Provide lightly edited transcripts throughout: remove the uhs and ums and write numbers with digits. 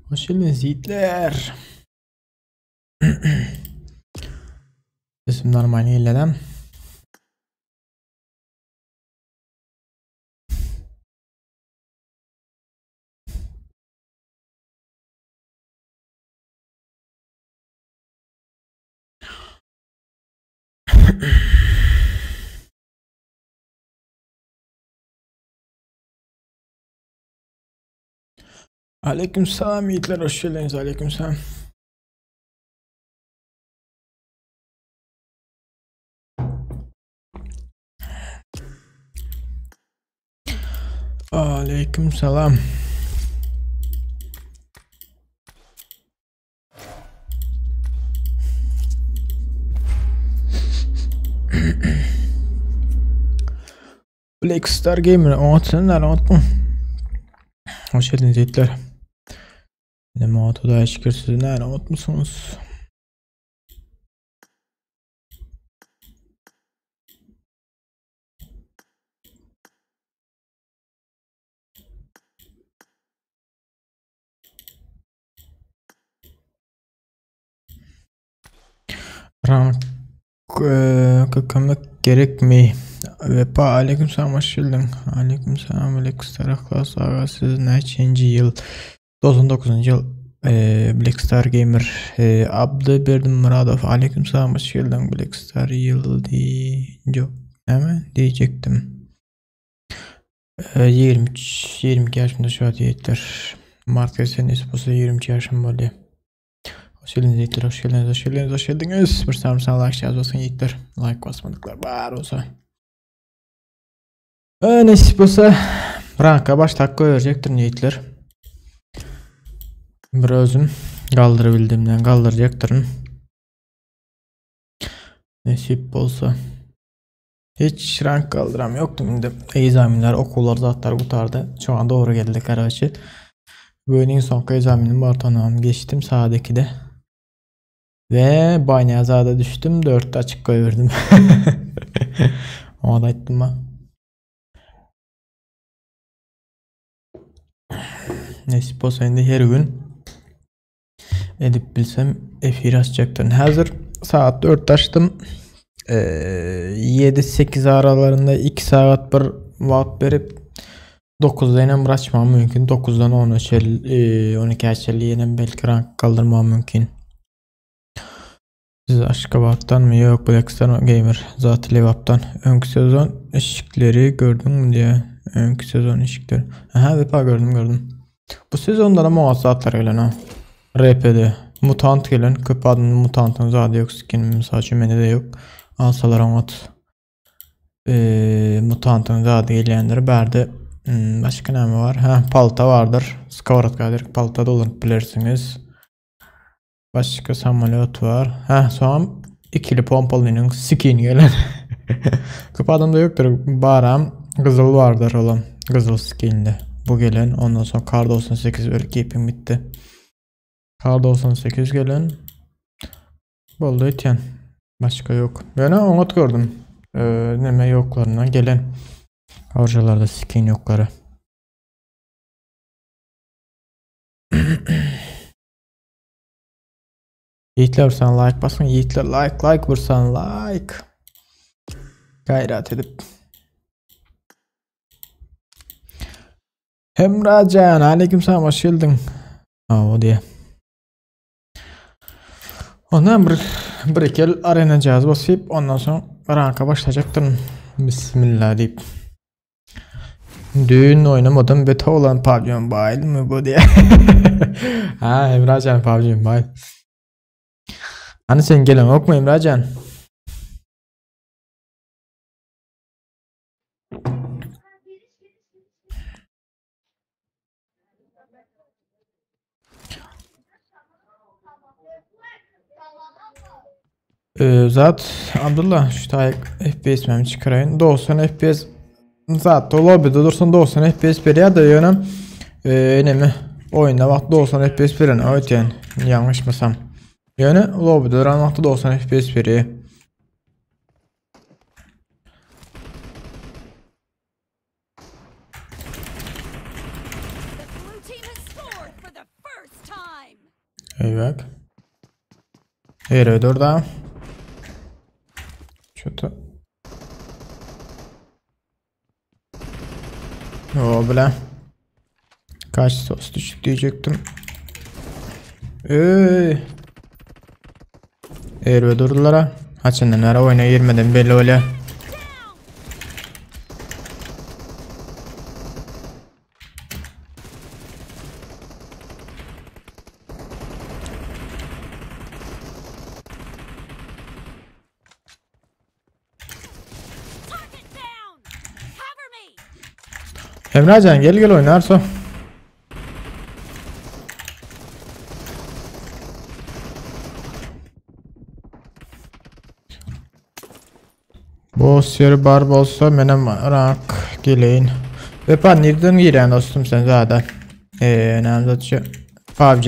Hoş geldiniz yiğitler. Sesim normal ýerlerem. Aleyküm selam yiğitler hoş geldiniz aleyküm selam. Aleyküm selam. Black Star Gamer oňat sen näme oňatmyň? Hoş geldiniz yiğitler. Ne Hudaýa şükür siz näme oňatmysyňyz? Rank kömek gerekmi? Vepa aleyküm selam hoş geldin. Aleyküm selam aleyküm selam Klas aga siz näçenji ýyl? 99 ýyl Black Star Gamer Abdy Berdimyradow aleyküm selam hoş geldin Black Star ýyl diýjek näme diýjekdim. 23 22 ýaşymda şu wagt ýigitler. Mart gelse nesip bolsa 23 ýaşym bolýar. Hoş geldiniz yiğitler, hoş geldiniz, hoş geldiniz, hoş geldiniz. Bir sarımsağı like şarj olsun yiğitler. Like basmadıklar bar olsa. Ee, nesip bolsa ranka baş dakika görecektir yiğitler. Bir özüm galdyrabildiğimden galdyracaktırım. Nesip bolsa. Hiç rank galdyram ýokdum indi. Egzaminler, okuwlar zatlar gutardy. Şoňa dogry geldi karaçi. Bu gün iň soňky egzaminim bar tanam geçdim saat 2-de. Ve Baýnyýazada düşdüm 4-de açyk goýberdim. Oňa da aýtdym ma. Nesip bolsa indi her gün edip bilsem efir açjakdyryn. Häzir saat 4 açdym. Ee, 7-8 aralarında 2 saat bir wagt berip 9-da ýene bir açmam mümkin. 9-dan 10-a çenli, 12-ä çenli ýene belki rank galdyrmam mümkin. Siz Aşgabatdanmy? Ýok, Black Star Gamer. Zat Lebapdan. Öňki sezon işikleri gördüňmi diýýär. Öňki sezon işikleri. Aha, Wepa gördüm, gördüm. Bu sezonda da muňa zatlar gelen ha. RP'de mutant gelen. Köp adamda mutantyň zady ýok, skin mysal üçin mende de ýok. Alsalar oňat. Ee, mutantyň zady gelýändir. Bärde hmm, başga näme bar? Ha, palta bardyr. Skowrodka direkt palta dolanyp bilersiňiz. Başga samolýot bar. Hä, soňam ikili pompalynyň skin gelen. Köp adamda ýokdur. Baram gyzyl bardyr olam. Gyzyl skinli. Bu gelen. Ondan soň Kar 98 bir keeping bitdi. Kar 98 gelen. Boldy ötýän. Başga ýok. Ýöne oňat gördüm. Ee, neme ýoklaryndan gelen. Orjalarda skin ýoklary. Yiğitler sen like basın. Yiğitler like like vursan like. Gayret edip. Hemracan aleyküm selam hoş geldin. Ha o diye. Ondan bir bir iki el arena cihazı basıp ondan sonra ranka başlayacaktım. Bismillah deyip. Dün oynamadım beta olan PUBG Mobile mi bu diye. ha Emracan PUBG Mobile. Hani sen gelen yok mu Emracan? Ee, zat Abdullah şu taýyk FPS mem çykyraýyn. 90 FPS zat lobbyda dursun 90 FPS berýär de ýöne e, neme oýunda wagt 90 FPS beren öýtýän ýalňyşmasam. Ýöne lobbyda duran wagtda 90 FPS berýär. The blue team has scored for the first time. Eýbek. Ýere dur da. Çöte. O bile. Kaç sos düşük diyecektim. Ey. Ýere durdular ha. Haçandan ara oyuna girmeden belli oluyor. Down. Target down. Cover me. Emrecan gel gel oynarsa. Boss ýeri bar bolsa menem rank geleýin. Vepa nereden girýän dostum sen zaten? Eee näme şu PUBG.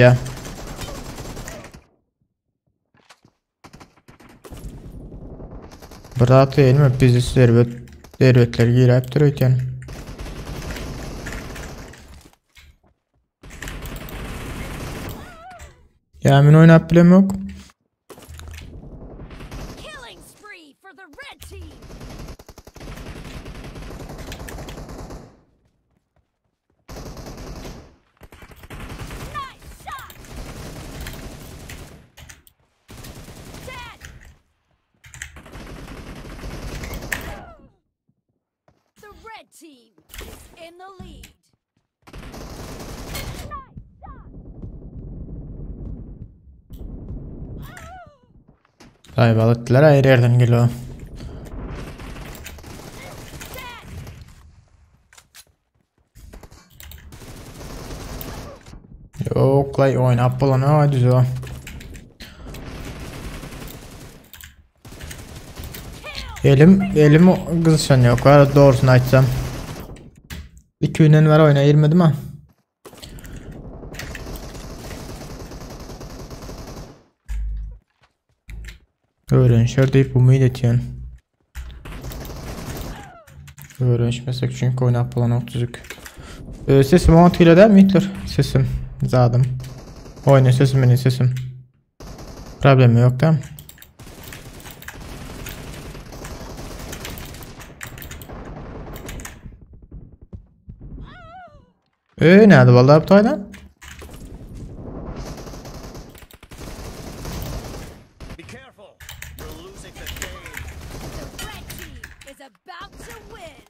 Brat elmi bizi servet servetler girip durýan. Ya men oynap bilem yok. Killing spree for the red team. Nice shot. Dead. The red team is in the lead. Nice shot. Kaybettiler ayrı yerden geliyor. Dead. Yok lay oynap bulan düz o. Elim elim gyzyşan yok var doğrusunu açsam. İki günden var oyuna girmedim ha. Öğrenişer deyip umut etýän. Öğrenişmesek çünkü oynap bulan ok düzük. Ee, sesim on tile mi Hitler? Sesim. Zadım. Oyna sesim benim sesim. Problemi yok değil mi? Ee, nerede vallahi bu taydan? Be careful. You're losing the game. The red team is about to win.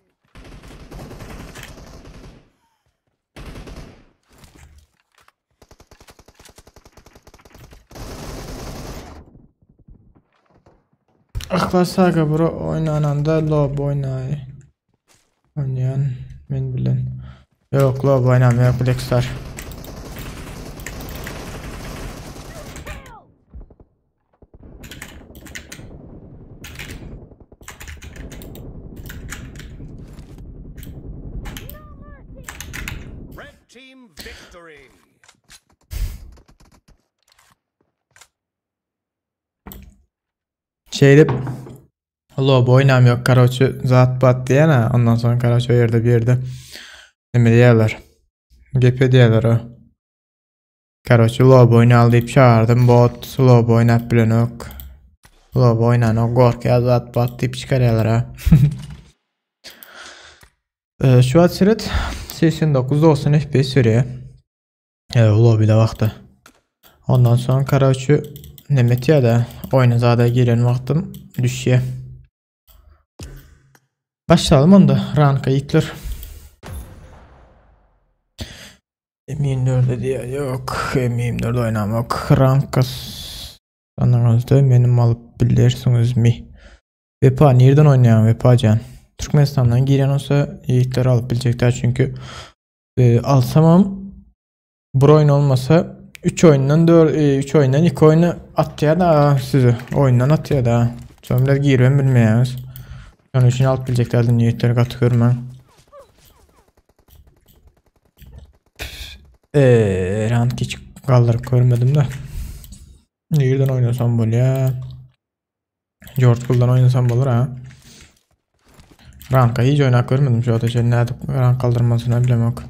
Akla saga bro oynananda lob oynay. Oynayan men bilen. Yok lob oynamıyor Blackstar. Kill. Red team victory. Şeyde lob oynamıyor karoçu zat bat diyene ondan sonra karoçu o yerde bir yerde. Ne diyorlar? GP diyorlar o. Karoçu lob oynal deyip çağırdım bot lob oynap bilen ok. Lob oynan o gorkaya zat bat deyip çıkarıyorlar ha. Ee, şu an seret 89 90 FPS sürüyor. E, lobbyde wagty. Ondan soň karoçi neme etýär-de, oýna zada giren wagtym düşýär. Başlayalım onda ranka ýitler. M24 diýýär. Ýok, M24 oýnamok. Ranka sanaňyzda menim alyp bilersiňizmi? Wepa nirden oýnaýaň Wepajan? Türkmenistandan giren bolsa ýigitler alyp biljekler çünki e, alsamam bir oýun olmasa 3 oýundan 4 3 oýundan 2 oýny atýar da sizi oýundan atýar da. Soň biraz giribem bilmeýäňiz. Şonuň üçin alyp biljek däldim ýigitler gaty görmäň. Eee, rank hiç galdyryp görmedim de. Nirden oynasam bolýar? George Bull'dan oynasam bolar ha. Ranka hiç oynap görmedim şu ateşe. Nädip rank kaldırmasını bilemok.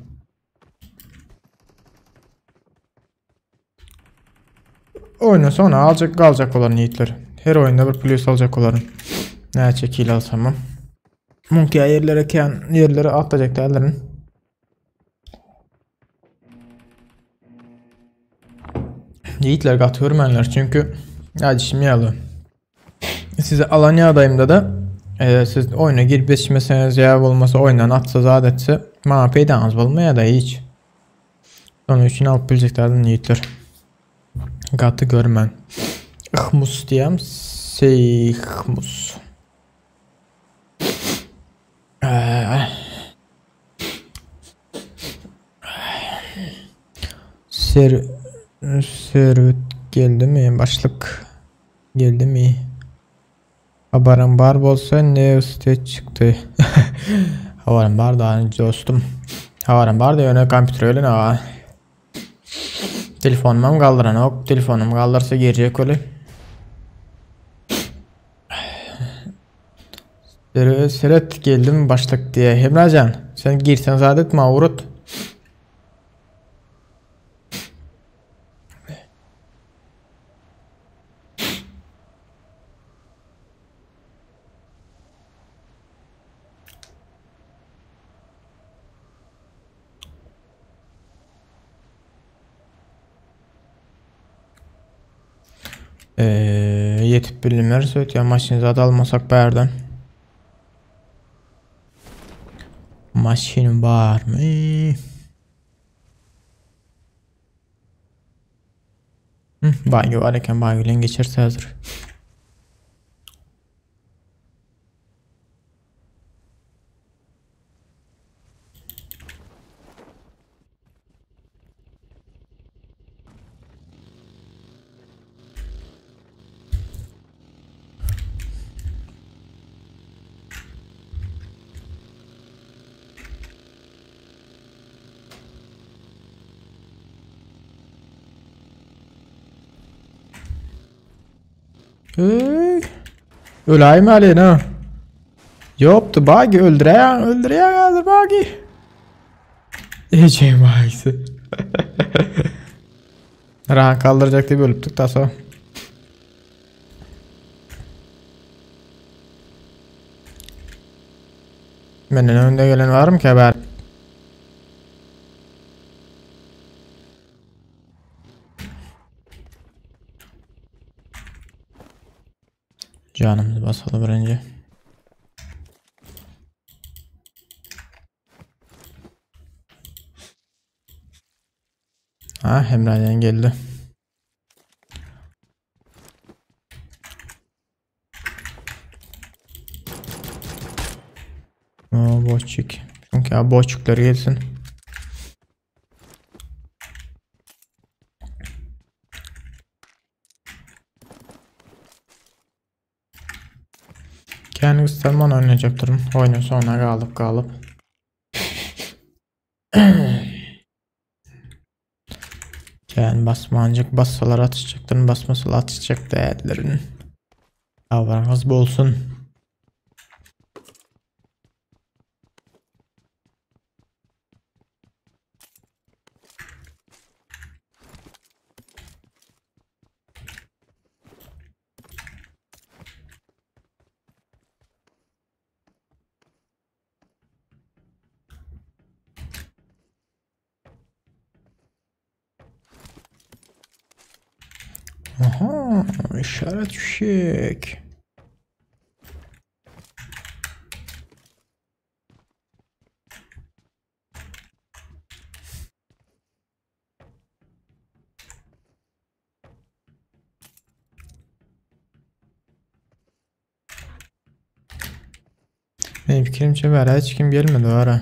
Oynasa ona alacak kalacak olan yiğitler. Her oyunda bir plus alacak oların. Näçe kill alsam. Mümkün yerlere ken yerlere atacak derlerin. Yiğitler gaty görmänler çünki aýdyşym ýaly size alan ýagdaýymda da e, siz oýuna girip ýetişmeseňiz ýa bolmasa oýundan atsa zat etse maňa peýdaňyz bolmaýar da hiç. Şonuň üçin alyp biljek zadyň ýigitler. Gaty görmän. Ihmus diýem, Seýhmus. Ser Serwit geldimi başlyk geldimi? Habaryň bar bolsa ne üste çykdy? Habarym bar da dostum. Habarym bar da ýöne kompýuter gelen aga. Telefonumam galdyranok. Telefonum galdyrsa girjek weli. Seret geldim başlyk diýe. Hemrajan, sen girsen zat etme urut. Ee, yetip bilinmez ötýär maşyn zat almasak bärden. Maşyn barmy? Hı, bagy bar eken bagy bilen geçeriz häzir. Hey. Öläýme Alena. Ýokdy Bagi öldüräýän, öldüräýän häzir Bagi. Ejeň bagisi. Rank aldyrjak diýip ölüpdik taso. Menden önde gelen barmy ki haber? Canımızı basalım önce. Ha Emre'den geldi. Aa, boşçuk. Çünkü ya boşçukları gelsin. Kendi göstermen oynayacaktırım. Oyunun sonuna galyp galyp. Kän basmancık bassalar atışacaktırın, basmasalar atışacak değerlerin. Haberiniz bolsun. Aha, işaret fişek. Benim fikrimçe bäri hiç kim gelmedi ara.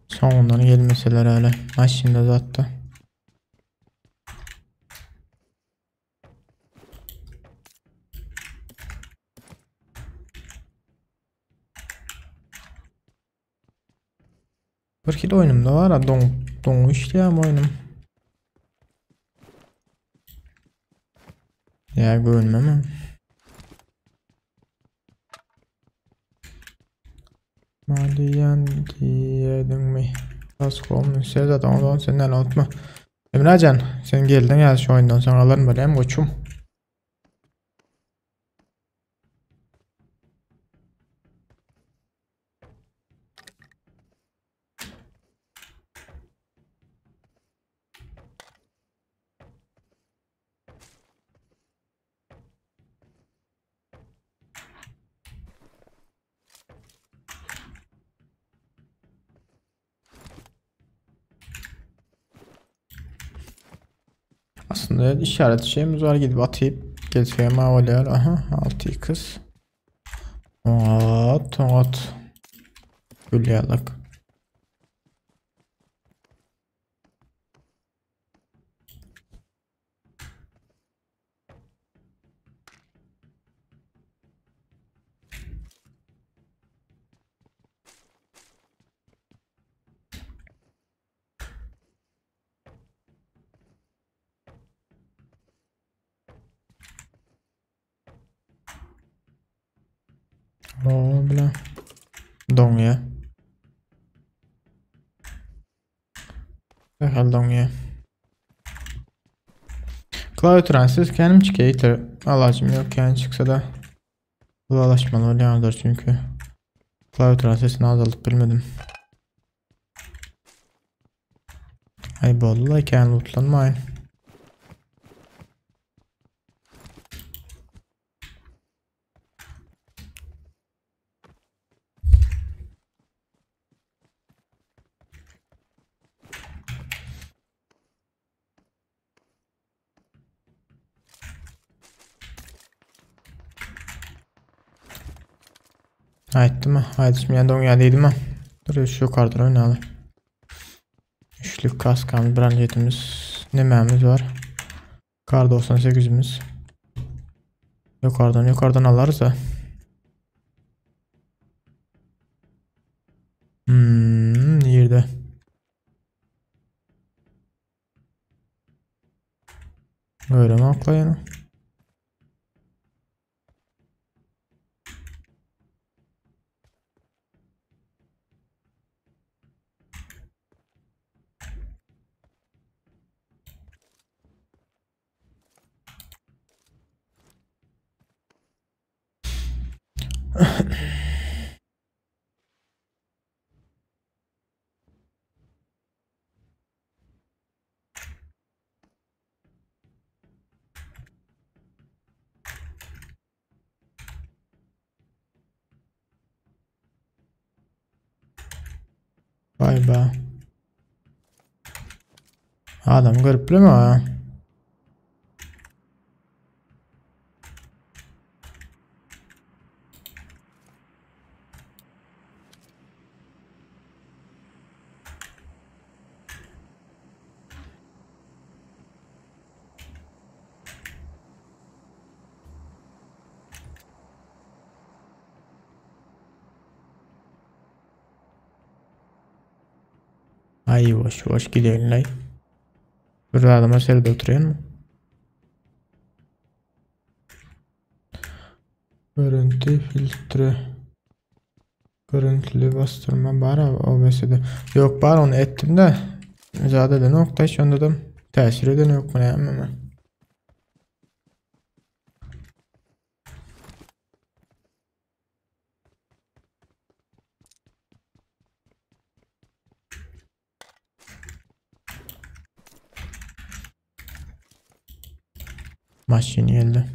Soňundan gelmeseler öyle. Maşynda zatda. Bir hili oýnumda bar, doň doň işleýär oýnum. Ya göwnüme Maliýen diýediňmi? Taskom söz adam onu senden unutma. Emrecan sen geldin ya şu oyundan sonra alırım böyle hem koçum. Aslında işaret şeyimiz var gidip atayım. Geçeyim oluyor. Aha 6 kız. At at. Gülyalık. O bile. Doňýa. Herhal doňýa. Klaviaturansiz kendim çıkıyor. Alacım yok yani çıksa da ulaşmalı oluyordur çünkü. Klaviaturan sesini azalıp bilmedim. Ay bolly kän lootlanmaýyn. Aýtdymy? Aýdyşmaýan doňýa diýdimi? Dur şu yukarıdan oýnaly. Üçlük kaskamız, branjetimiz, nemämiz var? Kar 98'imiz. Yukarıdan yukarıdan alarız da. Yerде. Öyle mi aklayın? Vay be. Adam görüp mi ha? Ay yavaş yavaş gidelim lay. Bir adama serde oturuyor mu? Görüntü filtre. Görüntülü bastırma bar OBS'de. Yok bar onu ettim de. Zaten de nokta hiç onda da tesir eden yok mu ne hemen. Maşyn geldi.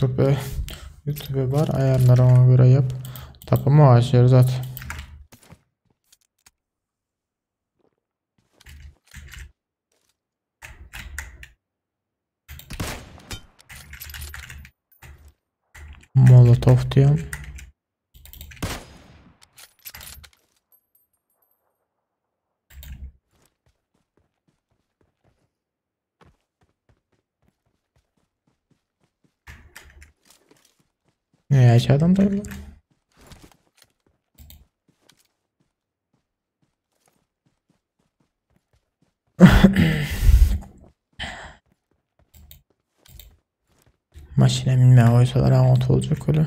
YouTube, YouTube bar ayarları ona göre yap. Tapama aşırı zat. Molotov diyorum. Ne aşağıdan da Maşine minmeye koysalar anlat olacak öyle.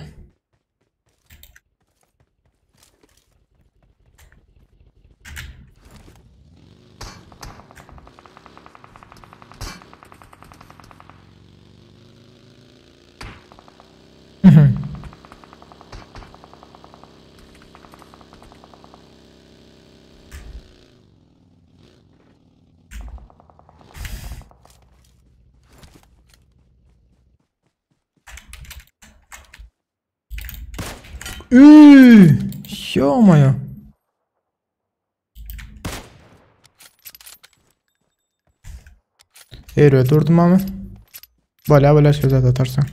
Üü, ё-моё. Eğriye durdum ama. Bala bala söz atarsan.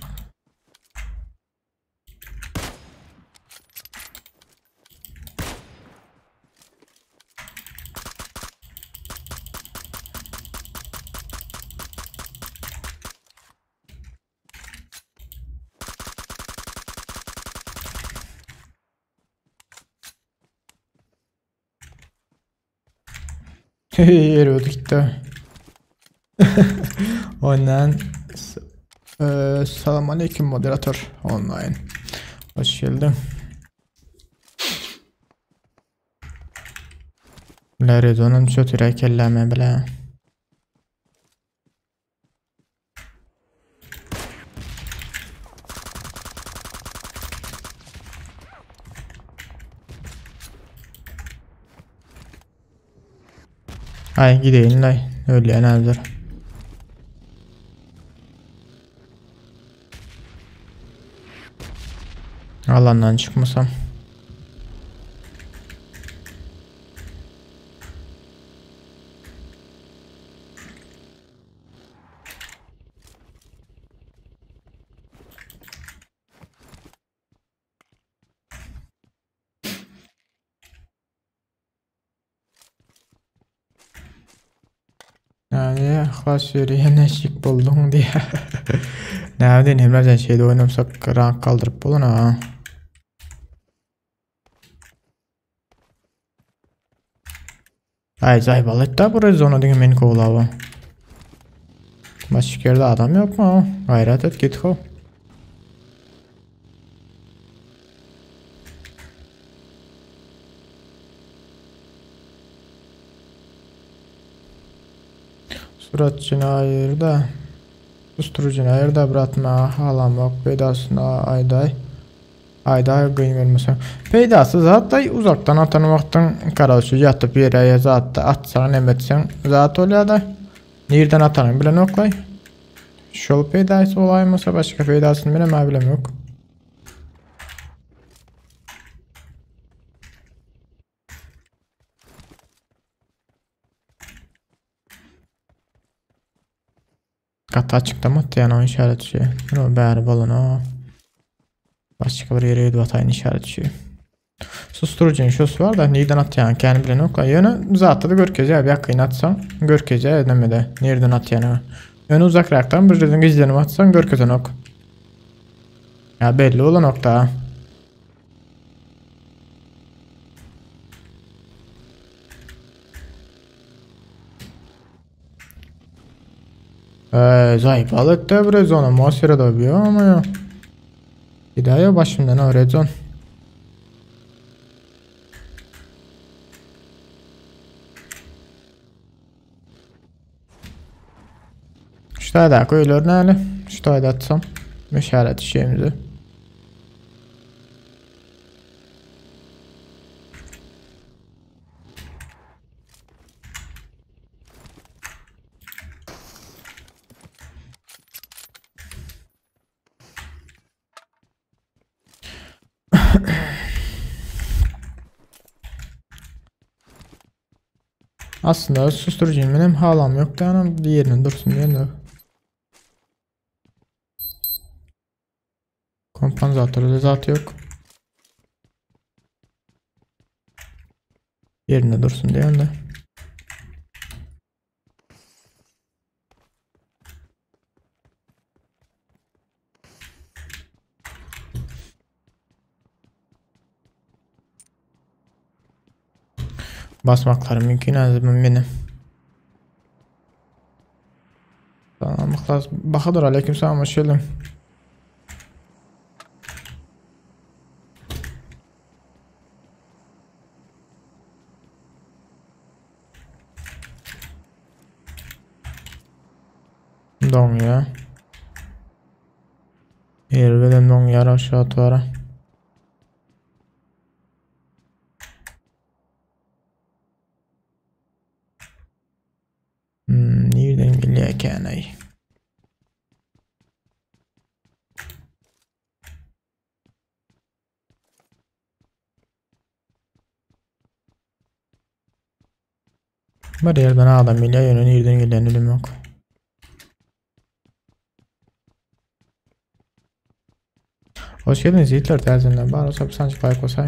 Eriyordu gitti. Ondan Selam aleyküm moderatör online. Hoş geldin. Laredonun sötüre kelleme bile. Ay gideyim lay. Öyle enerjidir. Alandan çıkmasam. Yani xlas yürüyen şık buldum diye. Ne bileyim hemlerden şeyde oynamsak rank kaldırıp bulun ha. Ay zaybalık da burası zona diye beni kovalava. Başka yerde adam yok mu? Gayret et git ho. Suratçını ayır da susturucunu ayır da bırakma halam peydasına ayday ayday qıyın verməsən peydası zat da uzaktan atan vaxtın karaşı yatıp yere zat da atsan emetsen zat oluyor da nereden atanın bilen oklay şol peydası olaymasa başka peydasını bilemem bilem yok. Katı açıklama yani o işaret şey. Bunu bari balonu. Başka bir yere batayın işaret şey. Susturucunun şosu var da nereden atyan kendi bilen yok. Yönü zaten da görkece bir yakın atsan görkece edemedi. Nereden atyanı. Yönü uzak raktan bir yerden gizlenip atsan görkece nok. Ya belli olan nokta. Eee, zayıf etdi bir zona muhasebe da bir ama ya. Gidaya başımdan o red zone. Şu taýdaky öýler näli? Şu taýda atsam meşale düşýämizi. Aslında susturucuyum benim halam yok da anam diğerinin dursun diye de. Kompansatörü de zaten yok. Yerinde dursun diye de. Basmakları mümkün azim benim. Tamam, Bahadır aleyküm selam hoş geldin. Doňýar. Erbedem doňýar aşağı atara. Hmm, nirden gelýärken aý? Bir yerden adam geliyor, yönü nereden gelýän bilim yok. Hoş geldiniz yiğitler terzinden. Bana olsa bir sancı pay kosay.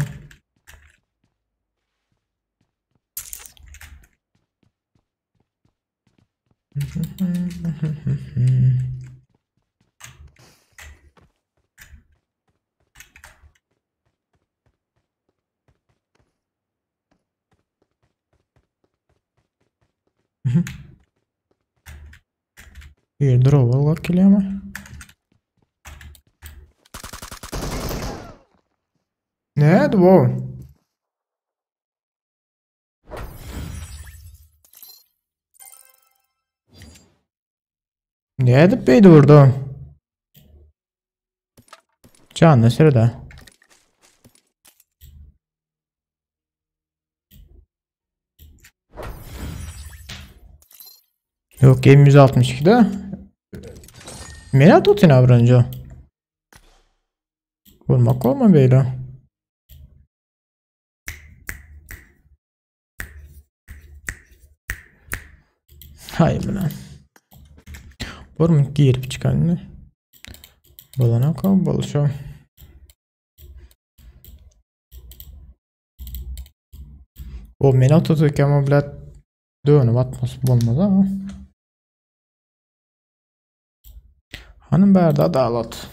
Bir drop bak geliyor ama. Ne bu? Ne edip beydi vurdu? Can ne sırada? Yok M162'de. Meni tutun abranca. Vurmak olma böyle. Hay bilen. Bormy girip çykanyny? Bolanok bolşo. O meni tutuk ama bilet dönüp atması bolmaz ama. Hanım bärde adalat.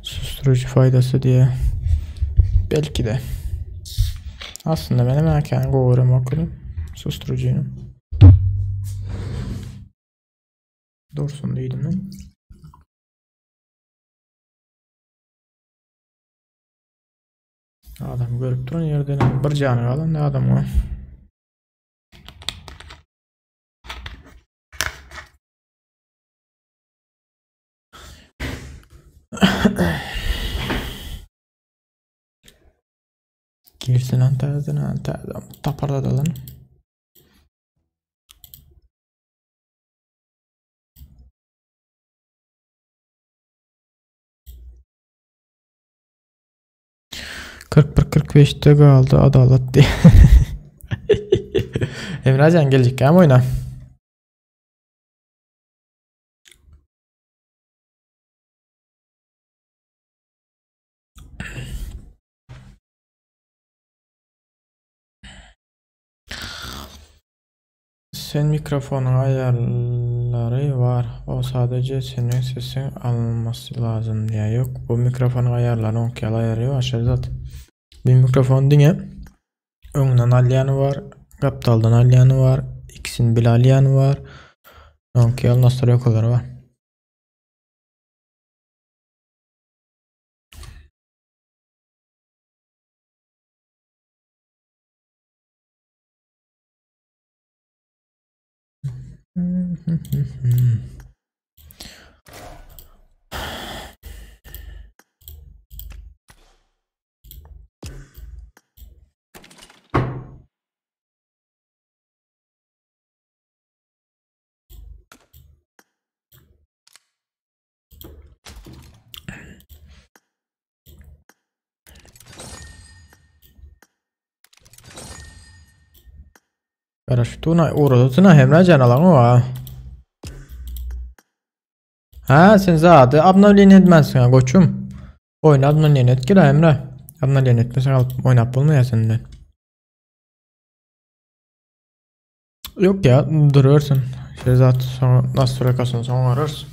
Susturucu faydası diye. Belki de. Aslında benim erken govurum okudum. Susturucuyum. Dursun değilim ben. Adam görüp duran yerden bir canı kalan ne adam o. Girsin Antalya'dan Antalya'dan taparda lan. 41-45'te kaldı adalet diye. Emrecan gelecek ama oyna. Sen mikrofonun ayarları var. O sadece senin sesin alınması lazım diye. Yok bu mikrofonun ayarları onki ayarı yok aşağı Bir mikrofon diňe öňünden alýany var, gapdaldan alýany var. İkisini bile alýan bar. Onki ýaly nastroýkalar bar. Garaştuna uğradytyna Hemra jan alan o. Ha sen zady obnovleniýe etmänsiň ha goçum. Oýny obnovleniýe et gel Emre. Obnovleniýe etmeseň alyp oýnap bolmaýar senden. Yok ya duruyorsun. Şey zat sonra nastroykasyny soň ararys.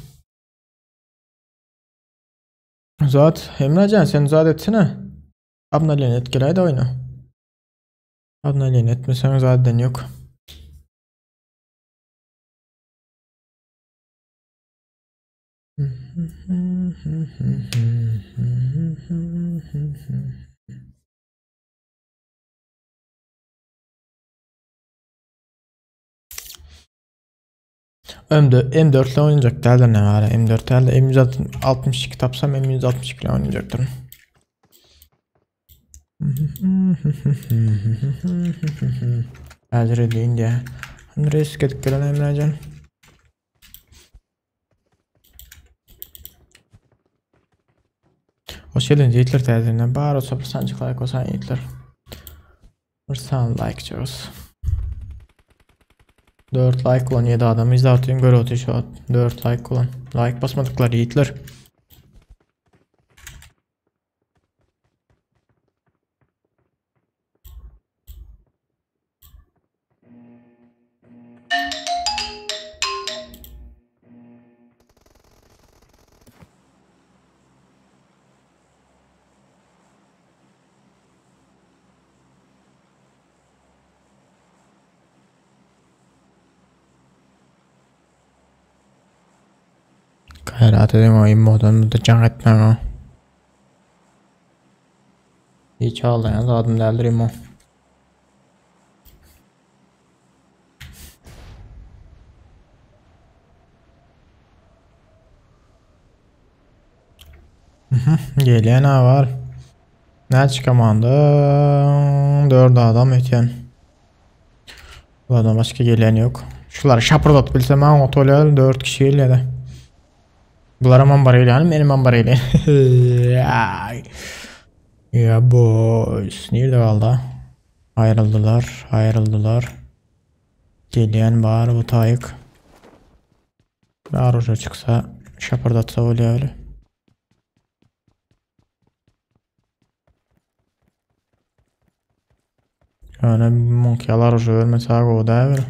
Zat Emre jan sen zat etsene. Obnovleniýe et geläýde oýna. Obnovleniýe etmeseň zaten yok. M4, M4 ile oynayacak derler ne var? M4 derler. M162 tapsam M162 ile oynayacaktım. Häzir edeýin diýä. Risk edip gelen Emrecan. Hoş geldin yiğitler täzeden. Bar olsa bir sancık like olsa yiğitler. Bir san like çağız. 4 like olan 7 adam izle atayım gör atıyor şu an. 4 like olan. Like basmadıklar yiğitler. Gayrat edin o immodan da can etmem o. Hiç ağlayan da adım deldir immo. Gelen ha var. Ne çıkamandı? 4 adam ötyen. Bu adam başka gelen yok. Şuları şapırdat bilsem ha otolya 4 kişi geliyor da. Bulara man bar benim man bar Ya boys. Nerede kaldı? Ayrıldılar, ayrıldılar. Gelen var bu tayık. Aruja çıksa şapırdatsa oluyor öyle. Yani monkiyalar aruja ölmese o da öyle.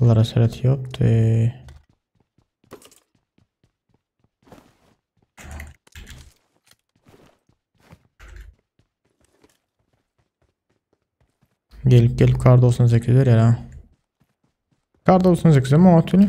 Bunlara seret yoktu. Gelip gelip kar 98 ver ya. Kar 98 mi o tülü?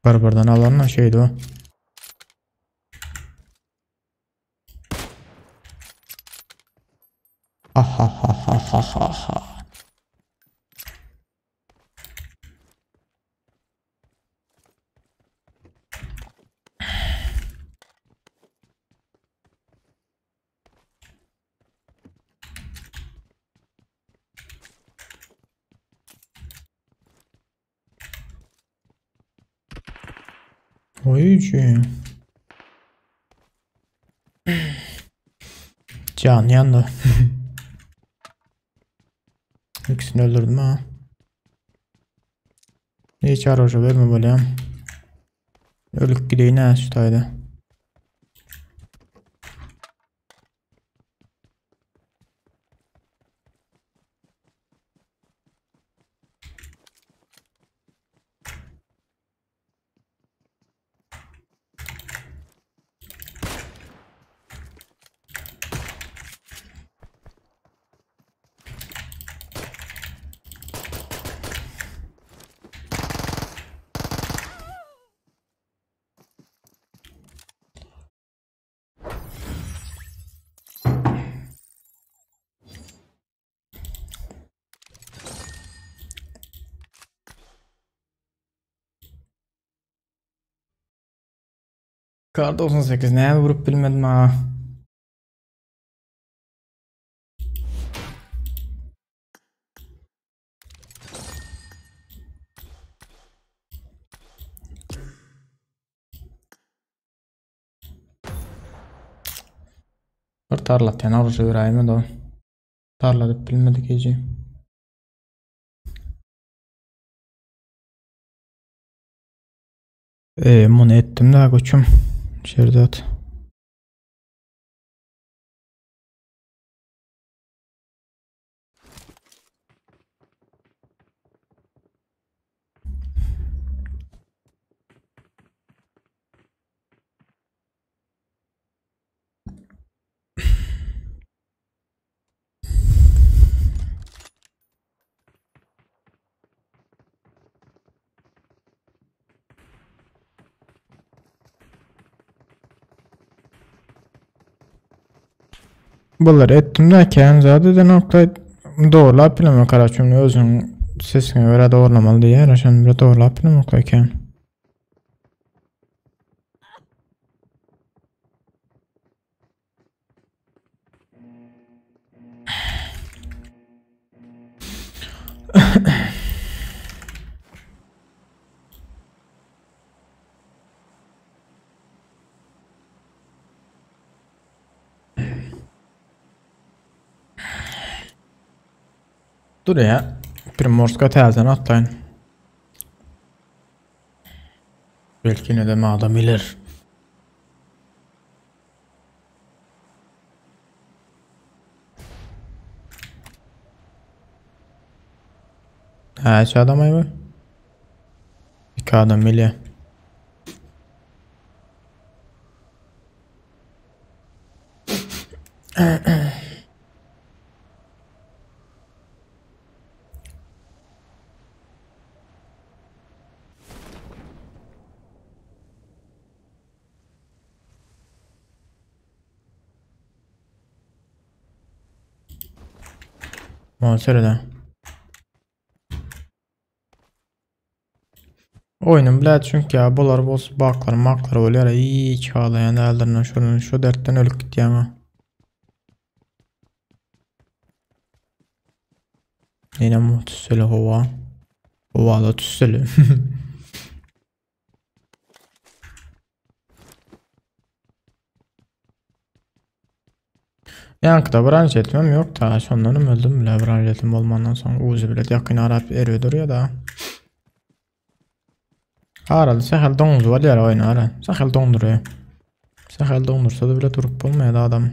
Barbardan alanla şeydi o. Ha ha ha ha ha ha ha. Oyuncu. Can yandı. İkisini öldürdüm ha. Hiç aracı verme böyle. Ölük gideyim ha şu tayda. Kar 98 näme vurup bilmedim ha. Bir tarlatýan oruja beräýmedi o. Tarladyp bilmedik eji. Eee muny etdim da göçüm. Şerzat. Bular etdim de kän zat eden oklaý dogurlap bilemok karaçun özüň sesiňe görä dogurlamaly diýýär şony bir dogurlap bilemok kän. Dur ya. Primorska täzeden atlaýyn. Belki ýene de adam biler. Näçe adam aýby? İki adam bilýär. Monster'da. Oýnum bilen çünki ya bular bolsa baklar maklar bolýar. Hiç halaýan däldirine şunu şu dertden ölüp gitýän. Ýene mu tüsseli howa. Howa da tüsseli. Ýaňkyda branjetimem ýok da, şondanam öldüm bile branjetim bolmandan soň uzy bile ýakyn arap eribe durýar da. Arada sähel doňuz bolýar oýun ara. Sähel doňdurýar. Sähel doňdursa da bile durup bolmaýar da adam.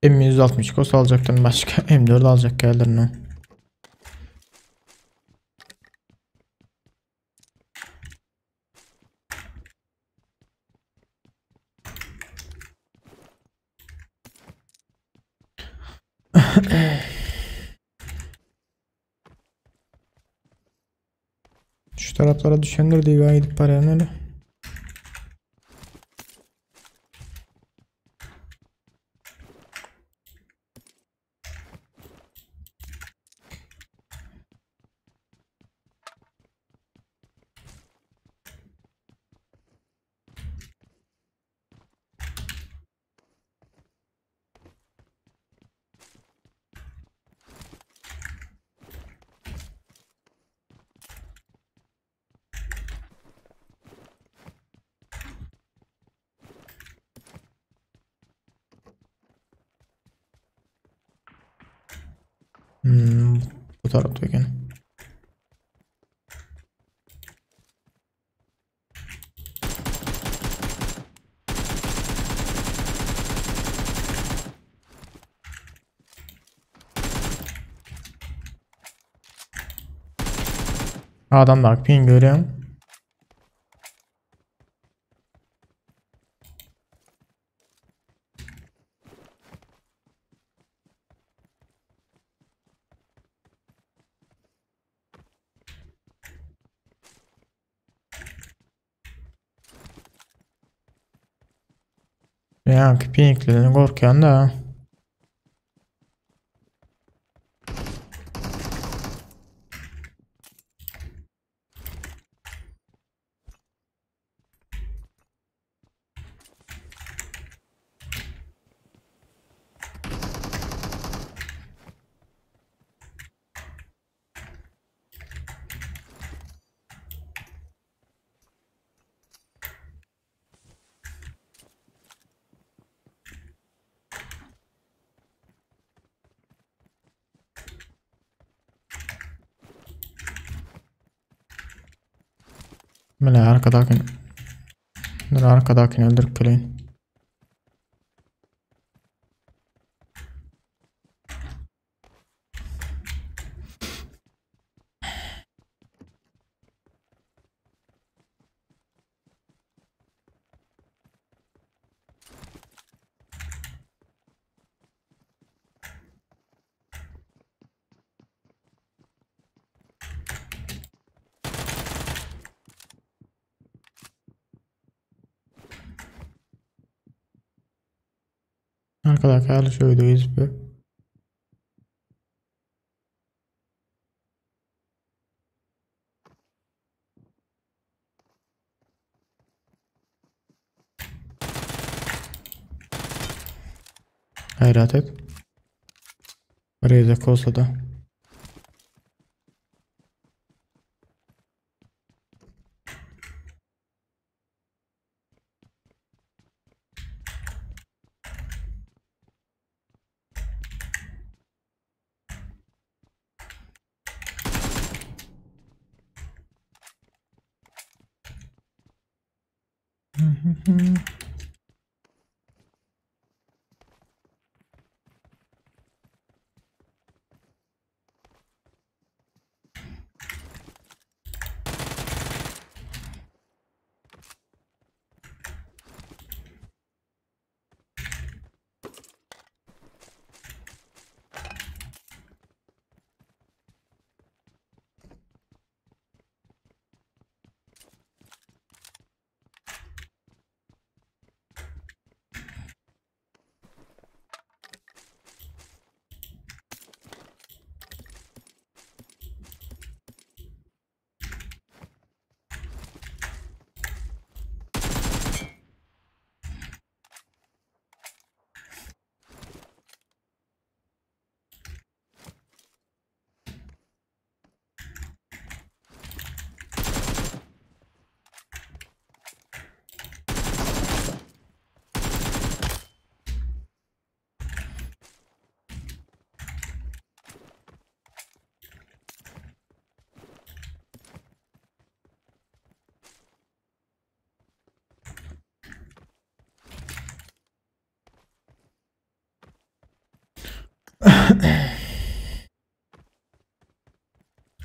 M162 olsa alacaktım başka M4 alacak geldim Şu taraflara düşendir diye gidip paraya öyle. Hmm, bu tarafta eken. Adam bak ping görüyorum. Ýaňky pinklerden gorkýan da. Mine arkadakini. Dur arkadakini öldürüp geleyim. Arkadaki hala şöyle gezip. Hayrat et. Rezek olsa da.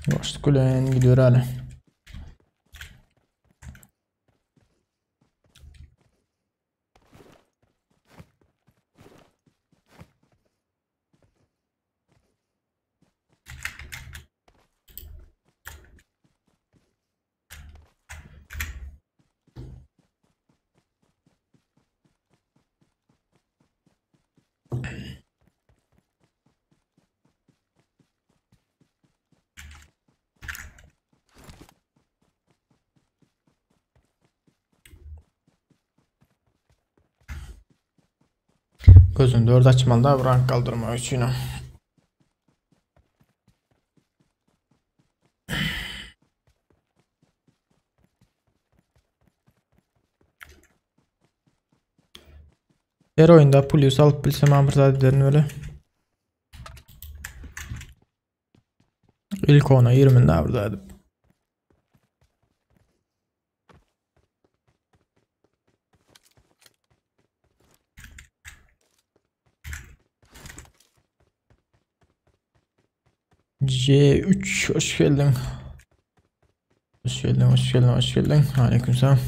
Boşluk kulen gidiyor hala. Gözünü dört açmalı da rank kaldırmak için. Her oyunda Pulius alıp bilsem amırzade derin öyle. İlk ona 20 daha buradaydı. C3 hoş geldin. Hoş geldin, hoş geldin, hoş geldin. Aleykümselam.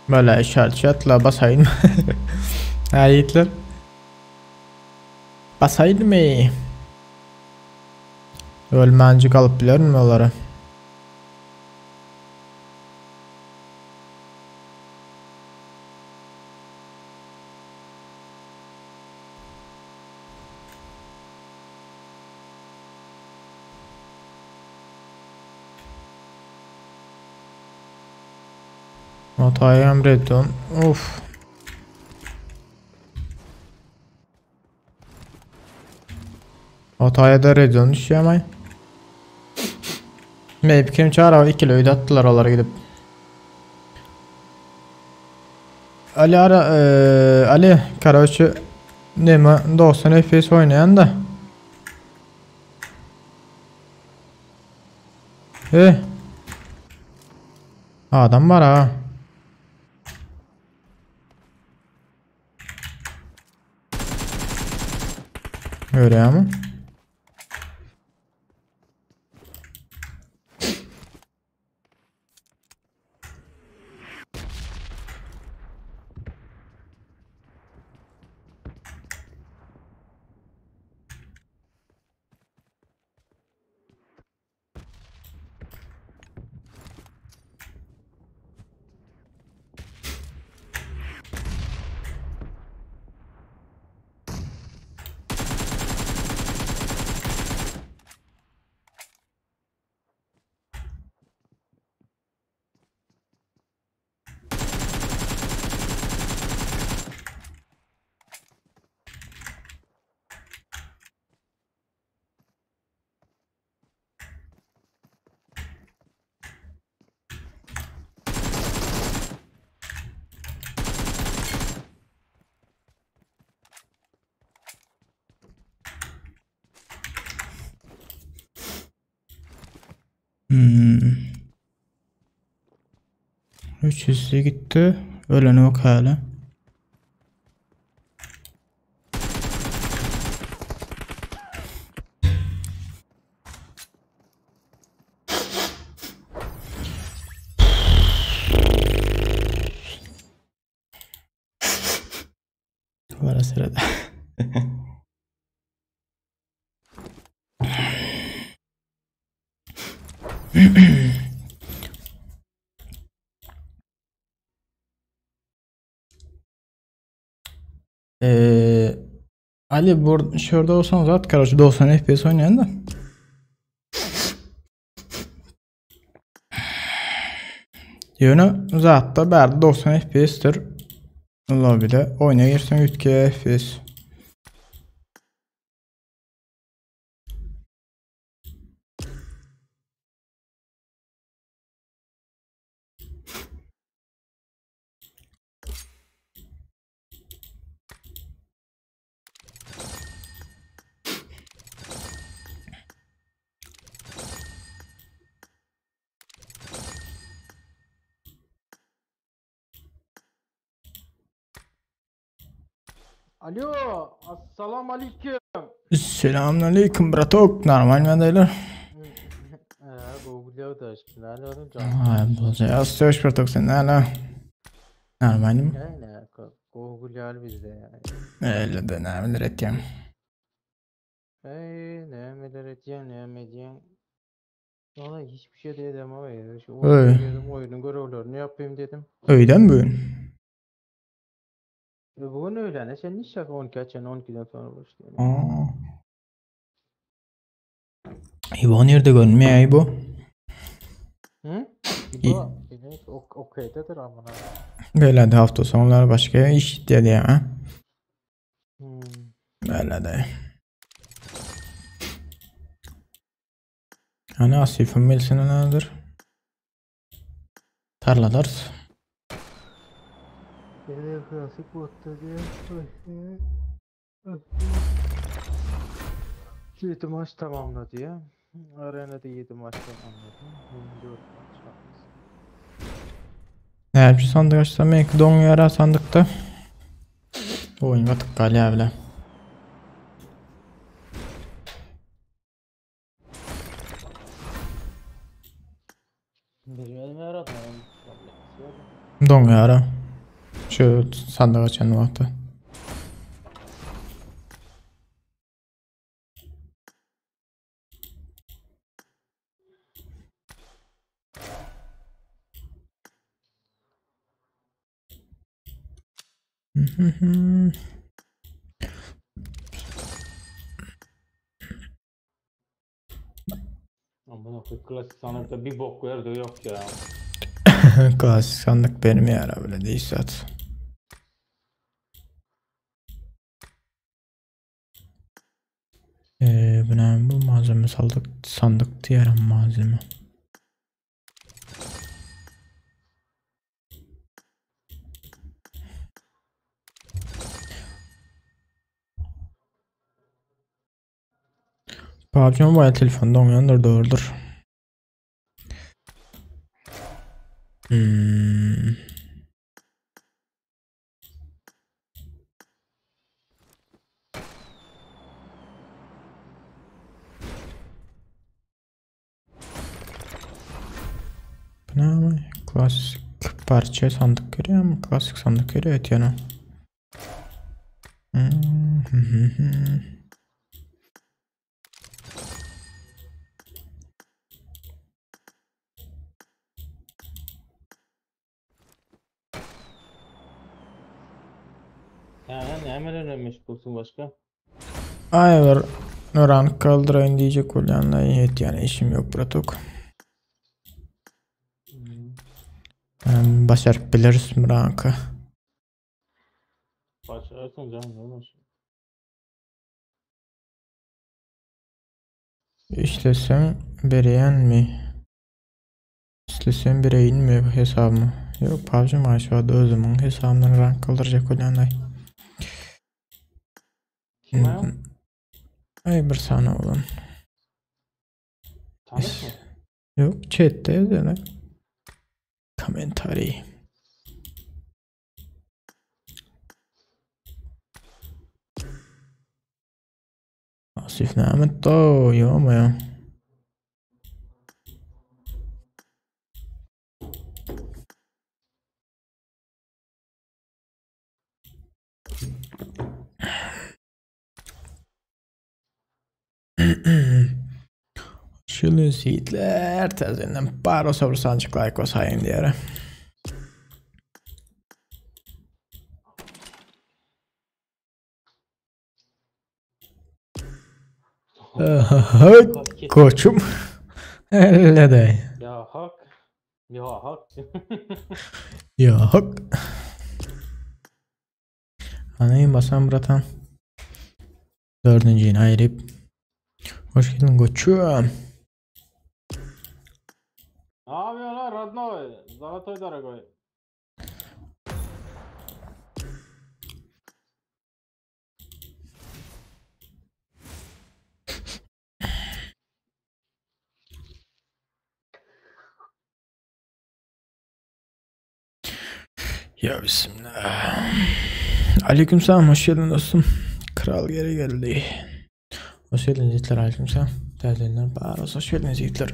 Böyle işaret atla basayım. Ha yiğitler. Basaydım mı? Ölmencik alıp bilir mi onları? Hatayı emrettim. Of. Hataya da redon düşüyor Maybe kim çağır ikili öyle attılar onlara gidip. Ali ara Ali Karaoke neme 90 FPS oynayan da. Adam var ha. Öyle ama. Hmm. 300 gitti. Ölen yok hala. Var sırada. Ali bu şurada olsan zat karşı 90 FPS oynayan da. Yönü zaten berdi 90 FPS'tir. Lobby'de oynaya girsen 3K FPS. Alo, assalamu aleyküm. Selamun aleyküm bratok. Normal mi adaylar? Google'ya da Ha, bu bratok sen hala. Normal mi? Ne Google'ya bizde yani. Öyle de ne bilir etiyem. Hey, ne bilir etiyem, ne ediyem. Vallahi hiçbir şey dedim ama ya. Şu oyunu, oyunun görevlerini yapayım dedim. Öyle mi bugün? Bugün öğlene sen iş yap 12 açan 12'den sonra başlıyor. Aa. İbo nerede görünmüyor İbo? Hı? İbo evet okeydedir amına. Böyle de hafta sonları başka iş dedi ya. Böyle de. Hani asifim bilsin nedir? Tarlalar. Klasik botta diye. 7 maç tamamladı ya. Arenada 7 maç tamamladı. 24 maç yaptı. Ne yapıyor sandık açsam belki don yara sandıkta. Oyun batık galiba bile. Don yara. Şu sandyk açan wagty. Amına koyayım klasik sandıkta bir bok verdi yok ya. Klasik sandık benim yani öyle değil zaten. Ee, bu ne? Bu malzeme sandık sandık diğer malzeme. PUBG Mobile telefonda oňandyr doğrudur. Hmm. Bu ne? Klasik parça sandık görüyor mu? Klasik sandık görüyor et yana. Hmm. Yani hemen meşgulsün başka. Ay bir rank kaldırayım diyecek bolýanlar ýet yani işim yok bratok. Hmm. Başarıp biliriz rankı. Başarırsın canım ne olmuş? İşlesem bereýän mi? İstesem bireýin mi hesabımı? Yok PUBG Mobile özümüň hesabymdan rank kaldıracak bolýanlar. Kime? Ay bir sana olan. Tanış mı? Yok chatte yazıyor. Kommentari. Asif näme to, ё-моё. Şülün yiğitler tezinden baro sabırsancık like basayım diyere. Koçum. Elle de. Ya hak. Ya hak. Ya hak. Anayım basan bratan. Dördüncüyü ayırıp. Hoş geldin koçum. Ne yapıyorsun lan Radnoy? Zalatoy daragoy. Ya bismillah. Aleykümselam hoş geldin dostum. Kral geri geldi. Hoş geldiniz yiğitler aleykümselam. Değerli Baros hoş geldiniz yiğitler.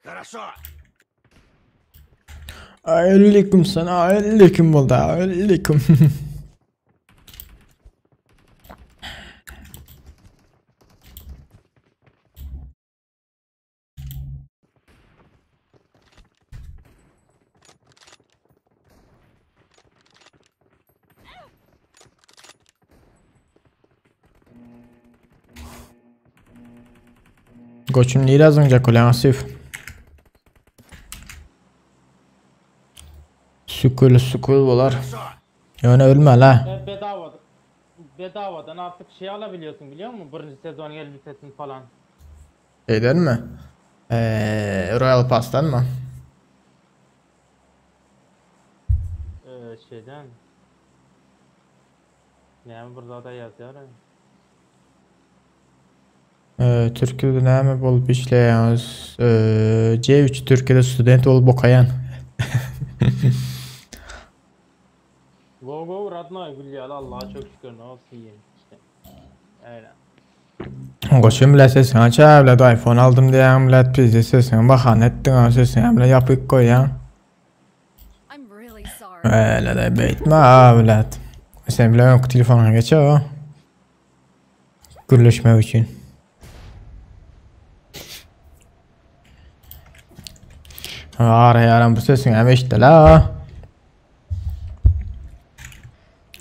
Хорошо. Aleyküm sana aleyküm oldu aleyküm. Koçum niye lazım Kolen Asif? Sükul sükul bolar. Ýöne ölme la. E, bedava bedavadan artık şey alabiliyorsun biliyor musun? Birinci sezon elbisesini falan. Şeyden mi? Royal Pass'tan mı? Şeyden. Yani burada da yazıyor. Ee, Türkiýede näme bolup işleýäňiz? Ee, C3 Türkiýede student bolup okaýan. Go go radnoy gül ýaly Allaha çok şükür ne olsun ýene işte. Öyle. Goşun bile sesiňi açar bile iPhone aldym diýýäň bile pizde sesiňi bahana etdiň ha sesiňi bile ýapyk goýýaň. I'm really sorry. Öyle de beýtme ha bile. Sen bile öňki telefonyňa geçe o. Gürleşmek üçin. Ara yaran bu sesiňi hem eşitdi la.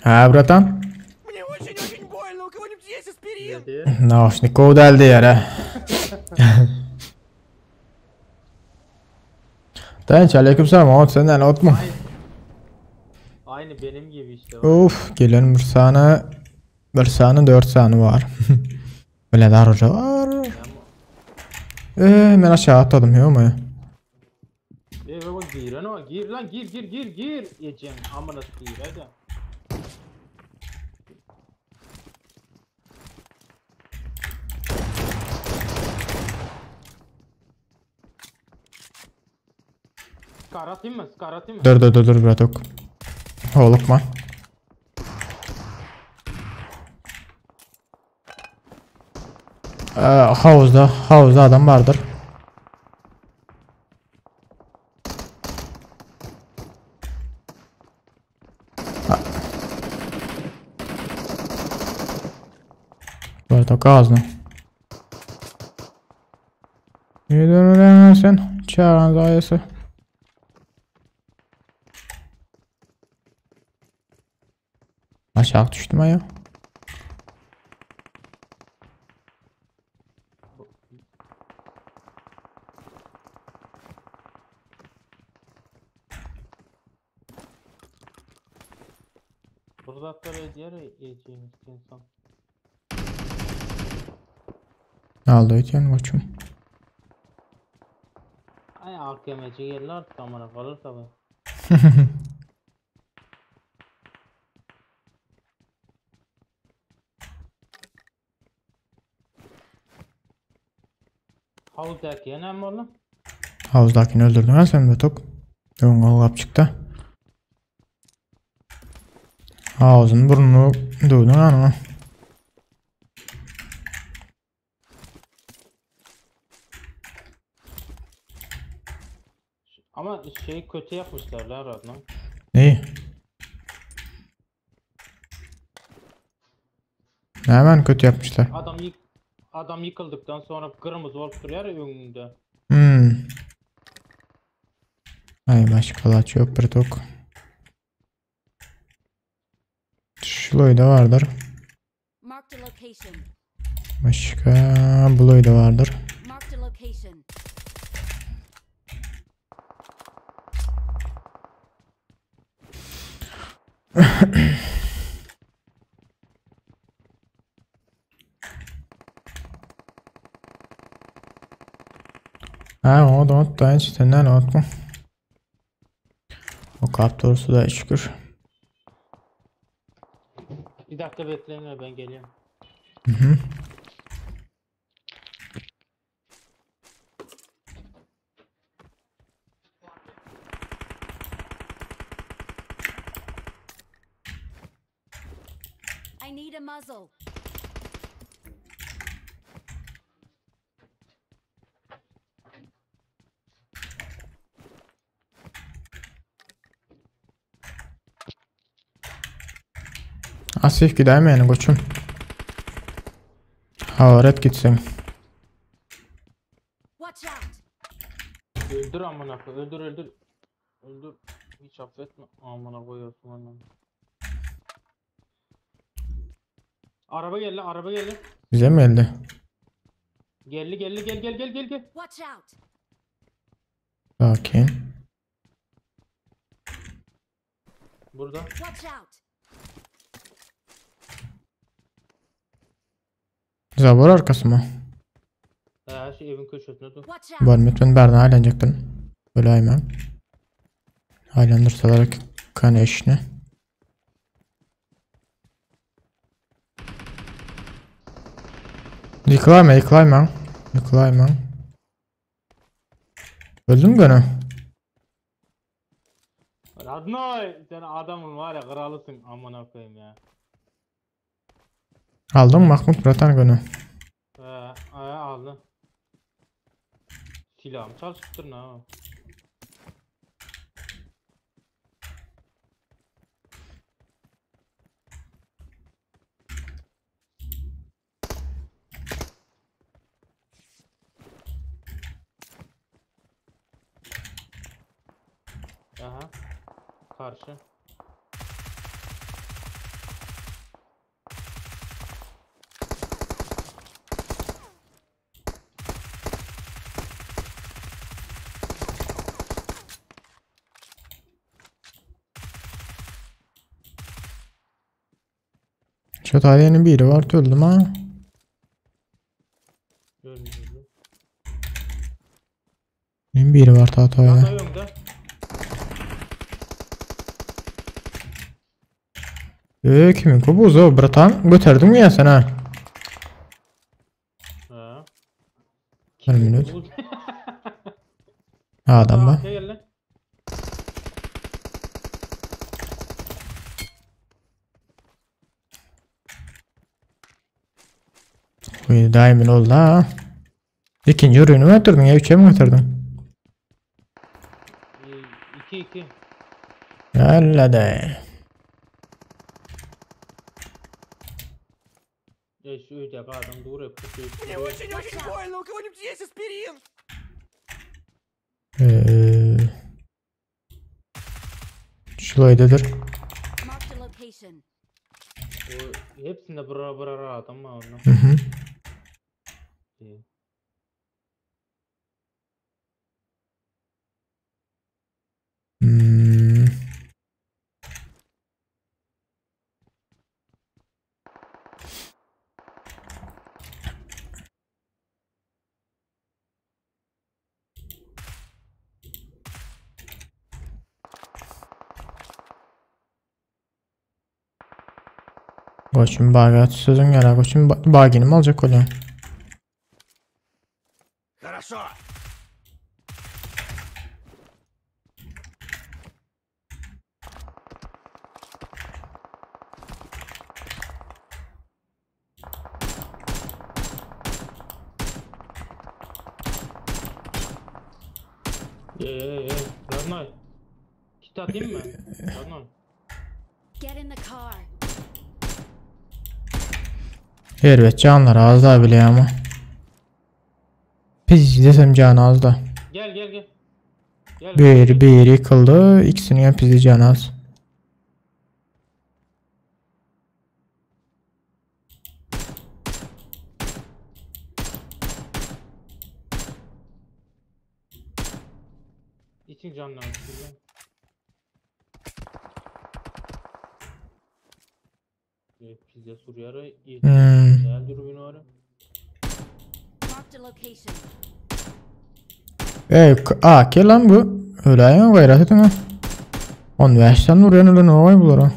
Ha bratan. Мне очень-очень больно. У кого-нибудь есть аспирин? Ne diýýär? Nauşnikov deldi ýere. Dayanç aleykümselam. Ot senden ot mu? Aynı, aynı benim gibi işte. bak. Of gelen bir sany bir sany dört sany var. Bile darıca var. Ee, men aşağı atladım yok mu? Ee, bak gir lan gir lan gir gir gir gir. Ecem amına gir hadi. Skar atayım mı? Skar atayım mı? Dur dur dur dur bratok. Olukma. Ee, havuzda havuzda adam vardır. Bratok ağzına. Ne diyorsun sen? Çağıran dayısı. Aşağı düştüm ya. Burada atlar diğer Ecem insan. Aldı ötyen koçum. Ay AKM'ci geldi artık amına kalır tabi. Havuzdaki ne mi oğlum? Havuzdakini öldürdün ha sen Betok. Ön kol çıktı. Ağzını burnunu dövdün ha. Ama şey kötü yapmışlar la Radnan. Neyi? Hemen kötü yapmışlar. Adam yık adam yıkıldıktan sonra kırmızı olup duruyor ya önünde. Hmm. Ay başka kalaç yok Betok. Şuloy da vardır. Marked a location. Başka Buloy da vardır. Marked a location. Ha o da ot da hiç senden ot mu? O kap doğrusu da şükür. Bir dakika bekleyin ya, ben geliyorum. Hı hı. I need a muzzle. Asif gideyim yani koçum. Havaret gitsin. Watch out. Öldür amına koy. Öldür öldür. Öldür. Hiç affetme. Amına koyuyorsun anam. Araba geldi, araba geldi. Bize mi geldi? Geldi geldi gel gel gel gel gel. Watch out. Sakin. Burada. Watch out. Zabor arkası mı? He şu evin köşesinde dur. Watch out. Var ben berden aylanacaktan. Böyle hemen. Aylandırsalar kan eşine. Ýykylaýma, ýykylaýmaň. Ýykylaýmaň. Öldüm gene. Radnoy sen adamın var ya kralısın amına koyayım ya. Aldyň Mahmut bratan gene. Ee, e, aldı. Silahımı çalışıp ha. Aha. Karşı. Şu taýda biri bar öldüm ha. Görmüyorum. Ýene biri bar ta taýda. Radnoy önde. Eee kimin kobuzu bratan göterdin mi ya sen ha? Ha. Bir minut. Adam ba. Gel lan. Uy daimin oldu ha. İkinci ürünü mü götürdün ya? Üçe mi götürdün? 2 2. Öyle de. Ya şu ödek adam doğru pusuyor. Мне очень-очень больно. У кого-нибудь есть аспирин? Ee, Şulaydadır. Marked a location. O hepsinde bura bura adam var onun. Hı hı. İyi. Hmm. Koçum bagat sözün gel koçum bagini mi alacak oluyor? Хорошо. Ey ey ey. Radnoy. Kit atayım mı? Radnoy. Get in the car. Evet canlar az daha bile ama. Pis desem canı az da. Gel gel gel. Gel. Bir bir yıkıldı. İkisinin hem pis canı az. İçin canlı. Pizza suriyara iyi. Hmm. Güzel dürbünü var. Marked a location. Ey AK lan bu. Öyle mi gayret edin ha. 15 tane vuruyor öyle ne var bunlara?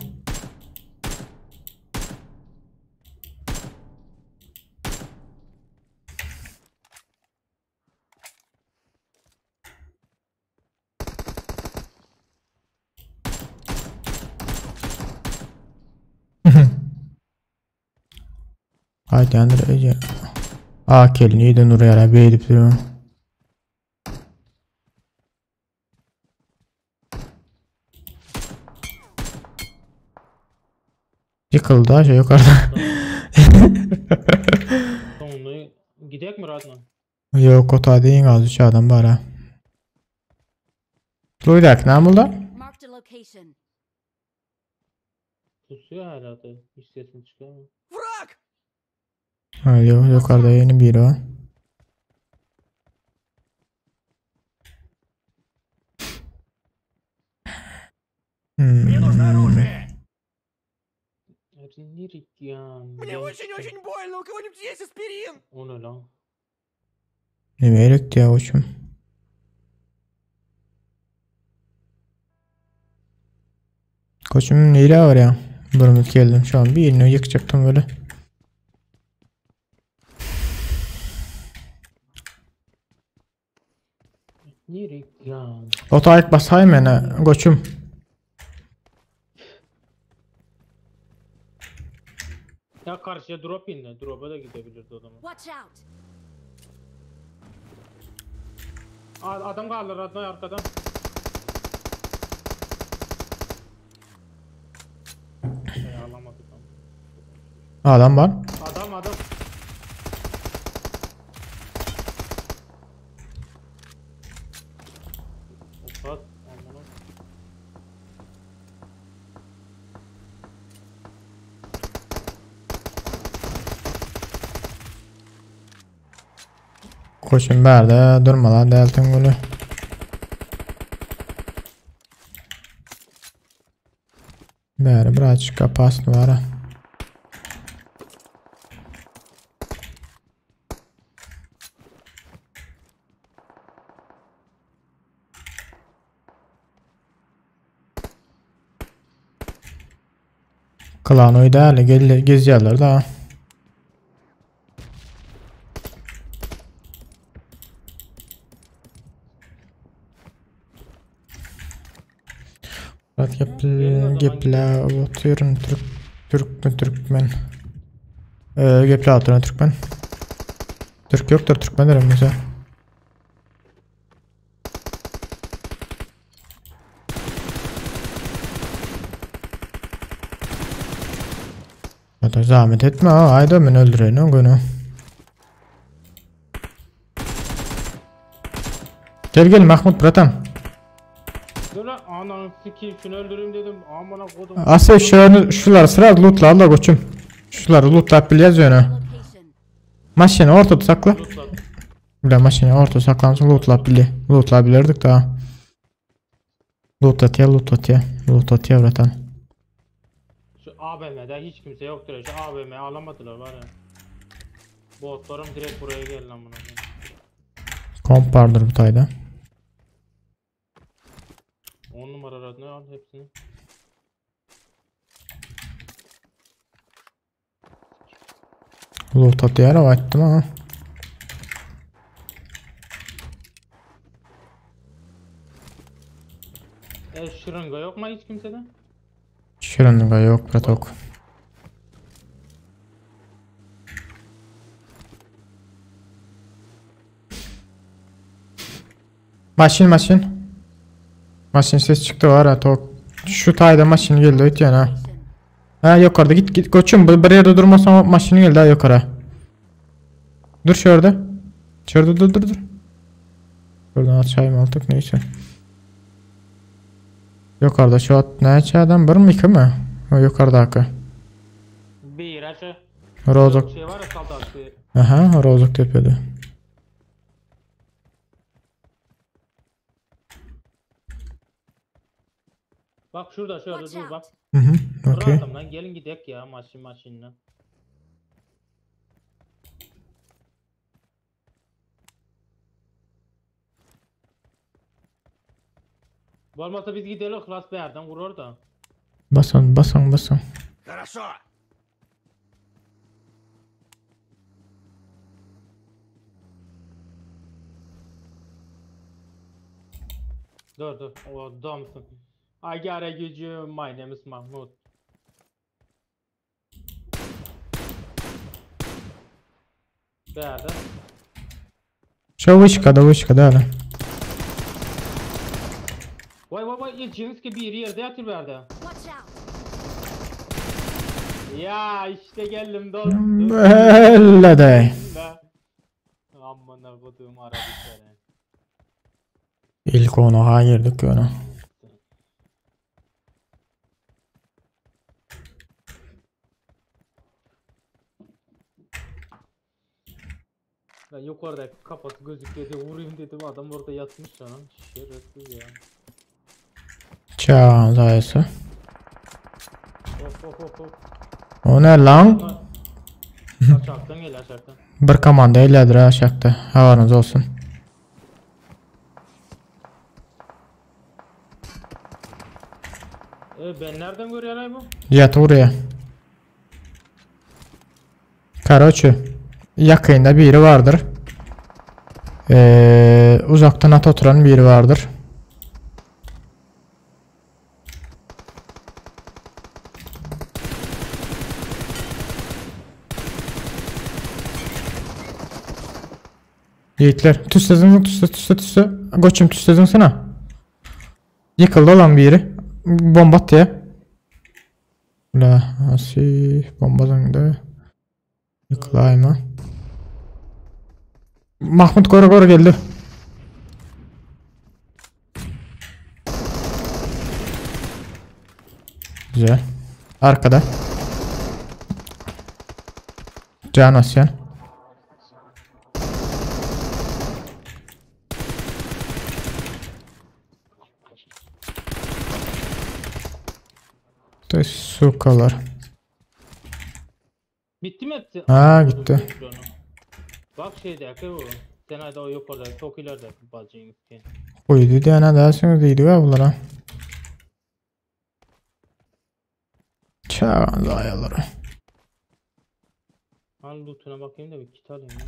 Haydi yandır Ece. AK neyden oraya la beydi duruyor. Yıkıldı ha şey yukarıda. Sonunu gidek mi Radnoy? Yok o ta değil az üç adam var ha. Luidak ne buldu? Marked a location. Pusuyor hala da. Hiç sesini çıkarmıyor. Враг! Ha yok yukarıda yeni biri var. Мне нужно Hmm. оружие. Мне Мне очень-очень больно. У кого-нибудь есть аспирин? O ne lan? Ne gerek ya koçum. Koçum neyle var ya? Burumuz geldim şu an bir yerini yıkacaktım böyle. God. Ota aýk basaý meni göçüm. Ya karşıya drop indi. Drop'a da gidebilirdi o zaman. Watch out! Adam kaldı Radnoy arkadan. Şey alamadık ama. Adam var. Adam adam. Upat. Amına. Koşun bärde durma lan deltin gülü. Bäri birazcık kapasın var ha. Klan oy däli gel gezýärler da. Murat geple geple otyryn türk türkmen türkmen. Ee, geple otyryn türkmen. Türk ýokdur türkmen derim Hadi zahmet etme ha. Haydi men öldüreýin o günü. Gel gel Mahmut bratan. Dur lan ananı sikeyim şunu öldüreyim dedim. Amına kodum. Asıl şunu şular sıra lootla la koçum. Şuları lootlayıp bilýäz ýöne. Location. Maşyny ortada sakla. Lootla. Bile maşyny ortada saklansın lootlap bile. Lootlap daha. Lootlatýa lootlatýa. Lootlatýa bratan. Şu AVM'de hiç kimse yoktur. Şu AVM alamadılar var ya. Botlarım direkt buraya geldi amına koyayım. Komp vardır bu tayda. 10 numara radyo al hepsini. Lootlatýar o aýtdym ha. E şırınga yok mu hiç kimsede? Şırınga yok bratok. Maşyn maşyn. Maşyn ses çykdy var ha tok. Şu taýda maşyn geldi ötýän ha. Location. Ha yukarıda git git koçum bir yerde durmasan maşyn geldi ha yukarı. Dur şurada. Şurada dur dur dur. Buradan açayım artık neyse. Yukarıda şu at ne adam bir mi iki mi? O yukarıdaki. Bir aşağı. Rozok. Şey var ya saldırı. Aha Rozok tepede. Bak şurada şurada Watch dur bak. out! Hı hı. Vur Okey. adam lan gelin gidek ya maşın maşınla. Olmazsa biz gidelim klas bir yerden vurur da. Basın basın basın. Хорошо. Dur dur o adamsın. I got a gücü my name is Mahmut. Bir yerde. Şu vışkada vışkada öyle. Vay vay vay Cinski bir yerde yatır bir yerde. Watch out! Ya işte geldim dostum. Böyle de. Amına koduğum Arabikleri. İlk onu ha girdik ona. Ben yukarıda kafası gözüküyor diye vurayım dedim adam orada yatmış lan. Şerefsiz ya. Çağ zayısı. Hop hop hop hop. O ne lan? Aşağıdan gel aşağıdan. Bir komanda ellədir ha aşağıda. Havarınız olsun. E ben nereden görüyorum bu? Yat oraya. Короче, yakında biri vardır. Uzakdan at oturan biri bardyr. Yiğitler tüsseziň tüsse tüsse tüsse. Goçum tüsseziň sana. Ýykyldy olan biri. Bomba atýa. La asi bomba zyňdy. Ýykylaýma. Mahmut gora gora geldi. Güzel. Arkada. Can Asyan. To sukalar. Bitti mi hepsi? Ha, gitti. Bak şeydeki bu. Sen hadi o yukarıda çok ileride bacın gitti. Koydu diýene dersiňiz diýdi we bulara. Çağan zayaları. Al lootuna bakayım da bir kit alayım ya.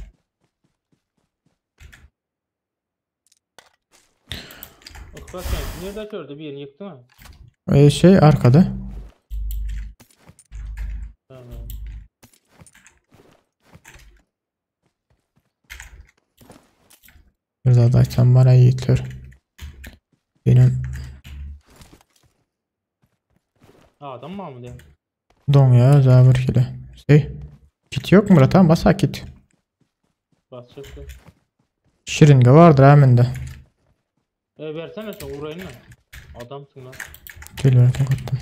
Bak sen nerede gördü bir yerini yıktı mı? Şey arkada. Tamam. Bir zat aýtsam bana yiğitler. Benim Adam mı mı diyor? don ya zabır kile. Şey, kit yok mu tamam basa kit. Basacak. Şiringe vardır hemen de. E versene sen vurayım mı? Adamsın lan. Geliyorum kapattım.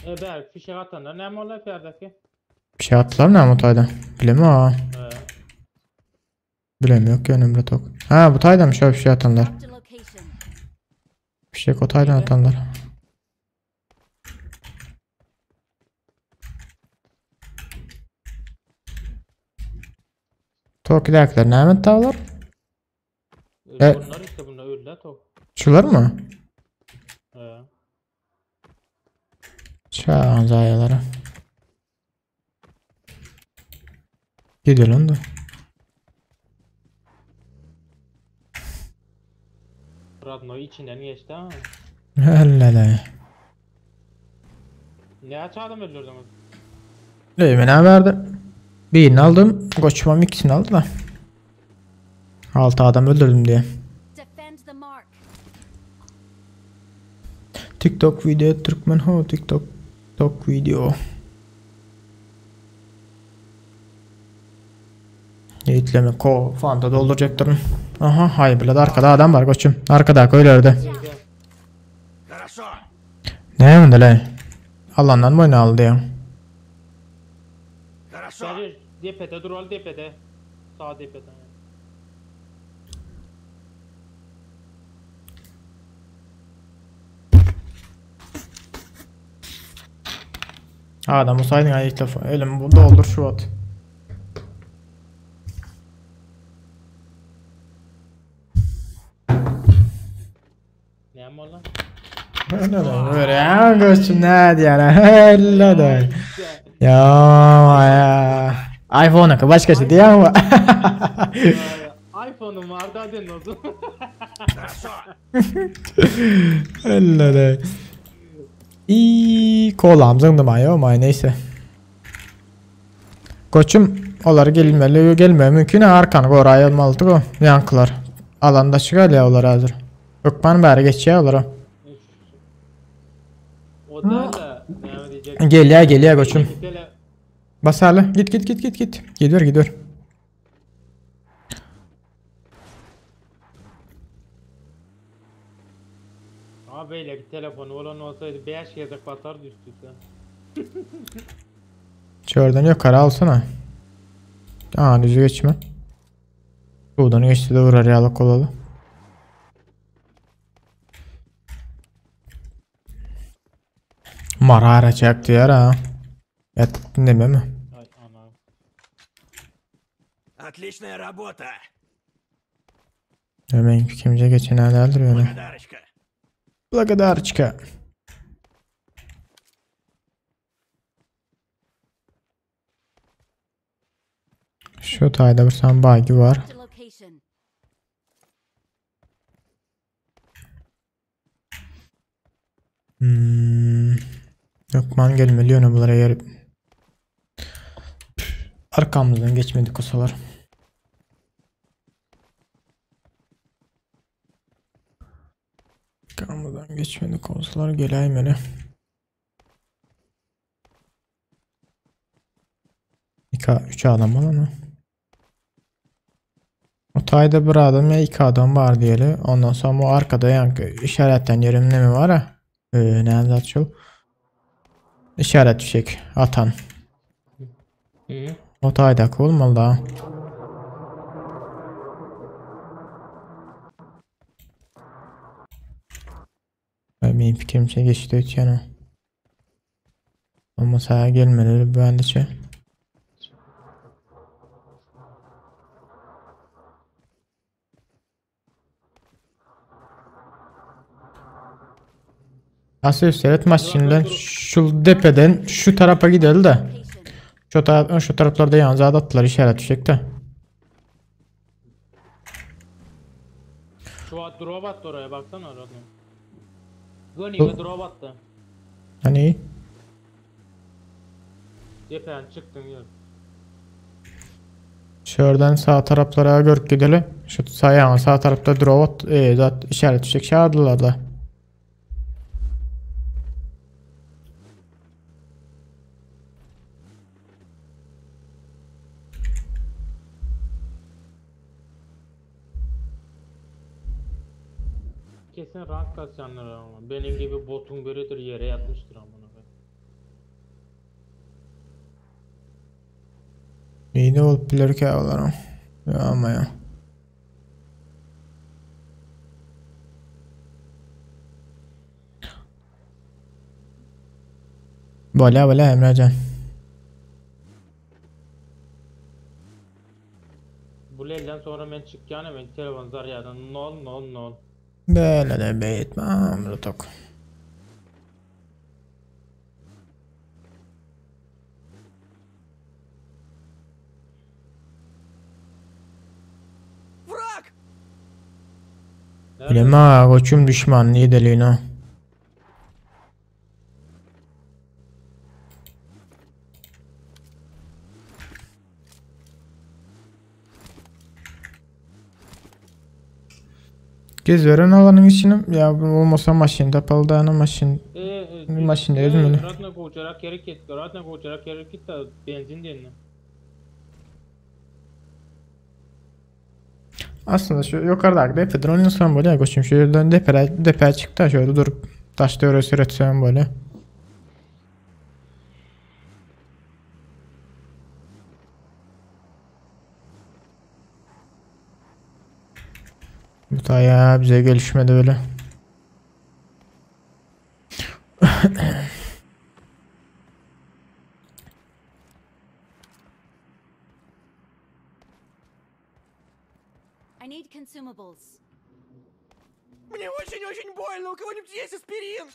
E ber fişek atanlar ne mi olayım yerdeki? Bir şey attılar mı bu tayda? Bilemiyorum ha. He. Bilemiyorum ki önemli tok. Ha bu tayda mı şöyle bir şey atanlar? Marked a location. Fişek o taydan atanlar. Toki'dakiler näme tavlar? E, Bunlar işte bunlar öldüler tok. Şular mı? He. Çağan zayalara. Gidelim da. Radnoy içinden geçti ha. Hellele. Ne aç adam öldürdünüz? Leymen verdi. Birini aldım. Koçmam ikisini aldı da. 6 adam öldürdüm diye. Defend the mark. TikTok video Türkmen ho TikTok tok video. Yiğitleme ko fanta dolduracaktım. Aha hay bile arkada adam var koçum. Arkada köylerde. Хорошо. Ne bunda lan? Alandan boyun aldı ya. Хорошо. Sadece depede dur al depede. Sağ depede. Adam olsaydın ya ilk defa. Elim bu doldur şu at. Ne mi lan? Öyle de böyle ya koçum ne diyor Öyle de. Ya ya. iPhone'a başkası diye ama. iPhone'um vardı hadi olsun. Хорошо. Öyle de. İyi kolam zındım ayo may neyse. Koçum olar gelmeli gelme mümkün arkanı goraya almalıdık o yankılar. Alanda çıkar ya olar hazır. Ökman bari geçiyor olara. O değil de ne diyecek? Geliyor geliyor koçum. Gel Bas hala. Git git git git git. Gidiyor gidiyor. Abi böyle bir telefonu olan olsaydı 5 gezek basardı üst üste. Çörden yukarı alsana. Aa düzü geçme. Buradan geçti de vurar yağlık olalı. Marara çaktı ya ha. Et neme mi? Ay ana. Отличная работа. Hemen kimce geçen herhalde öyle. Благодарочка. Благодарочка. Şu taýda bir sany bagy bar. Marked a location. Hökman gelmeli ýöne bular eger arkamyzdan geçmedik bolsalar. Arkamyzdan geçmedik bolsalar geläýmeli. 2 3 adam var ama. O taýda bir adam ya iki adam var diýeli. Ondan soň bu arkada ýaňky işaretlän ýerim neme var ha? Näme zat şu? İşaret fişek atan. Hı. O taýdaky bolmaly da. Ay, Benim fikrimçe geçti ötýän. Ama sağa gelmeli bence. Asıl seyret maşından şu depeden şu tarafa gidelim de. Location. Şu, taraf, şu taraflarda yalnız attılar işaret fişekte. Şu at drop attı oraya baksana oraya. Gönüme drop attı. Hani Depeden çıktın yer. Şuradan sağ taraflara görüp gidelim. Şu sağ yani sağ tarafta drop zat işaret fişek çağırdılar da. Kesin rank kasyanlar ama. Benim gibi botun biridir yere yatmıştır amına koyayım. İyi de olup bilir ki olarım. Ya ama ya. Bolýa bolýa Emrecan. Bu elden sonra ben çıkacağım hemen telefon zaryadan nol nol nol. Böyle de beyitmem tok. Враг! Nerede? Bileme ha koçum düşman niye deliğin ha. Gez veren alanın içine ya bu olmasa maşin tapalı da maşin Maşin özüm Ratna koçarak geri git. Ratna koçarak geri git de benzin dinle. Aslında şu yukarıdaki depeden oynasam böyle ya koçum şuradan depere depeye çıktı da şöyle durup taş devre süretsem böyle. Bu da ya bize gelişmedi öyle. I need consumables. Мне очень-очень больно! У кого-нибудь есть аспирин?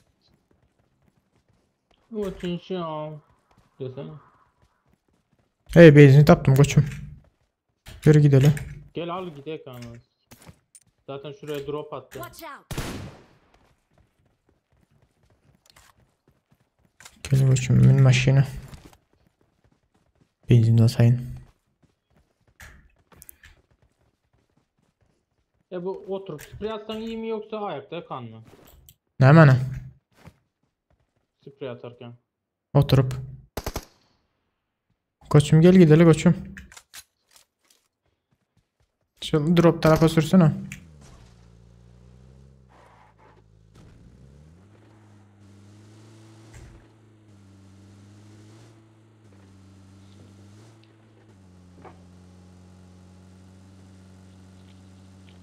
Очень şan. Desene. Hey benzin taptım koçum. Yürü gidelim. Gel al gidelim ama. Zaten şuraya drop attı. Watch out. Gel koçum bin maşına. Benzin de sayın. E bu oturup sprey atsan iyi mi yoksa ayakta kan mı? Ne hemen? Sprey atarken. Oturup. Koçum gel gidelim koçum. Şu drop tarafa sürsene.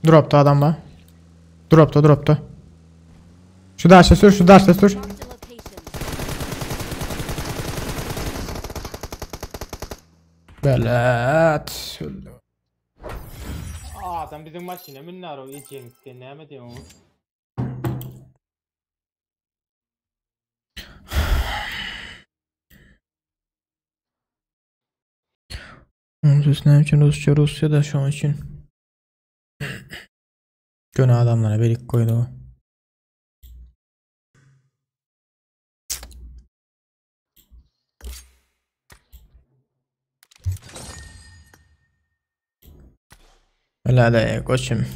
Dropta adam var. Dropta dropta. Şu daşa sür şu daşa sür. Marked a location. Belet. Aa sen bizim maşine minnar o içeyim ne mi diyorsun? Onun näme üçin Rusça Russiýada şoň üçin. Göni adamlara berik koydu. Öyle de koçum.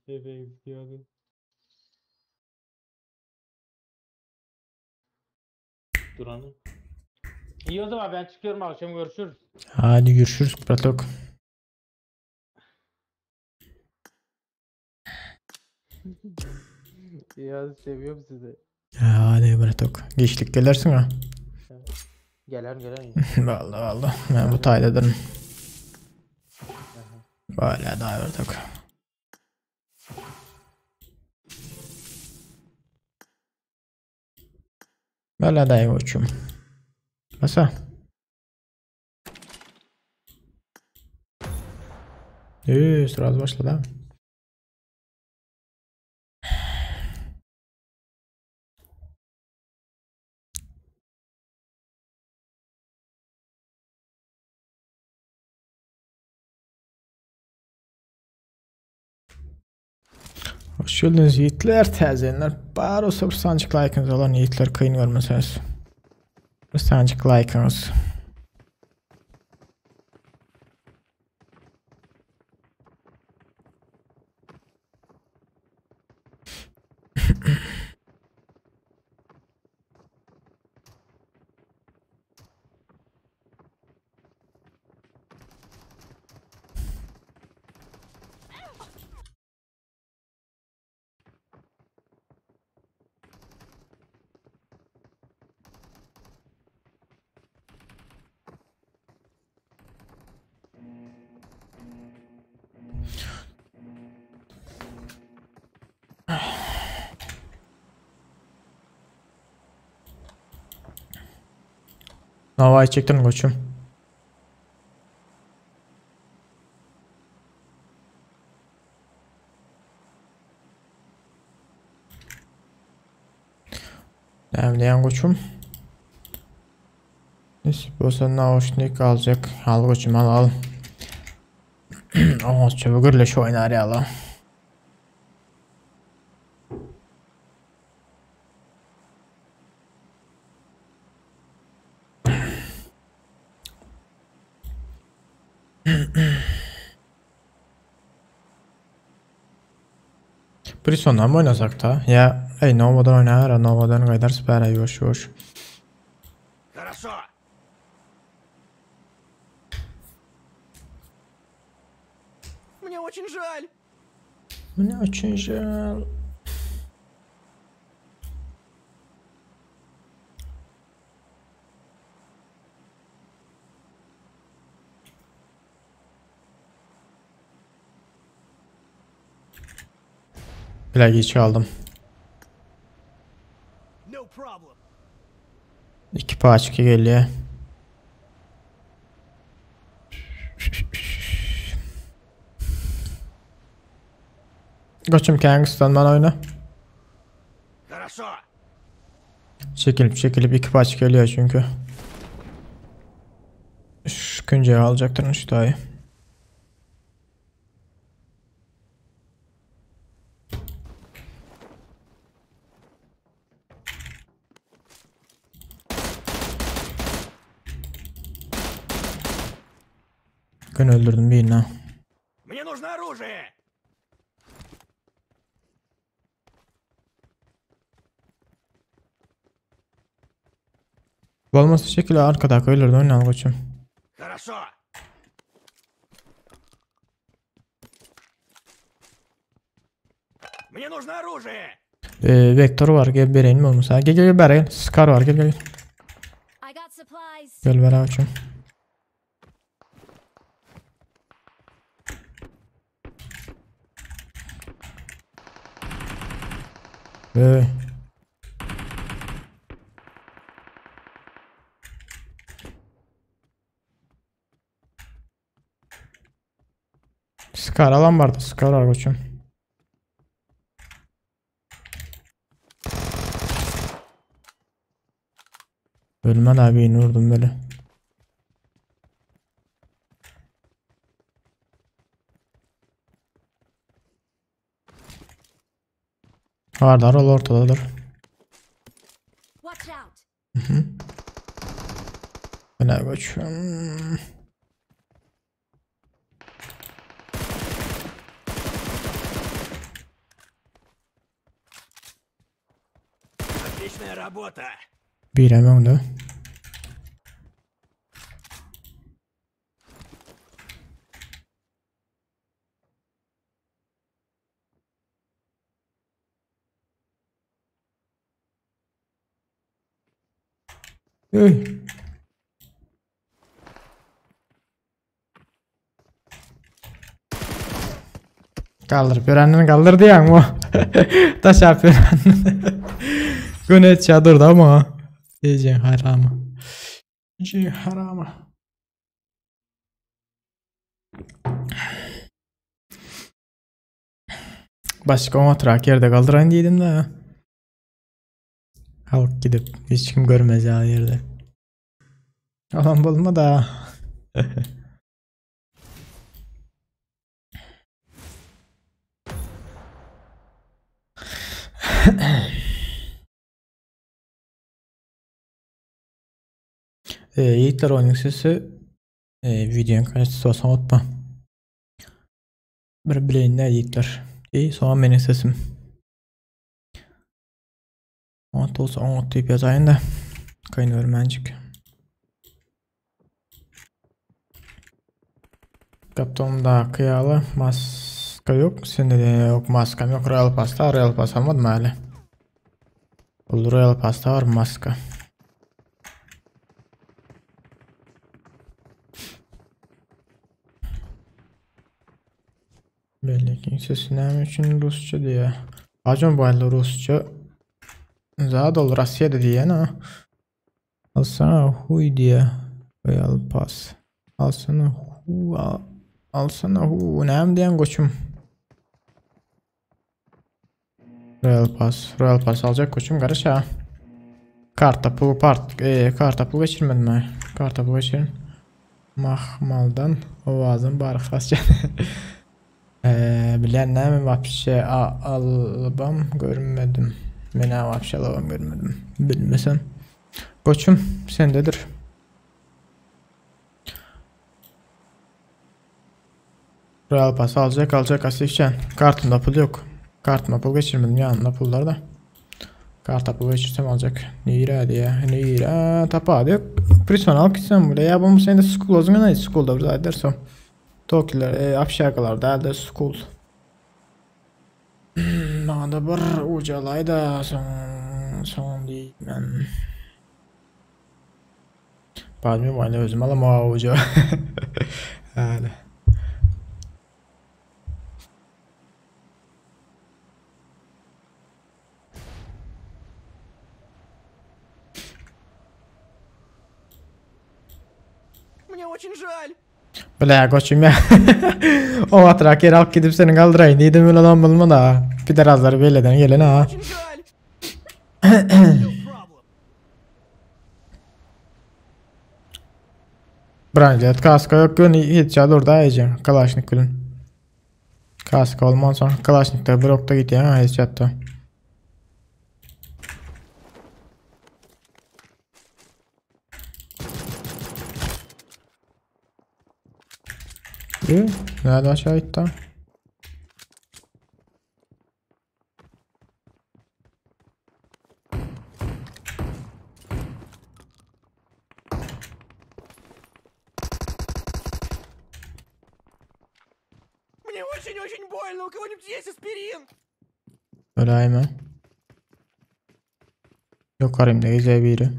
Epey istiyordu. Duranı. İyi o zaman ben çıkıyorum akşam görüşürüz. Hadi görüşürüz bratok. İyi hadi seviyorum sizi. Hadi bratok. Geçlik gelersin ha. Gelen gelen. Vallahi vallahi ben bu taydadırım. Böyle daha bratok. Böyle dayı koçum. Masa. Сразу вошла, да? Hoş geldiniz yiğitler, təzənlər. Bar olsa bir sancık like'ınız olan yiğitler kıyın görmeseniz. Bir sancık like'ınız. Navayı çektirin koçum. Demleyen koçum. Neyse bolsa nauşnik alacak. Al koçum al al. Oh çabuk gürleş oynar ya la. Prisondan mı oynasak da? Ya ey Nova'dan oynar, Nova'dan qaydarız bərə yoş yoş. Хорошо. Мне очень жаль. Мне очень жаль. Plagi çaldım. No problem. İki parça geliyor. Koçum Kingston bana oyna. Хорошо. Çekilip çekilip iki parça geliyor çünkü. Şu künceyi alacaktır şu dahi. Gün öldürdüm birini ha. Мне нужно оружие. Bolmasa şekilde arkadaki öldürdüm oynayalım koçum. Хорошо. Мне нужно оружие. Vektör var gel vereyim olmasa. Gel gel gel beri gel. Scar var gel gel. I got supplies. Gel beri koçum. Ey. Scar alan vardı. Scar var koçum. Ölmän abi vurdum böyle. Vardar ol ortadadır. Watch out! Öne koçum. Отличная работа. Bir hem önde. Ey. Kaldır görenini kaldır diyen bu. Taş yapıyor. Güne çadırdı ama. Diyeceğin harama. Diyeceğin harama. Başka o matrak yerde kaldıran değilim de. Halk gidip hiç kim görmez ya yerde. Alan bulma da. Yiğitler oyunun sesi videonun kaçtı olsa unutma. Bir bileğin ne yiğitler. İyi sonra benim sesim. Ont olsa ont deyip yazayım da. Kayın örmencik. Kaptomda kıyalı maska yok. Sende de yok maskam yok. Royal Pass'ta Royal Pass almadım hala. Royal Pass'ta var maska. Belli ki sesi näme üçin Rusça diýe. Acaba bu elde Rusça Zat ol Russiýada diýen ha. Alsana huy diýe. Royal Pass. Alsana hu al, alsana hu näme diýen goçum. Royal Pass. Royal Pass alacak koçum karış ha. Karta pul part karta pul geçirmedim ben. Karta pul geçirin. Mahmaldan ovazın barık Bilen näme vapşe alabam görmedim. Men vapşe alabam görmedim. Bilmesem. Koçum sendedir. Royal Pass alacak alacak asifçen. Kartımda pul yok. Kartıma pul geçirmedim yanında pullar da. Karta pul geçirsem alacak. Nire diye. Nire tapa diyor. Prison al gitsem buraya. Ya bu seni de school o zaman ne school'da bir edersem. Tokiler, apşakalar da elde school. Bana da bir ucalay da son değil ben. Bilmiyorum aynı özüm alama uca. Öyle. Мне очень жаль. Bile koçum ya. O matrak yer alıp gidip seni kaldırayım dedim öyle lan bulma da. Bir de razları beleden gelen ha. Очень жаль. No problem. Branjet kaska yok gün hiç çalır da yiyeceğim. Kalaşnik gülün. Kaska olmaz sonra Kalaşnik'te blokta gidiyor ha hiç yattı. Nerede aşağı gitti? Мне очень-очень больно. У кого-нибудь есть аспирин? Öyle mi? Yok arayayım ne güzel biri.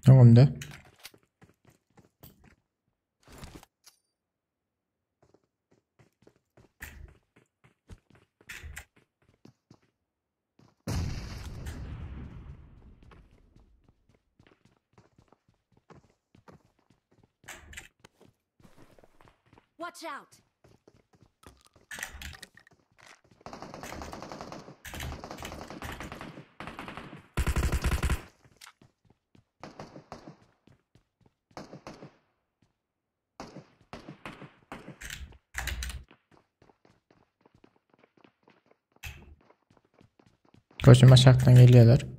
Tamam da. Watch out! Koçum aşakdan gelýärler.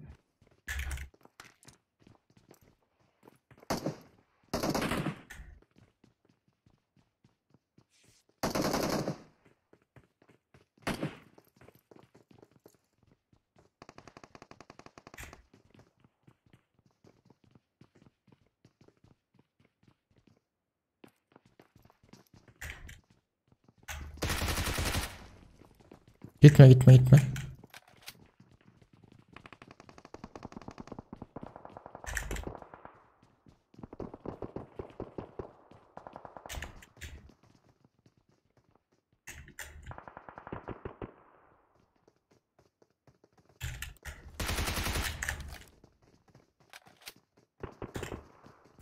Gitme gitme gitme.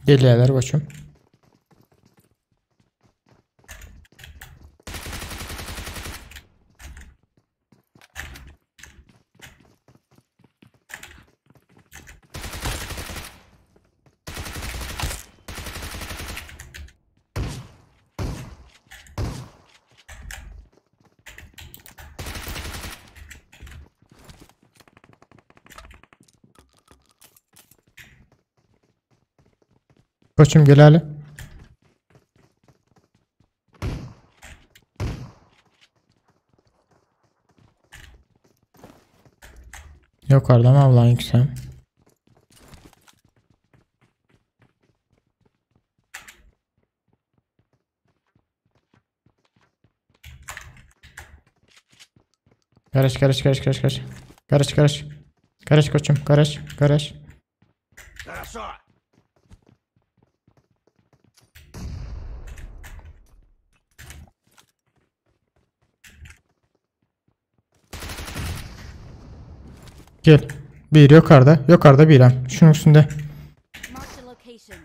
Gelýärler goçum. Koçum gel hele. Yukarıda mı ablan yüksem? Karış karış karış karış karış. Karış karış. Karış koçum karış karış. Хорошо! Gel. Bir yukarıda. Yukarıda bir hem. Şunun üstünde. Marked a location.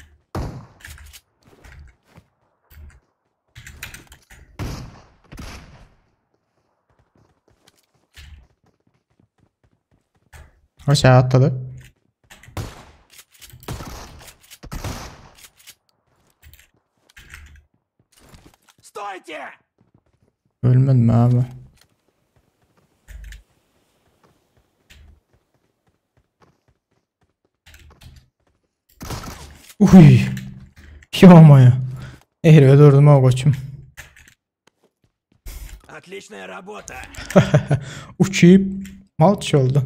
Aşağı atladı. Стойте! Ölmedim abi. Uy. Ё-моё. Eğri durdum o koçum. Отличная работа! Uçuyup malç oldu.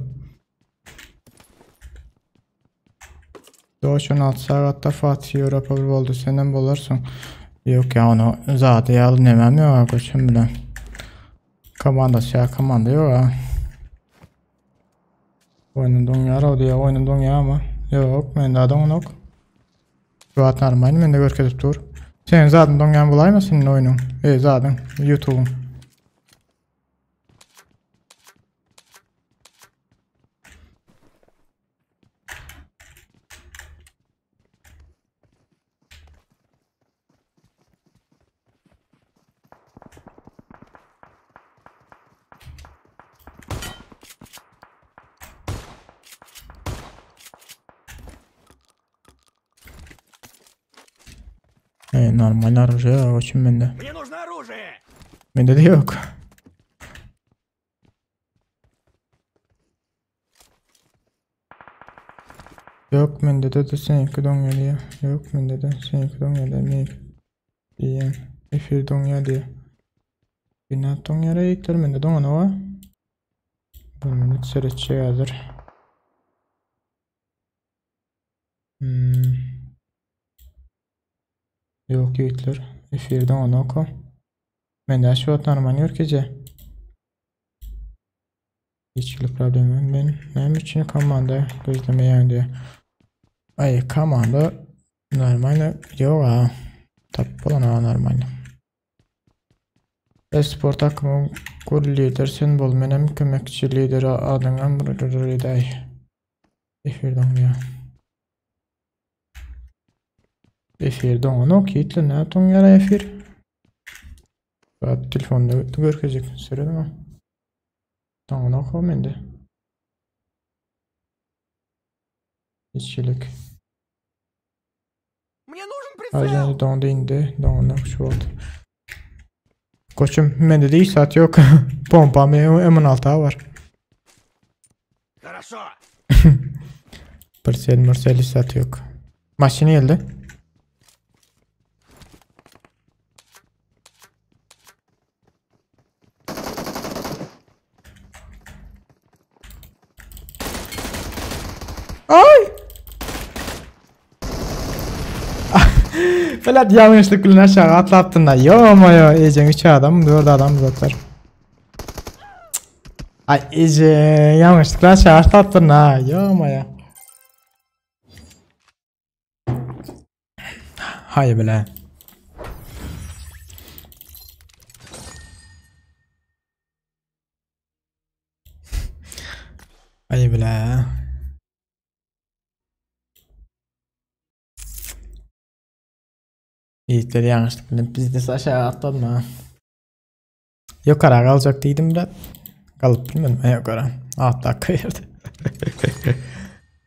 Doğuş 16 saatte Fatih Europa bir oldu. Senden bolarsun. Yok ya onu zaten yalı nemem yok koçum bile. Komandası ya komanda yok ha. Oyunun doňýar o diýe oyunun doňýar ama. Yok mende doňanok. Rahat normal mende görkezip dur. Senin zaten doňýan bolaýmy senin oyunun? E zaten YouTube'un. E normal orужие koçum mende. Мне нужно оружие! Mende de yok. Yok mende de de seninki doňýar diýe. Yok mende de seninki doňýar diýe. Meniki diýen. Efir doňýar diýe. Bina doňýar eýikler mende doňana wa. Bir minut seretjek hazır. Hmm. Yok ýigitler. Efir doňanok o. Mende şu wagt normal görkeje. Hiç hili problem yok. Men näme üçin komanda gözlemeýän diýe. Ay komanda normal yok ha. Tap bolan ha normal. Esport takımı kur lider sen bol menem kömekçi lider adyňam lider. Efir doňýar. Efir doňanok ýigitler näme doňýar efir? Saat telefonda görkezjek serediň. Doňanok o mende. Hiçlik. Мне нужен прицел! Ayrıca dondu indi. Doňanok şu wagt. Koçum mende de hiç saat yok. Pompam M16 var. Хорошо! Pırsel mırsel hiç saat yok. Maşini geldi. Ay! Felat yanlışlık bilen aşağı atlattın da. Yo mayo Ece'nin 3 adam 4 adam zaten. Ay Ece yanlışlıkla aşağı atlattın ha. Yo mayo. Hay bile. Ay bile. Yiğitleri yanlışlık bilen biznes aşağı atladım ha. Yukarı kalacak dedim de kalıp bilmedim ha yukarı. Hatta kayırdı.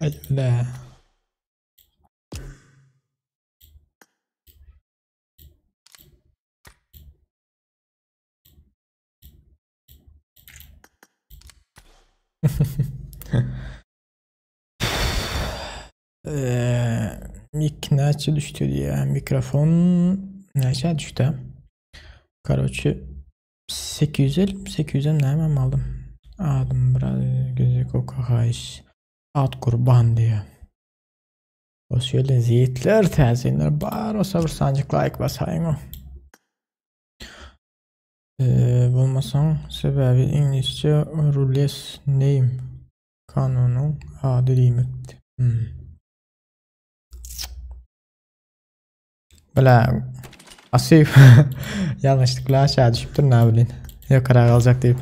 Ay bile. Mik näçe düştü diye mikrofon näçe düştü? Karoçi 850 800 näme aldım? Adım biraz gözü kokahayş. At kurban diye. O şöyle ziyitler terzinler bar o sabır sancık like basayım o. Bulmasan sebebi İngilizce rules name kanunu adı diýmekdi. Bile Asif yanlışlıkla aşağı düşüptür ne bileyim. Yukarı kalacak deyip.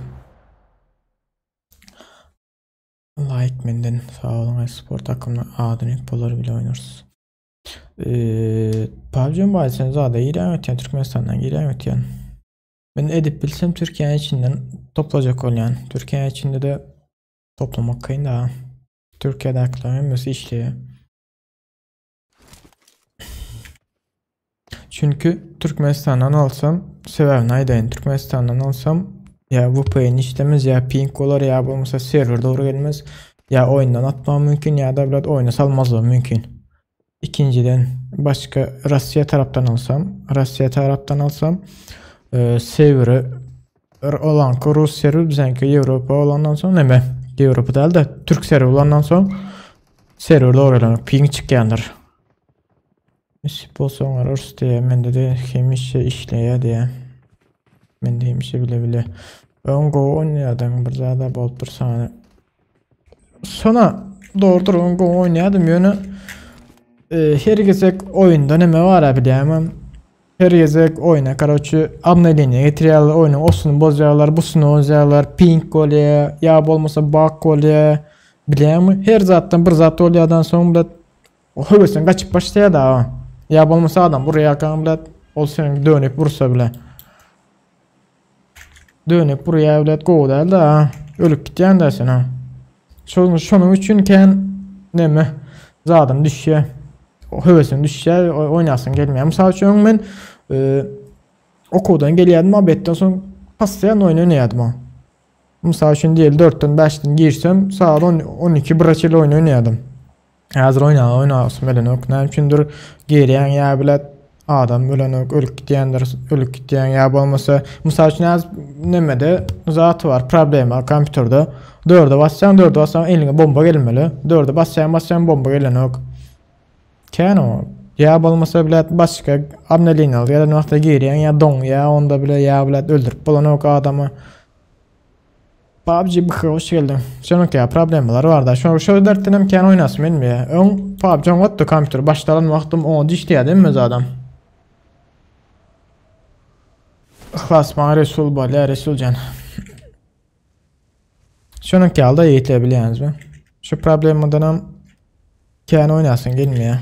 Like menden sağ olun spor takımına adını polar bile oynarız. PUBG Mobile sen zaten girýän ötýän Türkmenistandan girýän ötýän. Men edip bilsem Türkiye'nin içinden toplayacak olýan. Türkiye'nin içinde de toplamak kyn da. Türkiye'de hemmesi işleýär. Çünkü Türkmenistan'dan alsam sebäbini aýdaýyn. Türkmenistan'dan alsam ya VPN işlemez ya ping bolar ya bolmasa server doğru gelmez. Ya oyundan atmam mümkün ya da biraz oyuna salmazlar mümkün. İkinciden başka Rusya taraftan alsam, Rusya taraftan alsam serverı olan Rus server bizdenki Avrupa olandan sonra neme? Avrupa değil de Türk server olandan sonra server doğru gelenok ping çıkyandyr. Nasip bolsa oňararys diye mende de hemişe işleýär diye. Men de hemişe bile bile. Öň gowy oýnaýardym bir zada bolup bir sany. Sona doğrudur öň gowy oýnaýardym ýöne her gezek oýunda neme bar bilýärmem. Her gezek oýna karoçi obnovleniýe getirýärler, oýnuň osuny bozýarlar, busuny bozýarlar, ping bolýar, ýa bolmasa bug bolýar. Bilýärmi? Her zatdan bir zat bolýardan soň bilet höwesden gaçyp başlaýar da. Ya bolmasa adam buraya kan bilet ol senin dönüp vursa bile. Dönüp buraya bilet gowy däl da ölüp gitýän dersin ha. Şonuň üçin ken neme zadym düşýär. Höwesim düşýär, oýnasyn gelmeýär. Mysal üçin men okuwdan gelýärdim, obedden soň pastaýan oýun oýnaýardym. Mysal üçin diýeli 4-den 5-den girsem saat 10 12 bir çenli oýun oýnaýardym. Häzir oýna oýnasym gelenok. Näme üçindir girýän ýa bilet adam ölenok, ölüp gitýändir, ölüp gitýän ýa bolmasa mysal üçin häzir nemede zat var, problema kompýuterde. 4-e basýan, 4-e basýan eliňe bomba gelmeli. 4-e basýan, basýan bomba gelenok. Kän o. Ýa bolmasa bilet başga obnovleniýe gelen wagtda girýän ýa doň ýa onda bile ýa bilet öldürip bolanok adamy. PUBG bu hoş geldin. Şonuň ýa problemalar var da. Şo şo dertden hem kän oýnasym gelmeýär. Öň PUBG oňatdy kompýuter başlanan wagtym oňa dişleýärdi hemme adam. Yhlas maňa Resul bolýar, Resuljan. Şonuň ýaly da ýetle bilýäňizmi? Şu problemadan hem kän oýnasyn gelmeýär.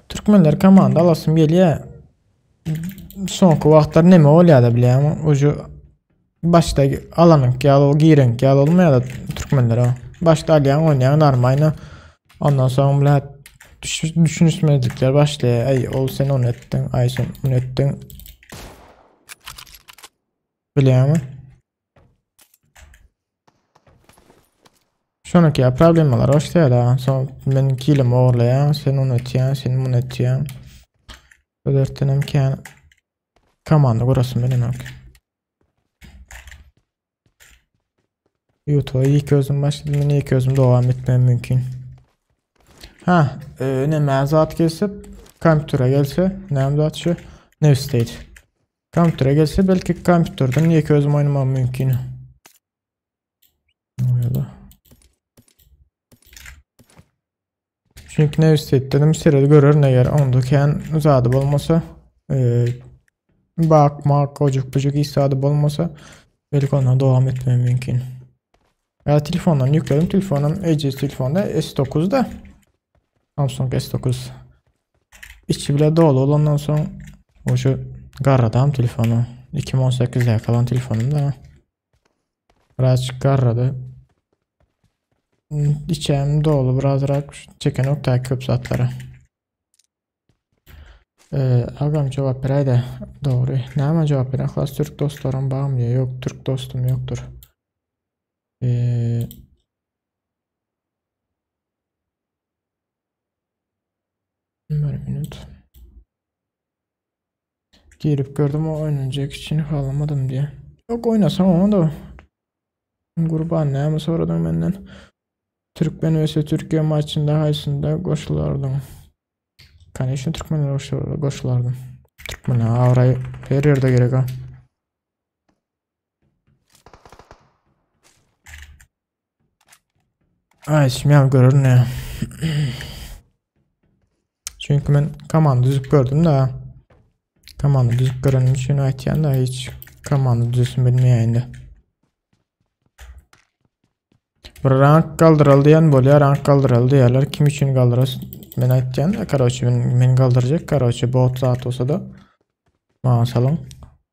Türkmenler komanda alasym gelýär. Soňky wagtlar neme bolýar-da bilýäňmi? Uje başda alanyňky ýaly, o gireňki ýaly bolmaýar-da türkmenlere. Başda alýaň, oýnaýaň normalno. Ondan soň bile düşünişmezlikler başlaýar. Aý, ol sen ony etdiň, aý sen muny etdiň. Bilýäňmi? Şonaki ya problemalar başlaýar da. Soň men kilim ogurlaýan, sen ony etýän, sen muny etýän. Ödertdenem kän komanda gurasym bilenok. YouTube'a ilk özüm başladım, men ilk özüm dowam etmem mümkin. Ha, e, neme zat gelse, kompýutere gelse, näme zat şu? New state. Kompýutere gelse belki kompýuterden ýeke özüm oýnamam mümkin. Oýala. Çünki ne istedim seredi görer ne ger onda kän zady bolmasa e, bakmak ojuk bujuk iş zady bolmasa belki ondan dowam etmem mümkin. Ya telefondan yükledim telefonum LG telefonda S9'da Samsung S9 İçi bile dolu olandan soň o şu garradam telefonu 2018'de kalan telefonum da biraz garrady. İçem dolu birazrak çeken yok daha köp zatlara. Ee, agam cevap beräýde. Dogry. Näme cevap beren? Klas türk dostlarym barmy diýýär. Yok, türk dostum yoktur. Ee, Bir minut. Girip gördüm o oynanacak için halamadym diye. Yok oynasam ama da. Gurban näme soradyň menden? Türkmen vs Türkiye maçynda haýsynda goşulardyň? Конечно türkmenlere goşulardym. Türkmene abraý her ýerde gerek ha. Ay şimdi görür ne? Çünkü men komanda düzüp gördüm da. Komanda düzüp görenim üçin aýtýan da hiç komanda düzüsün bilmeýän indi. Bir rank galdyryldy diýen bolýar, rank galdyryldy diýerler. Kim üçin galdyras? Men aýtýan da, karoçe, men, men galdyrjak, karoçe, bot zat bolsa da. Maňa salyň.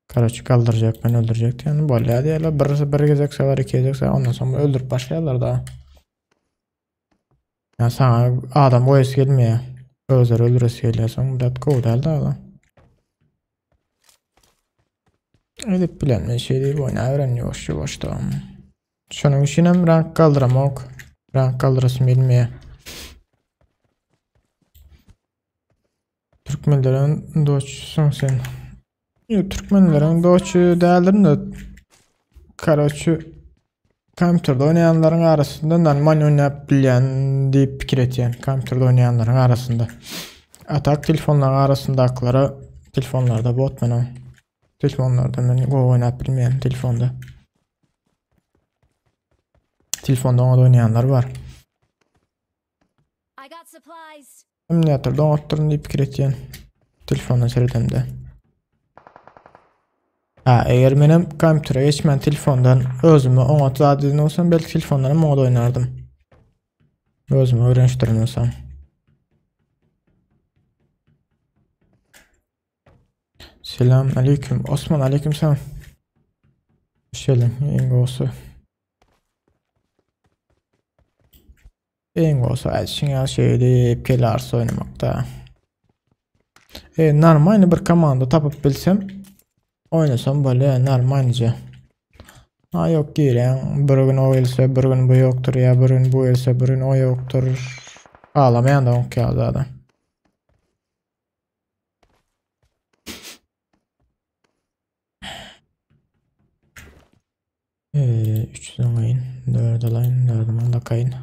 Karoçe, galdyrjak, men öldürjek diýen bolýar diýerler. Bir, bir gezek salar, iki gezek salar, ondan soň öldürüp başlaýarlar da. Ya sana adam goýasy gelmeýär. Özleri öldüresi gelýär. Soň bilet gowy däl da. Edip bilen men şey diýip oýnaberen ýuwaş ýuwaşdan. Şonuň üçin hem rank galdyramok. Rank galdyrasym gelmeýär. Türkmenleriň doçusyň sen. Ýok, türkmenleriň doçy däldirin de. Karoçi kompýuterde oýnaýanlaryň arasynda normal oýnap bilýän diýip pikir etýän. Kompýuterde oýnaýanlaryň arasynda. Atak telefonlaryň arasyndakylara telefonlarda bot men. Telefonlarda men gowy oýnap bilmeýän telefonda. Telefonda oňa oýnaýanlar bar. I got supplies. Emniýetler doňatdyryn diýip pikir etýän. Telefondan seredemde. Ha, eger menem kompýutere geçmän telefondan özüme oňat zat eden bolsam, belki telefondan hem oňat oýnardym. Özüme öwrenişdiren bolsam. Selam aleyküm. Osman aleyküm selam. Hoş geldin. Iň gowusy. Iň gowusy aýdyşyň ýaly şeýdip kelars oýnamakda. E, normalny bir komanda tapyp bilsem oýnasam bolýar normalnyja. Ha ýok girýän bir gün o gelse bir gün bu ýokdur ýa bir gün bu gelse bir gün o ýokdur. Ağlamaýan da oňki ýaly zada. Ee, 3 alayın, 4 alayın, 4'ümü dakayın.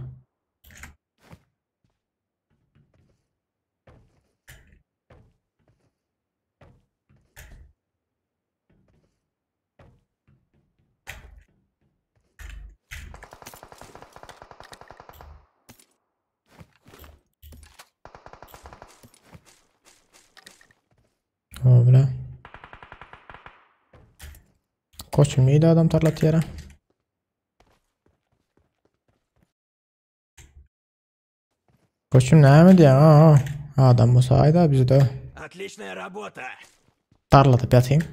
Dobra. Koçum neydi adam tarlat yere? Koçum näme diýýän? Adam bolsa aýda bizde. Отличная работа. Tarladyp ýatayım.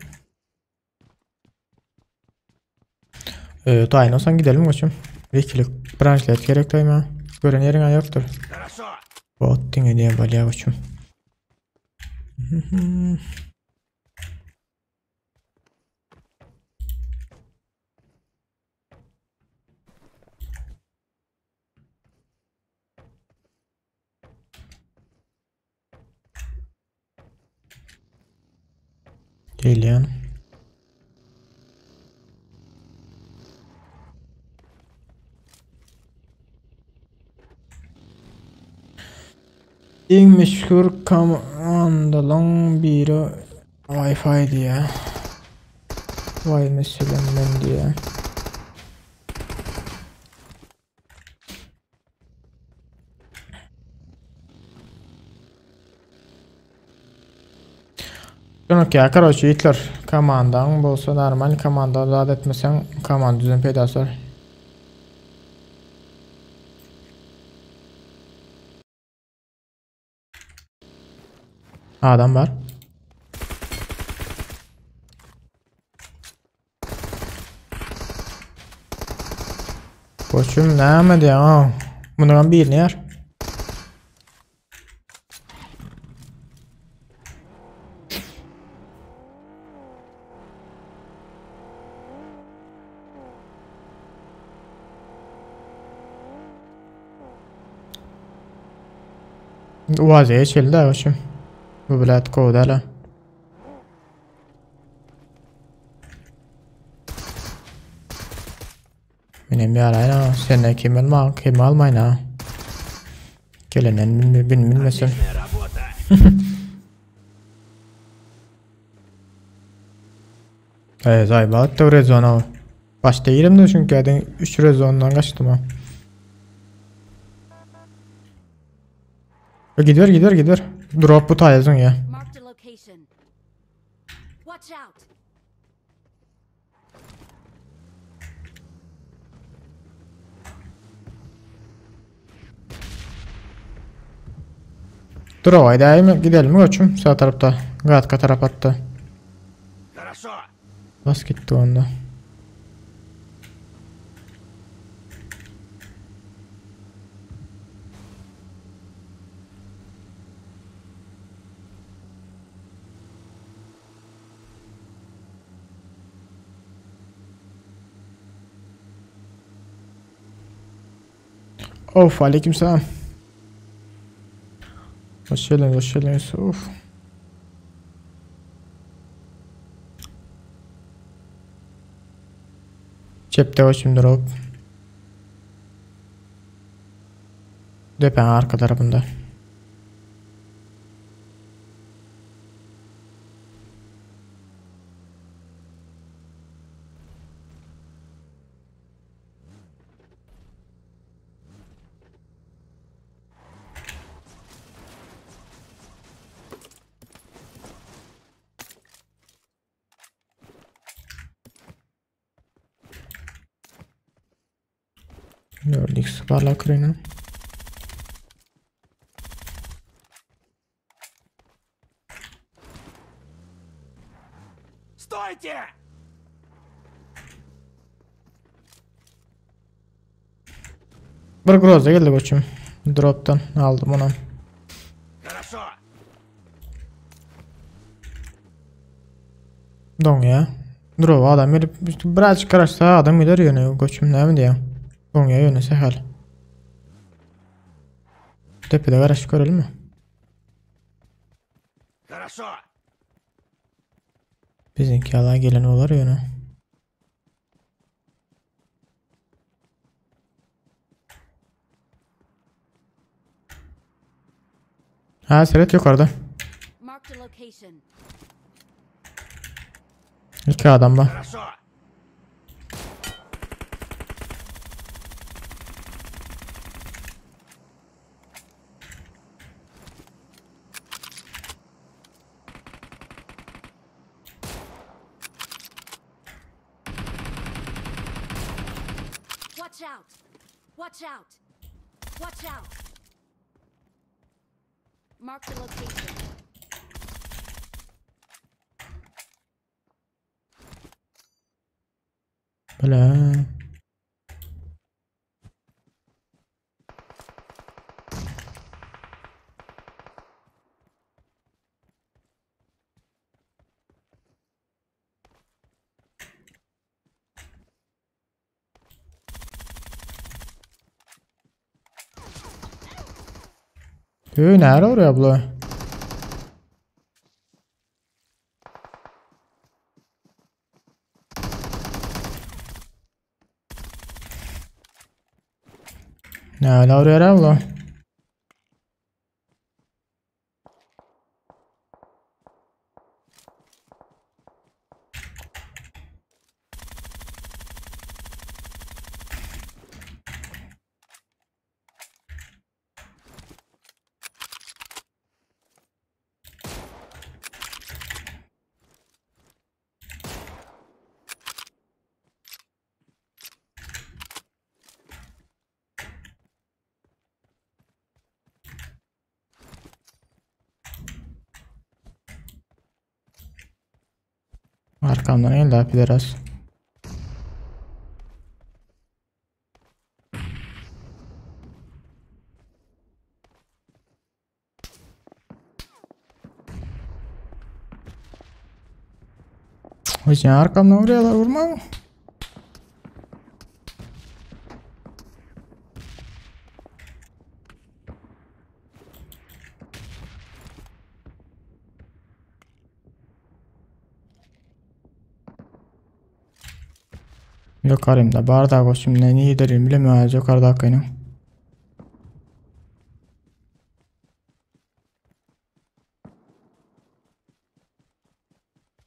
Ee, tayin olsan gidelim koçum. Vekillik branşlet gerek daýma. Gören ýeriň ýokdur. Хорошо. Bot diňe diýe bolýar koçum. Gelýän. Iň meşhur komandalaň biri Wi-Fi diýä. Vay meselem men diýä. Dönük ya karoçi itler komandaň bolsa normal komanda zat etmeseň komanda düzen peýdasy bar. Adam bar. Koçum näme diýýäň? Munuň birini ýar. Uaze geçeli de koçum. Bu bilet gowy däl. Menem ýaraýyn sen kim alma, kim almaýyn ha. Gelenden bin bin bilmesem. Отличная работа. Evet ay da rezona. Başta yerim de çünkü adın 3 rezondan kaçtım ha. Gidiyor gidiyor gidiyor. Drop bu tayazın ya. Marked a location. Watch out. Drop haydi gidelim mi koçum? Sağ tarafta. Gatka taraf attı. Хорошо. Nasıl gitti onda? Of aleykümselam. Hoş geldiniz, hoş geldiniz. Of. Cepte hoşum drop. Depen arka tarafında. Dördük barla Ukrayna. Стойте! Bir groza geldi koçum. Drop'tan aldım onu. Хорошо. Don ya. Drop adam gelip birazcık karışsa adam gider yöne koçum ne mi diye. Don ya yöne sehal. Tepede karışık görelim mi? Хорошо. Bizimki hala gelen olur yöne. Ha seret yukarıda. Marked a location. İki adam var. Хорошо. Watch out. Watch out. Watch out. Marked a location. Bile. Öý näre urýar bular? Näle urýar bular? Arkamdan geldi pideras. Hoş arkamdan vuruyorlar vurma mı? Ýokarymda bardak oşum ne niýderim bilemän ýokardakyny.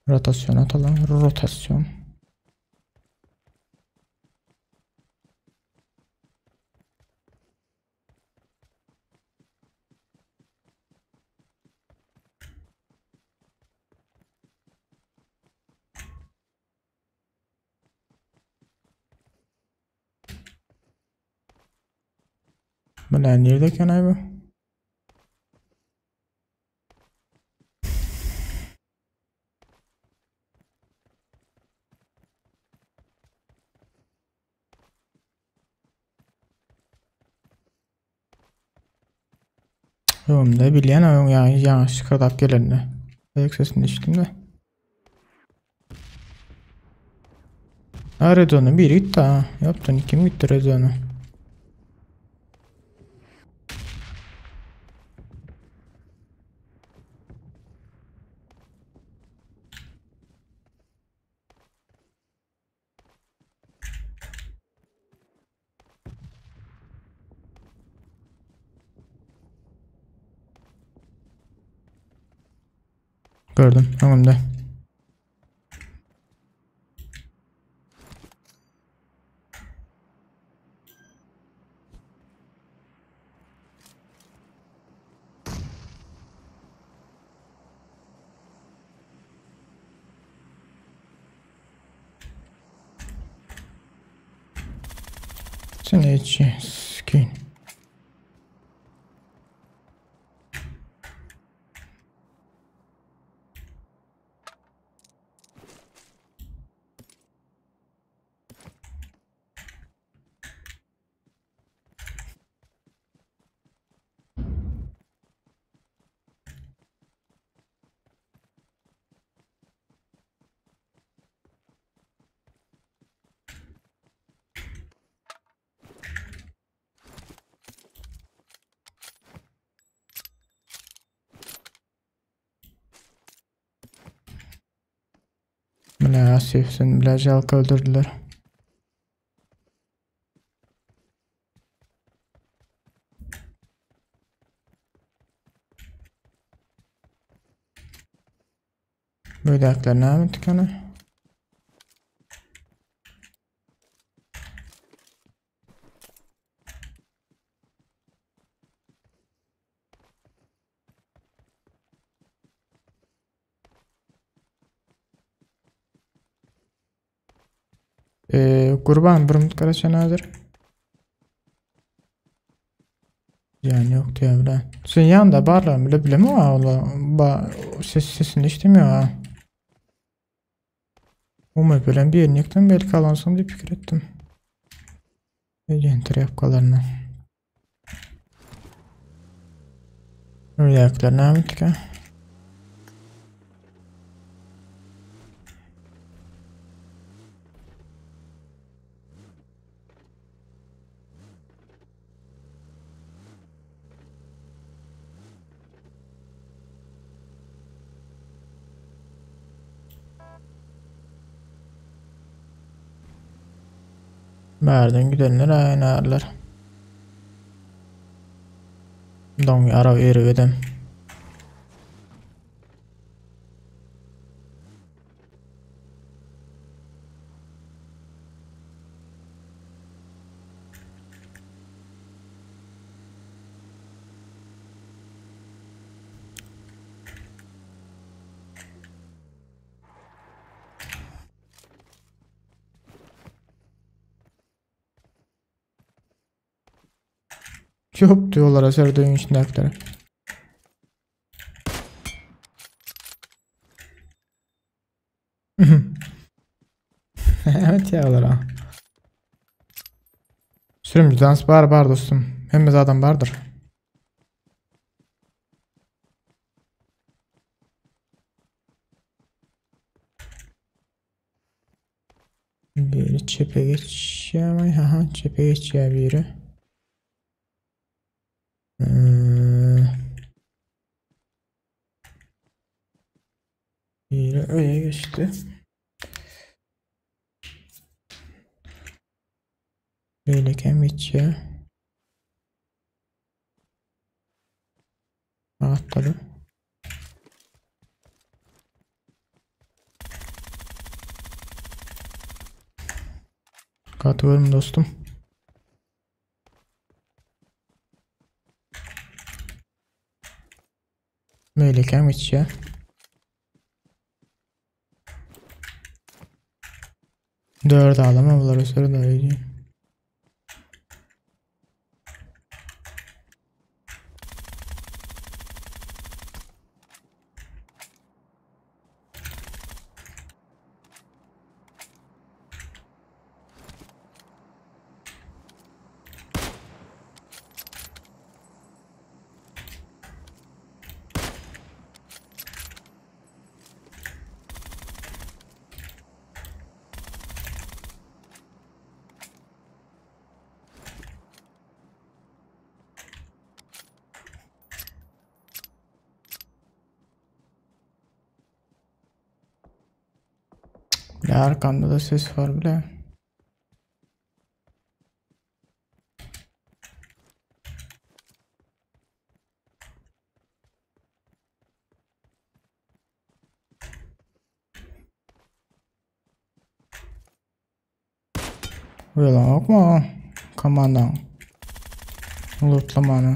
Rotasyon atalım. Rotasyon. Bu ne? Nerede kenay bu? Oğlum ne bileyim oğlum ya yanlış kadar gelenle. Ayak sesini işittim de. Ha Redon'u bir gitti ha. Yaptın kim gitti Redon'u? Gördüm önümde. Sen içi skin. Bile Asif'sin bile Jalka öldürdüler. Böyle ne yaptık ana? Kurban bir karaşan hazır. Yani yok diye bile. Sen yanında barla bile bile mi var? Ba ses sesini işitmiyor ha. Umyt bilen birini ýykdym, belki alansyň diýip pikir etdim. Öýden trýapkalaryny. Öýdäkiler näme etdikä? Bärden gidenler aýnarlar. Doň ýara eribedem. Yok diyorlar eser düğün içindekilere. Evet ya Sürümcü dans bar bar dostum. Hemme adam bardyr. Biri çepe geçýär. Aha, çepe geçýär biri. Biri öýe geçdi. Beýlekem geçýär. Atladı. Gaty görüm dostum. Beýlekem geçýär. Dört adama bular ösür da Bile arkamda da ses var bile. Uýalanokmy komandaň lootlamany.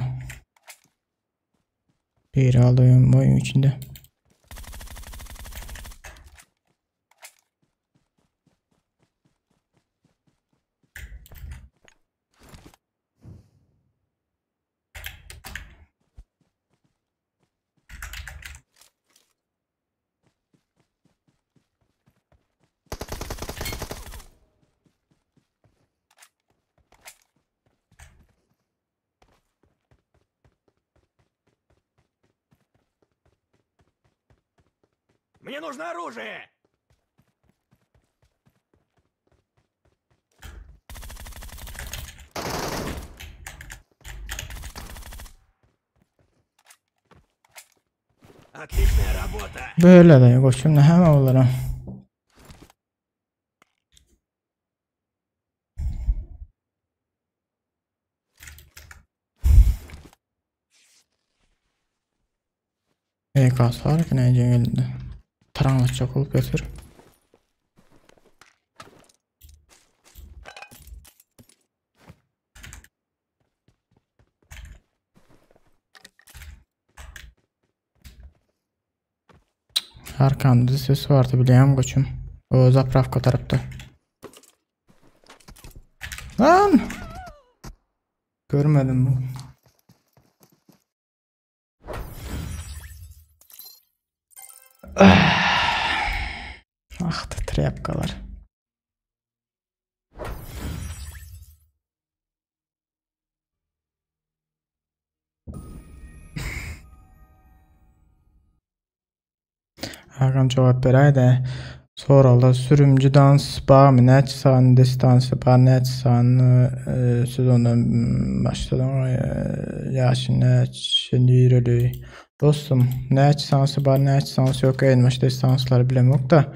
Biri aldy oyun içinde. Мне нужно оружие! Отличная работа! Böyle de koçum ne hemen olara. EKS var ki ne elinde. Taranlaşacak olup götür. Arkamda ses vardı biliyorum koçum. O zapravka tarafta. Lan! Görmedim bu. Ah da trepkalar. Agam jogap beräýdä. Soraglar sürümji dans barmy? Näçe sany distansiýa bar? Näçe sany e, sezondan başladyň? E, ýaşy näçe nireli? Dostum, näçe sanysy bar, näçe sanysy ýok? En başda distansiýalary bilemok da.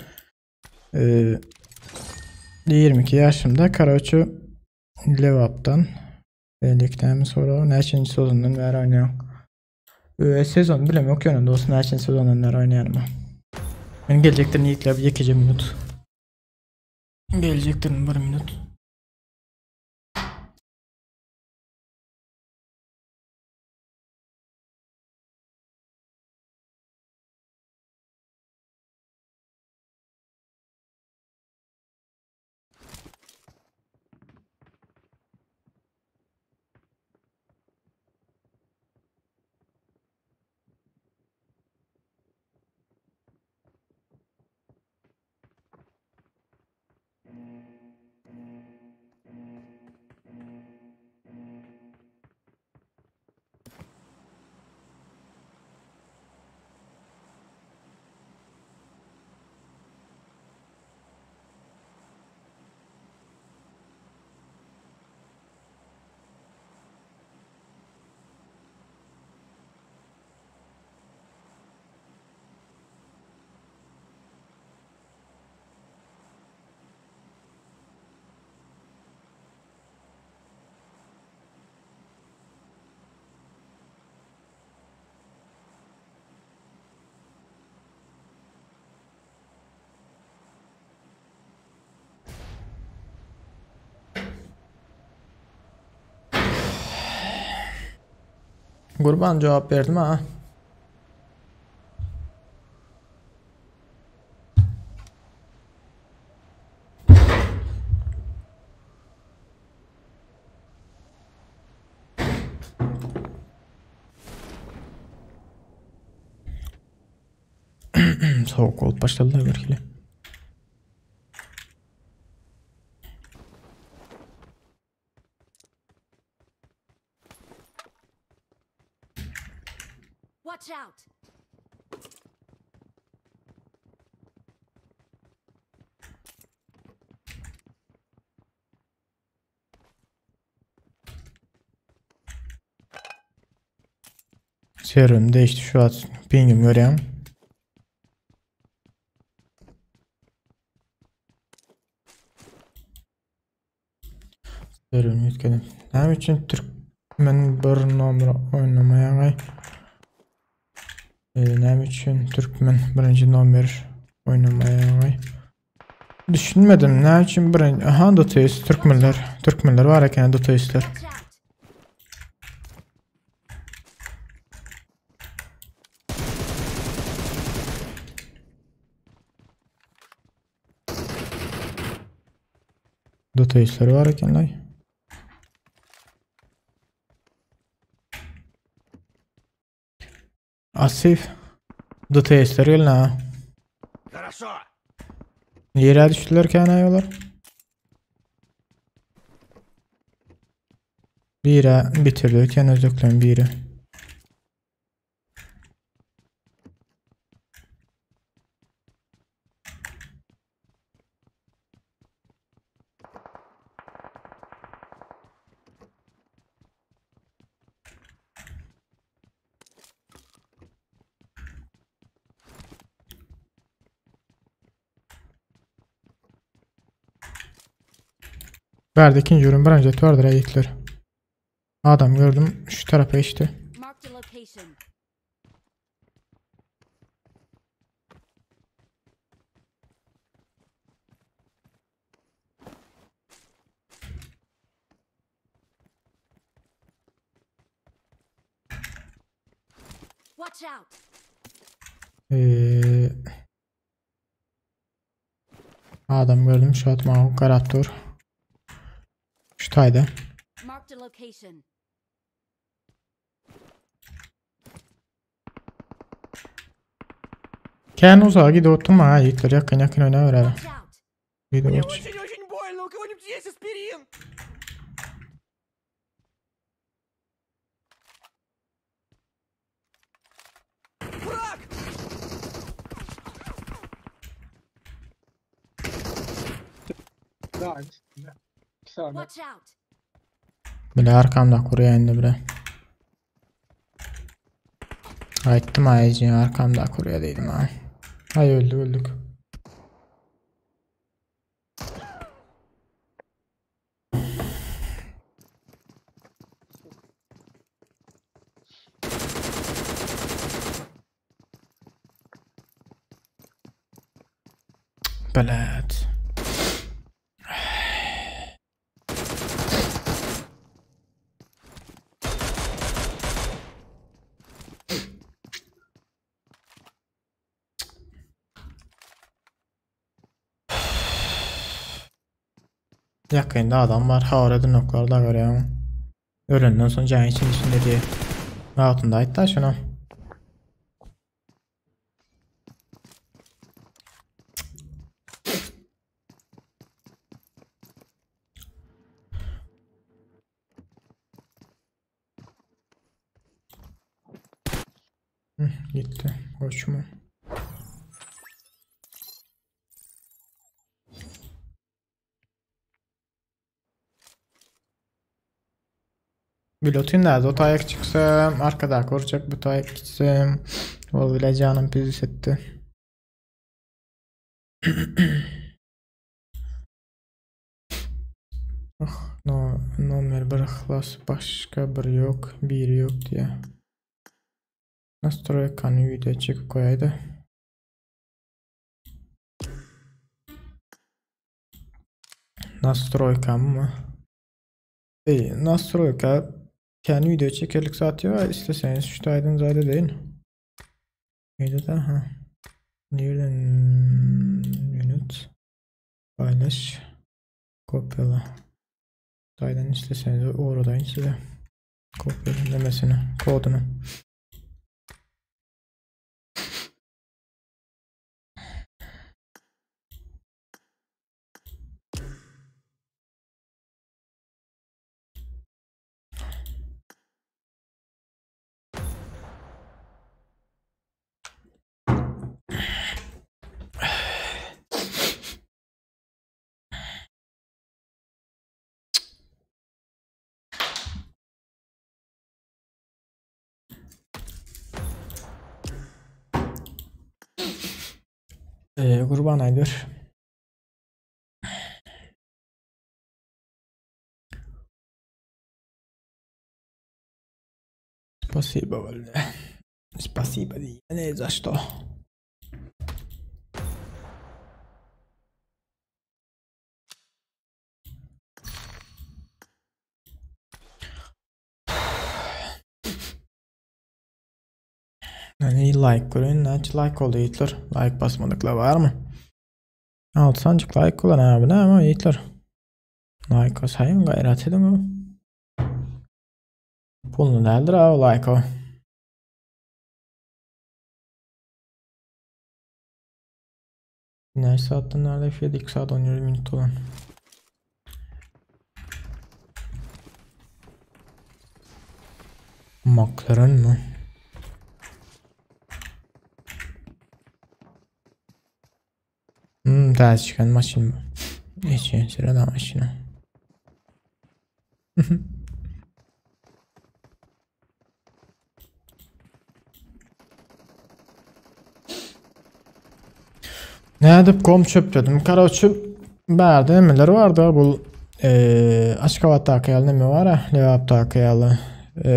E, 22 ýaşymda, karoçe Lebapdan. Beýleki näme sorag? Näçenji sezondan bäri oýnaýaň? Ee, sezon bilemok ýöne dostum näçenji sezondan bäri oýnaýanymy. Men geljekdir niýetläp ýekeje minut. Geljekdir bir minut. Gurban jogap berdim ha. Soğuk olup başladylar belki. Watch out! Serum değişti şu an pingim görýän. Serum ýetkedim. Näme üçin Türkmen bir nomer oýnamaýaňay? Ee, näme üçin Türkmen birinji nomer oýnamaýaňay? Düşünmedim. Näme üçin birinji? Aha, DTS Türkmenler. Türkmenler bar eken DTS'ler. Watch out! DTS'ler var ekenler. Asif. DTS'ler gelin ha. Хорошо. Yere düşdüler kän olar. Biri bitirdi öten özlüklerin biri. Verdi ikinci ürün birinci vardır ayıklar. Adam gördüm şu tarafa işte. Marked a location. Watch out! Ee, adam gördüm şu atma karakter. Şu tayda. Marked a location. Kän uzağa gidip oturma ha yiğitler yakın yakın oyna ver Watch out! Gidip Мне otur. очень-очень больно. У кого-нибудь есть аспирин? Враг! sany. Watch out! Bile arkamda kurýa indi bile. Aýtdym aýjy arkamda kurýa diýdim ha. Aý öldük öldük. Belet. Yakında adam var. Havara dönükler da görüyorum. Ölenden sonra can için içinde diye. Altında ayet şuna. Hı, gitti. Koçmu. Bilotin nerede? O tayak çıksam arkada koruyacak bu tayak gitsem. O bile canım pis etti. Oh, no, nomer bir ihlas başka bir yok, bir yok diye. Nastroykanı video çekip koyaydı. Nastroyka mı? Değil, Nastroyka kendi video çekerlik satıyor. İsteseniz şu aydın zade değil. Neydi de ha? Nereden unit paylaş kopyala. Saydan isteseniz uğradayın size. Kopyala demesini, kodunu. Gurban Aydır. Спасибо, Валде. Спасибо, не за что. Yani like görün, hiç like oldu yiğitler. Like basmadıklar var mı? Altı sancık like kullan abi ne ama yiğitler. Like basayım gayret edin mi? Pulunu nedir abi like o. Ne saatten nerede fiyat 2 saat 17 minut olan. McLaren mı? Täze çıkan maşyn bu. Geçen sırada maşyny. Nädip kom çöpledim. Karaçı bärde nemeler vardı bu Aşgabatdaky ýaly neme bar a, Lebapdaky ýaly.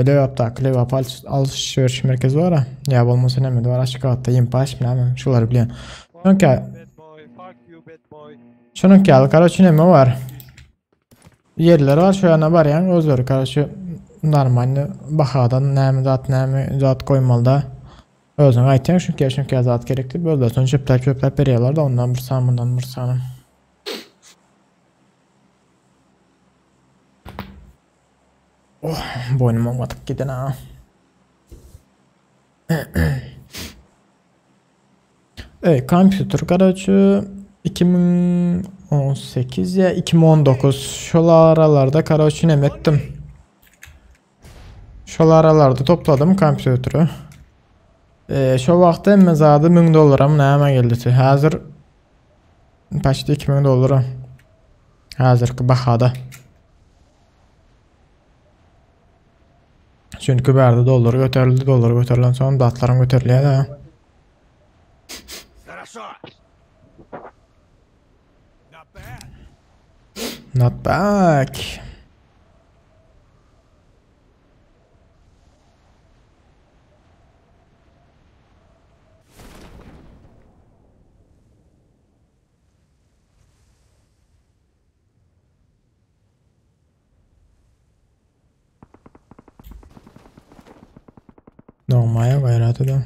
Lebapdaky Lebap alışveriş merkezi bar a. Ýa bolmasa neme bar Aşgabatda Ýempaş näme şulary bilýän. Şonuňky Şonuňky ýaly karaçı neme bar. Ýerler bar şu ýana barýan özleri karaçı normalny bahadan näme zat näme zat goýmaly da. Özüň aýtýaň şunkä şunkä zat gerek diýip özleri soň çöpläp çöpläp berýärler da ondan bir sany bundan bir sany. Oh, boýnuma batyp giden ha. Ey, kompýuter karaçı 2018 ya 2019 şol aralarda karaçı nem ettim. Şol aralarda topladım kompýuteri. Şo wagtda hemme zady 1000 dollara mı näme geldi? Häzir почти 2000 dollara. Häzirki bahada. Çünki bärde dollar göterildi, dollar göterilen soň zatlaryň göterilýär da. Хорошо. Not bad. Not bad. Dogmaýa gaýrat ediň.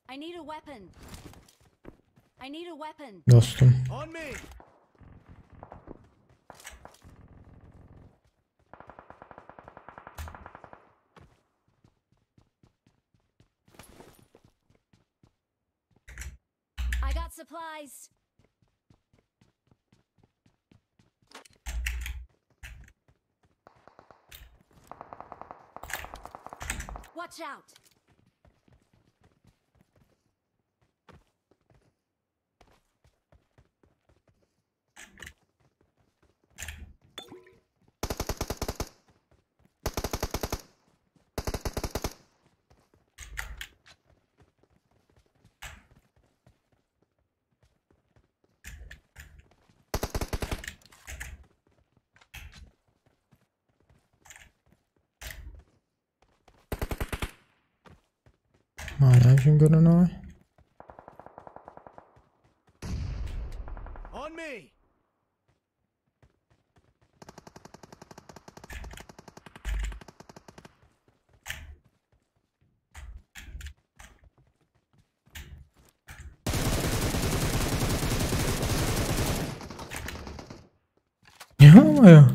I need a weapon. I need a weapon. Dostum. On me. I got supplies. Watch out. Madem şu görün o. On me. Ya ya.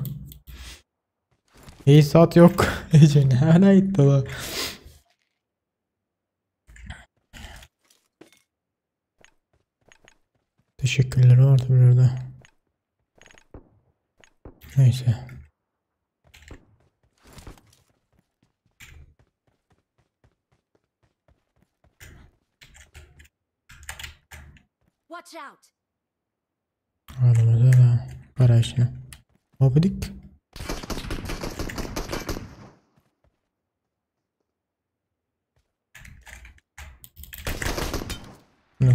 İyi saat yok. Ece nereye gitti lan? Teşekkürler vardı bir yerde. Neyse. Watch out. Aramızda da para işine. Hopidik.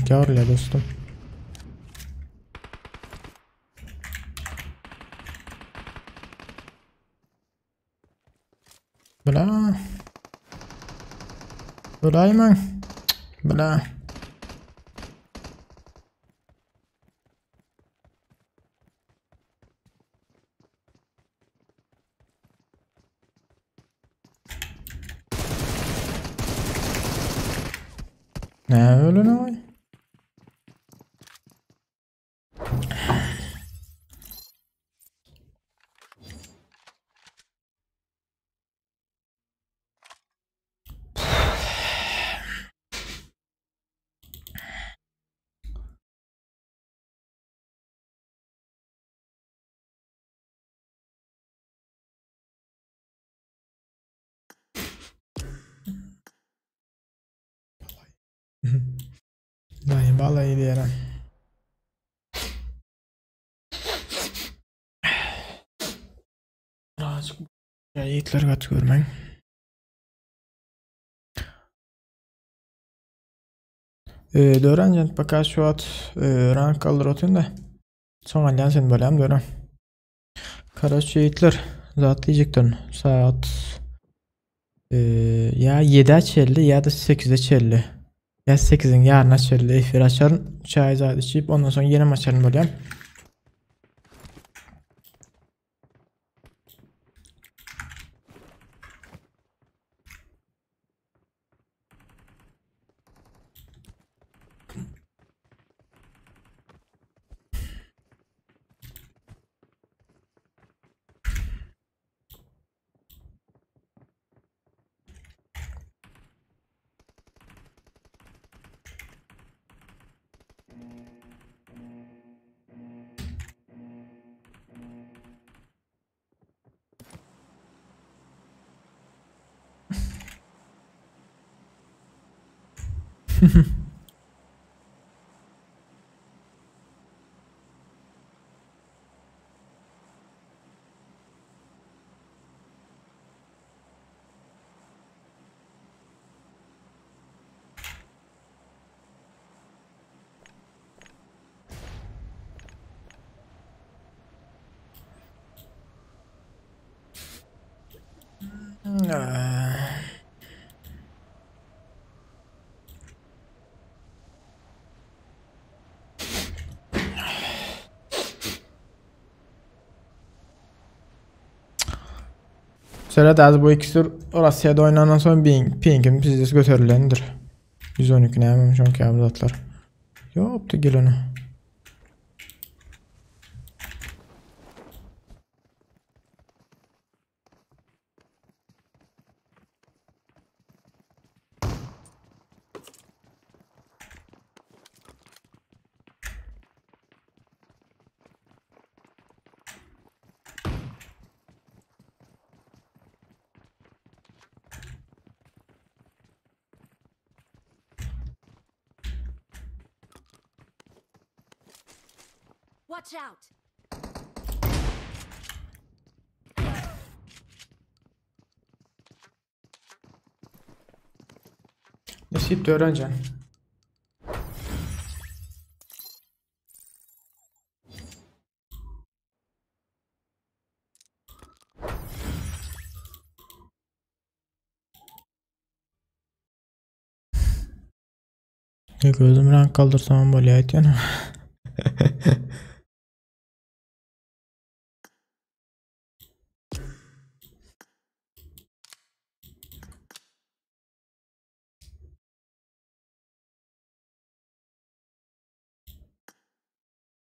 Kâr dostum. Bla. Bla Bla. Ne öyle ne var? Dai, bala diýelim. Birazcık ya yiğitler gaty görmäň. Dören baka şu at rank alır otun da. Soň alýan sen bolýam dören. Karaç yiğitler zat diyecektim. Saat ya 7'e çelli ya da 8'e çelli. Ya 8'in yarına çelli efir açarım. Çay zat içip ondan sonra yine açarım bolýam. Seret az bu ikisi Russiýada oýnandan soň pingim pizdes göterilendir. 112 nämemiş oň käbir zatlar. Ýokdy geleni. Watch out! Nesip öğreneceksin. Gözüm renk kaldırsam bolýar aýtýan.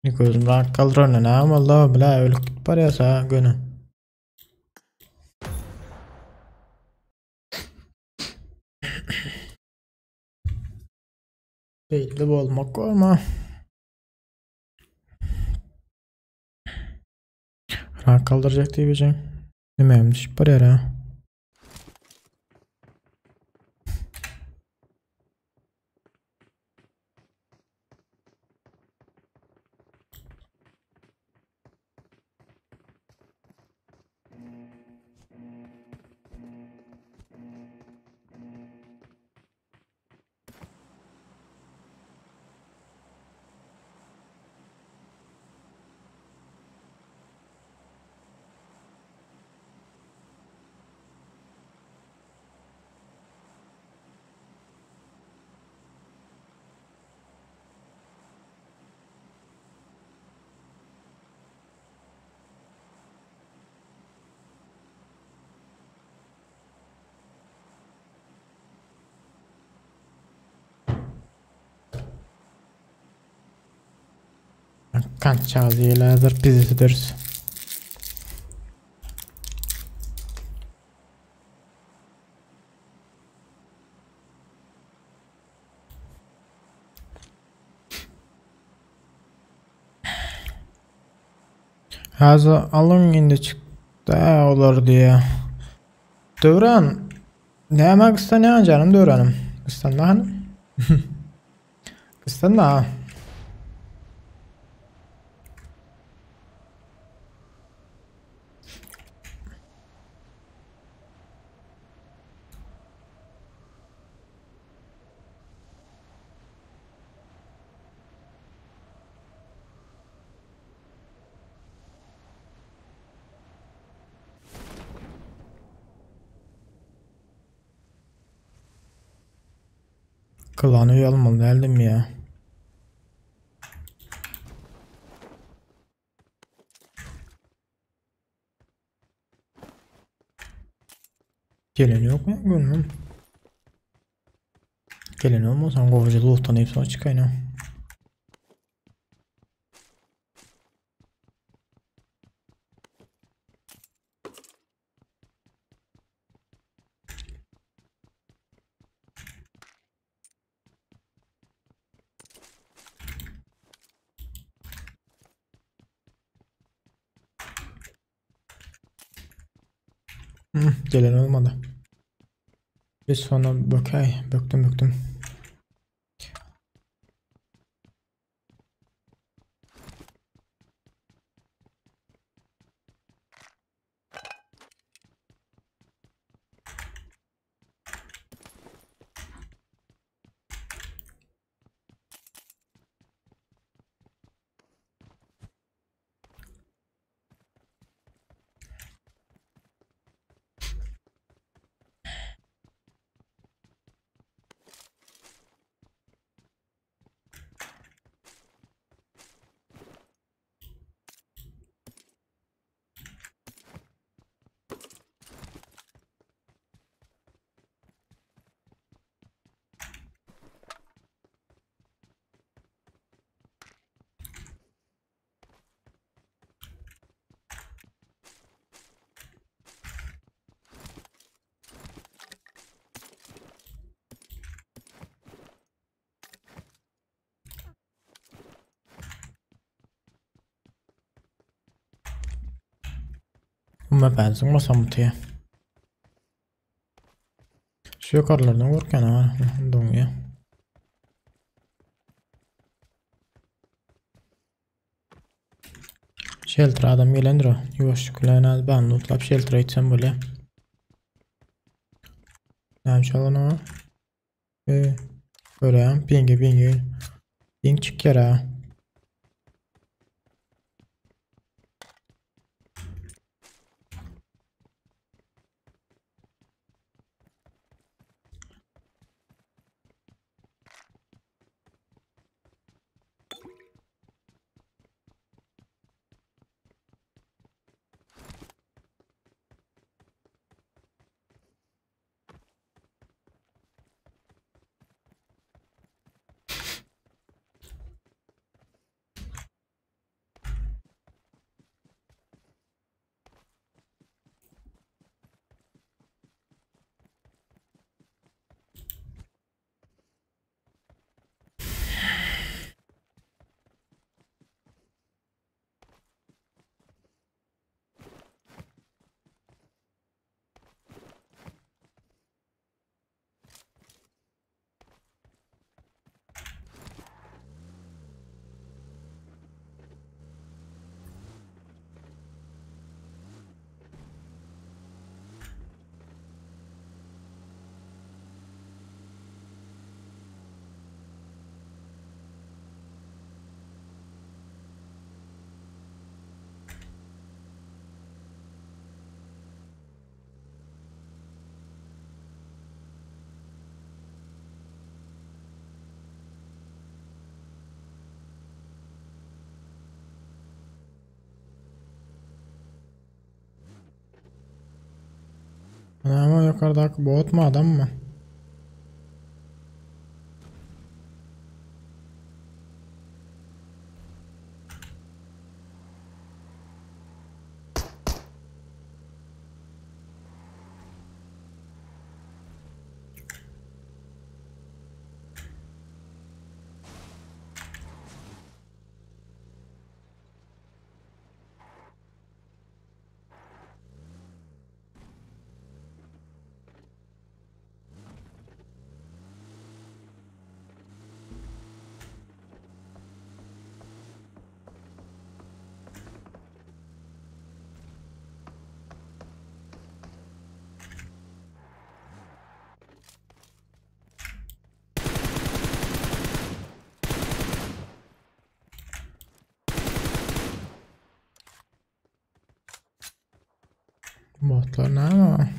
Gözüm renk kaldyran näme Allah bile ölüp gidip barýarsa göni. Belli bolmak ama Rank kaldıracak diye Demem düşüp barýar ha. Kança diýilädir bizisidiris. Häzir alyň indi çykdy olar diýe. Döwran näme gyssanýaň janym Döwranym? Gyssanma hany. Gyssanma. Klanı almalı geldim ya. Gelen yok mu? Görmem. Gelen olmasa govucu loot'tan hepsini çıkayım. Gelen olmadı. Bir sonra bökey. Böktüm böktüm. UMP-ni zyňmasam mutyýa. Şu ýokarlardan gorkýan ha, doňýa. Shelter adam gelendir o. Ýuwaşlyk bilen az bany lootlap shelter'a gitsem bolýar. Näme çalan o? E, görýän, pingi pingi. Ping çykýar ha. Ama yukarıdaki bot mu adam mı? Botlar näme?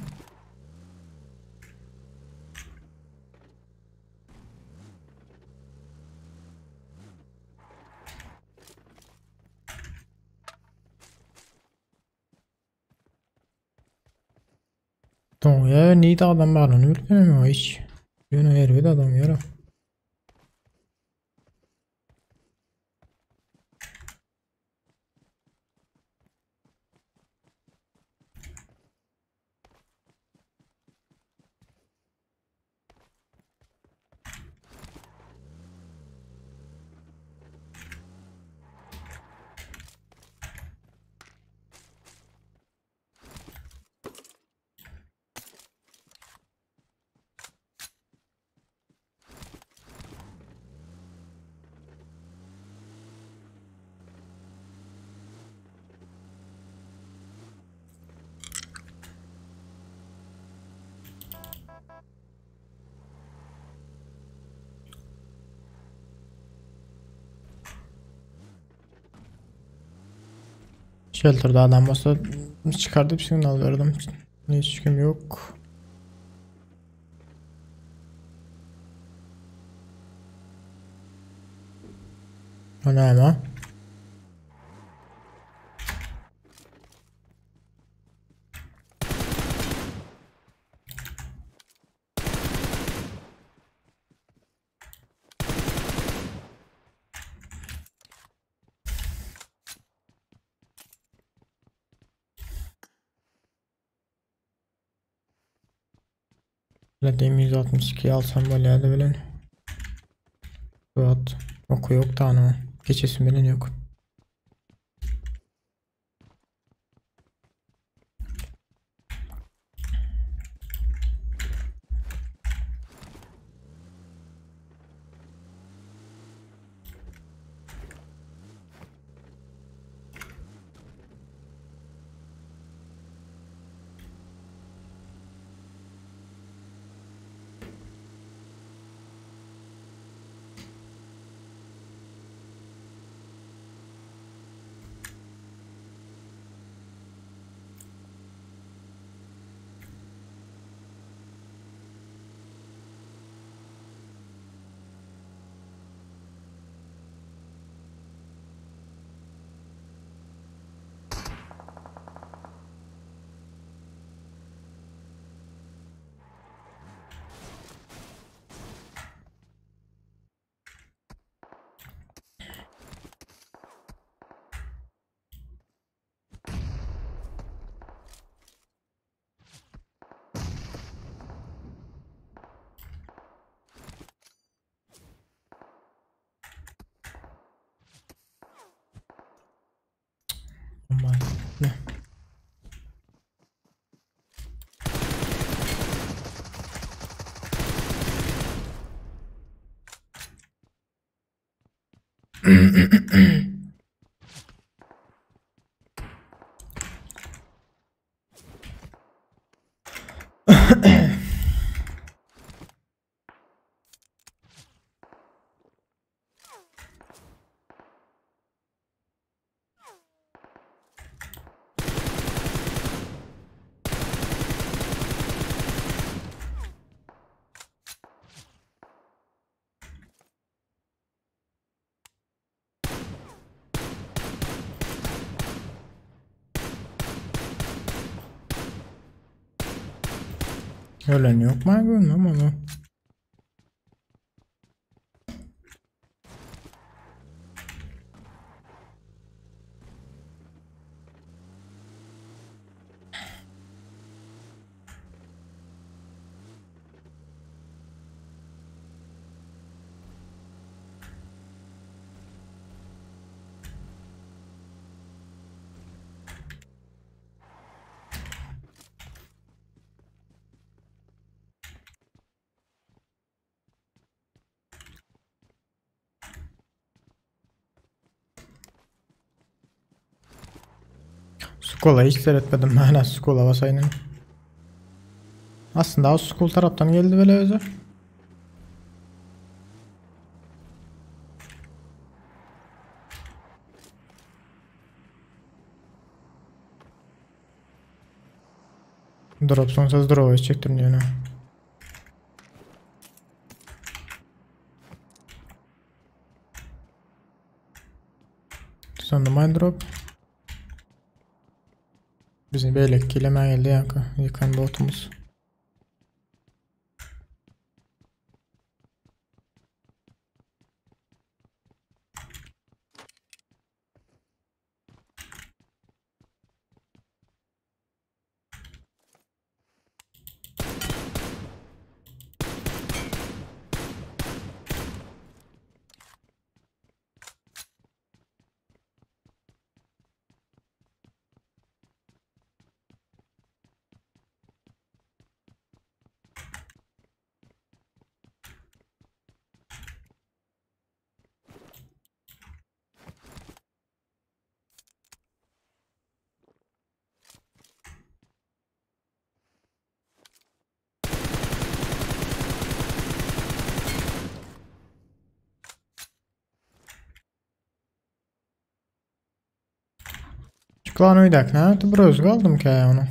Doňýa nirde adam baryny bilmedim hiç. Ýöne erbet adam ýöre. Shelter'da adam olsa çıkardıp signal verdim. Hiç kim yok. O näme? Ladem 162 alsam bolýardy bilen. Suat oku yok da ana. Geçesim bilen yok. Ne? Ölen yok mu? Görmem onu. Skola hiç seyretmedim hala Skola basayının. Aslında o Skol taraftan geldi böyle özü. Drop sonsuz drop'a çektim yani. Sonunda mine drop. Bizim beylek kilemen geldi yankı. Yıkan botumuz. Çıklan öydək, nə? Bir özgü aldım ki onu.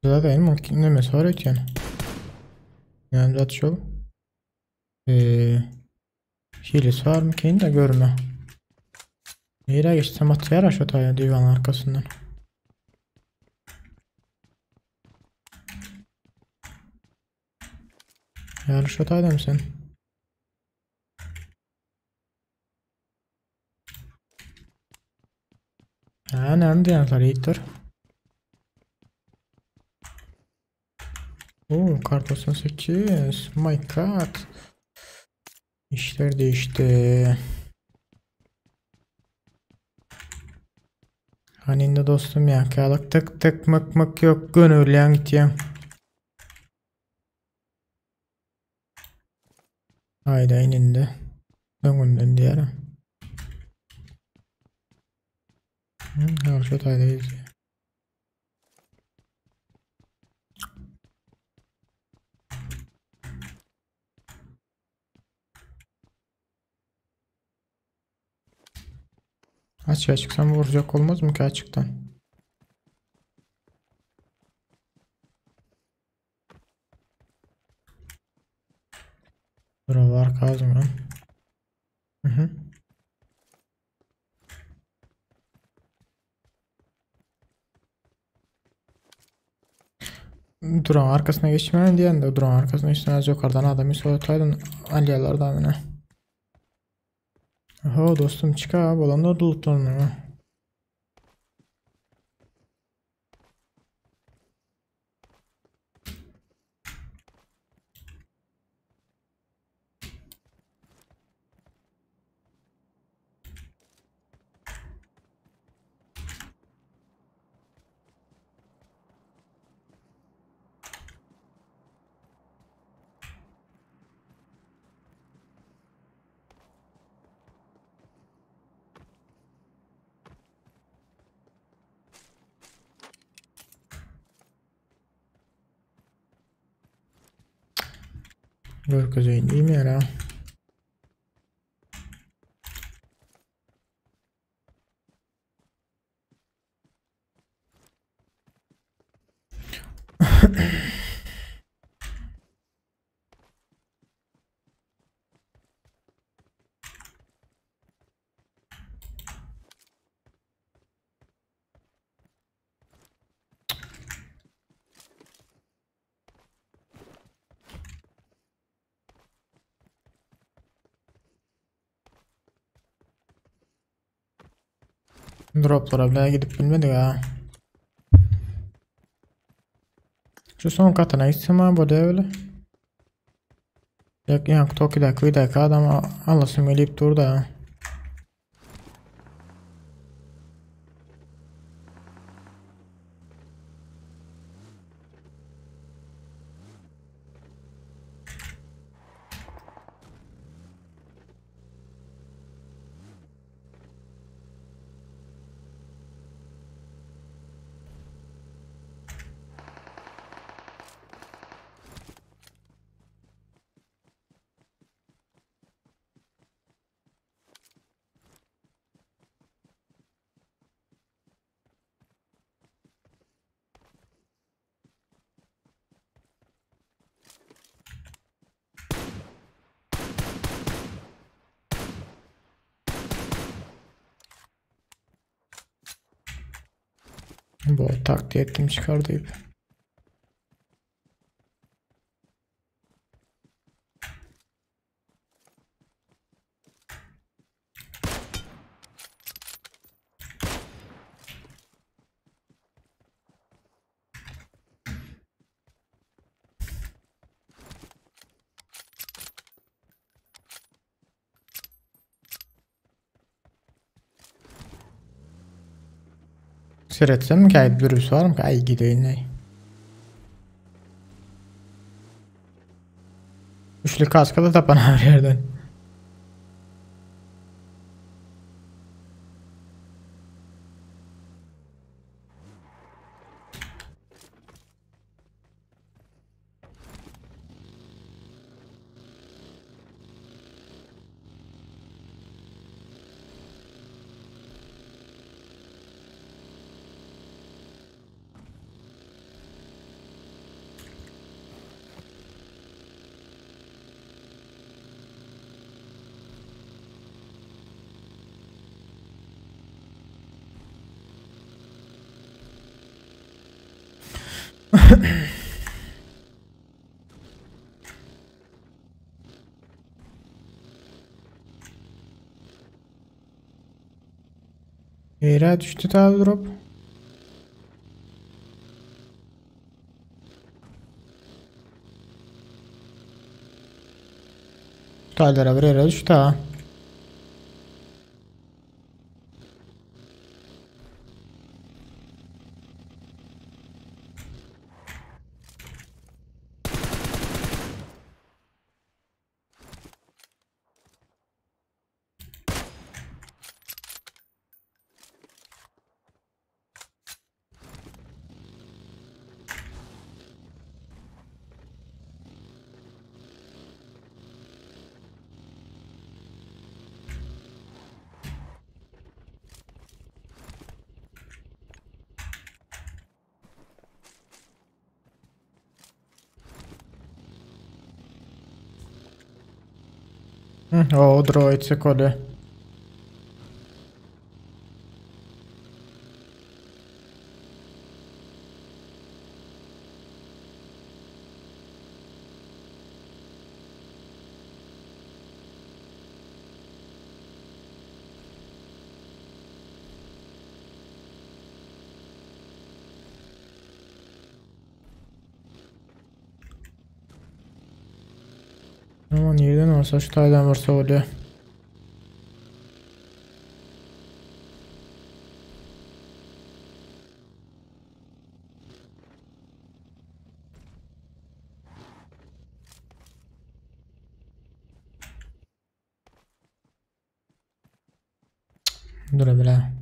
Zaten mümkün ne var ötyen. Yani zaten şu. Hilesi var mı ki de görme. Nereye geçsem atıyor şu taya divan arkasından. Yani şu tayda mısın? Ha, nerede diyorlar iyidir. Oo, kart 98. My god. İşler değişti. Hani indi dostum ya, kalık tık tık mık mık yok gönüllen gideyim. Hayda inindi. Öňünden diýerim. Hı, şu taýda Açığa çıksam vuracak olmaz mı ki açıktan? Buralar kazmıyorum. Hı hı. Duran arkasına geçmeyen diyen de duran arkasına geçsen az yukarıdan adamı soğutaydın alyalardan ne? Oho dostum çık abi olan da dolup. Görkezeýin diýmeýär ha. Droplara bile gidip bilmedik ha. Şu son katyna gitsem ha bu öyle. Yak yak Toki'daki kıydaki adam alasım gelip durdu ha. Bu taktiği ettim çıkardı. Seretsem mi ki dürüst var mı ki? Ay gideyin ne? Üçlü kaska da tapan her yerden. Yere düştü tabi drop. Taylara bir yere düştü ha. O, droid sekode. Aman yerden olsa şu taydan varsa oluyor. Dur bile.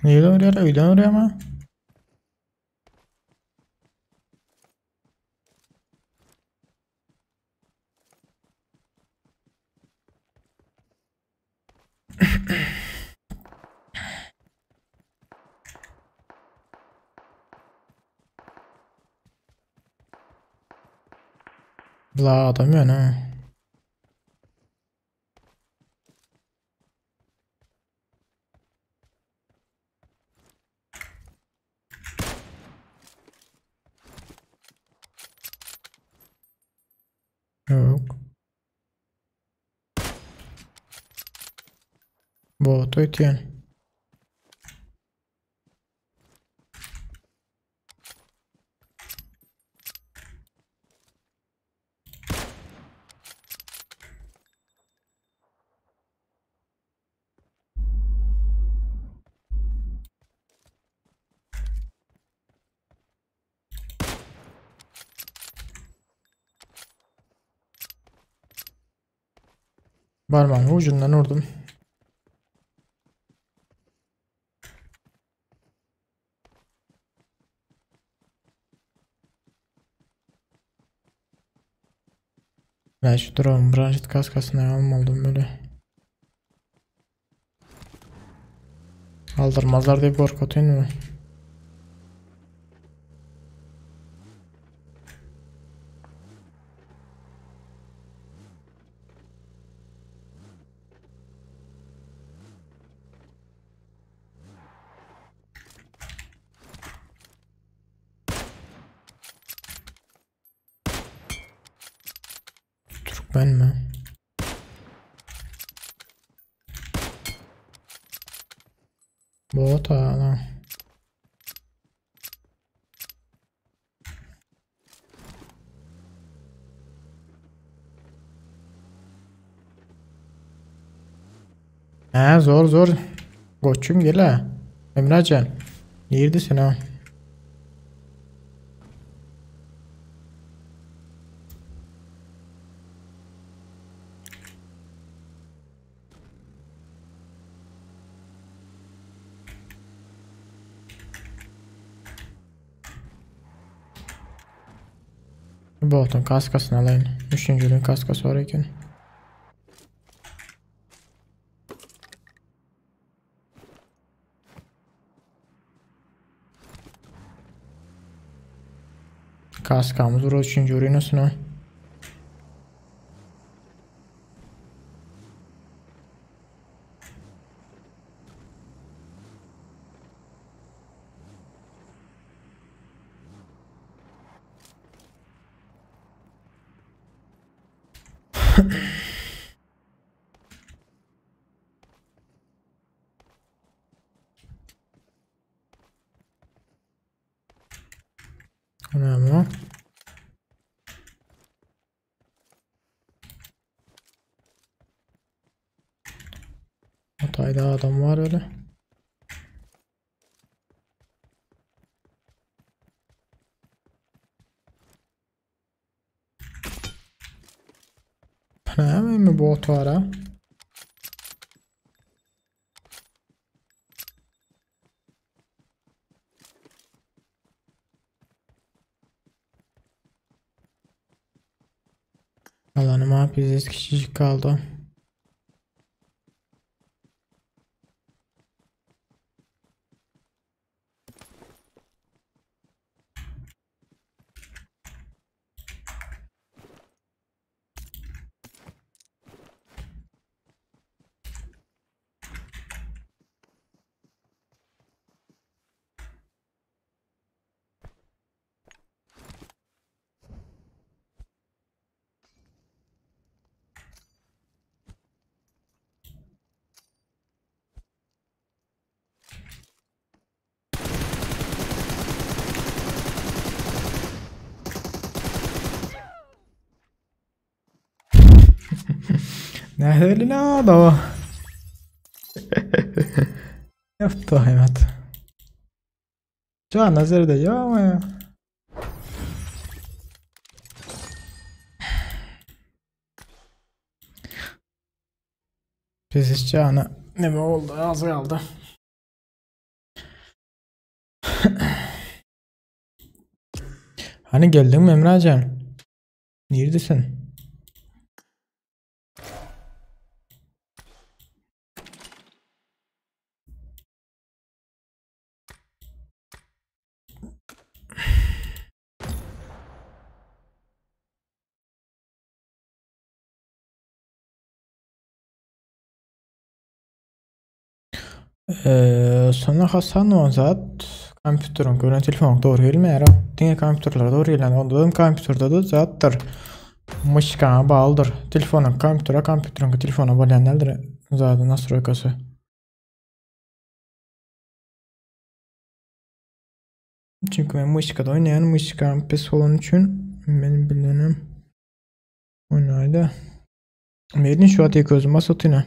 Nireden urýar? Öýden urýarmy? La adam ýöne. Yok. Bot ötýän. Barmağımı ucundan vurdum. Ben şu duralım. Branşit kaskasını almadım böyle. Aldırmazlar diye korkutayım mı? Türkmen mi? Bot ha. Ha zor zor. Koçum gel ha. Emrecan. Neredesin ha? Botun kaskasını alayım. Üçüncünün kaskası var eken. Kaskamız var üçüncü ürünüsünü. Önemli. Hatay'da adam var öyle. Näme mi bot var ha? Alanıma biziz kişicik kaldı. Nähili nada? Yaptı hayat. Can nazarda ya ama. Biz cana ne oldu az kaldı. Hani geldiňmi Emrajan? Nirdesin? Sonra Hasan o zat kompýuteriň gören telefon dogry gelmeýär. Diňe kompýuterlere dogry gelýän. Onda hem kompýuterde de zatdyr. Myşkaňa baglydyr. Telefonyň kompýutere, kompýuteriň telefona bolýan däldir. Zady nastroýkasy. Çünki men myşkada oýnaýan, myşkam pes bolany üçin men bilenim oýnaýda. Meýdin şu wagt ýeke özüm basatyna.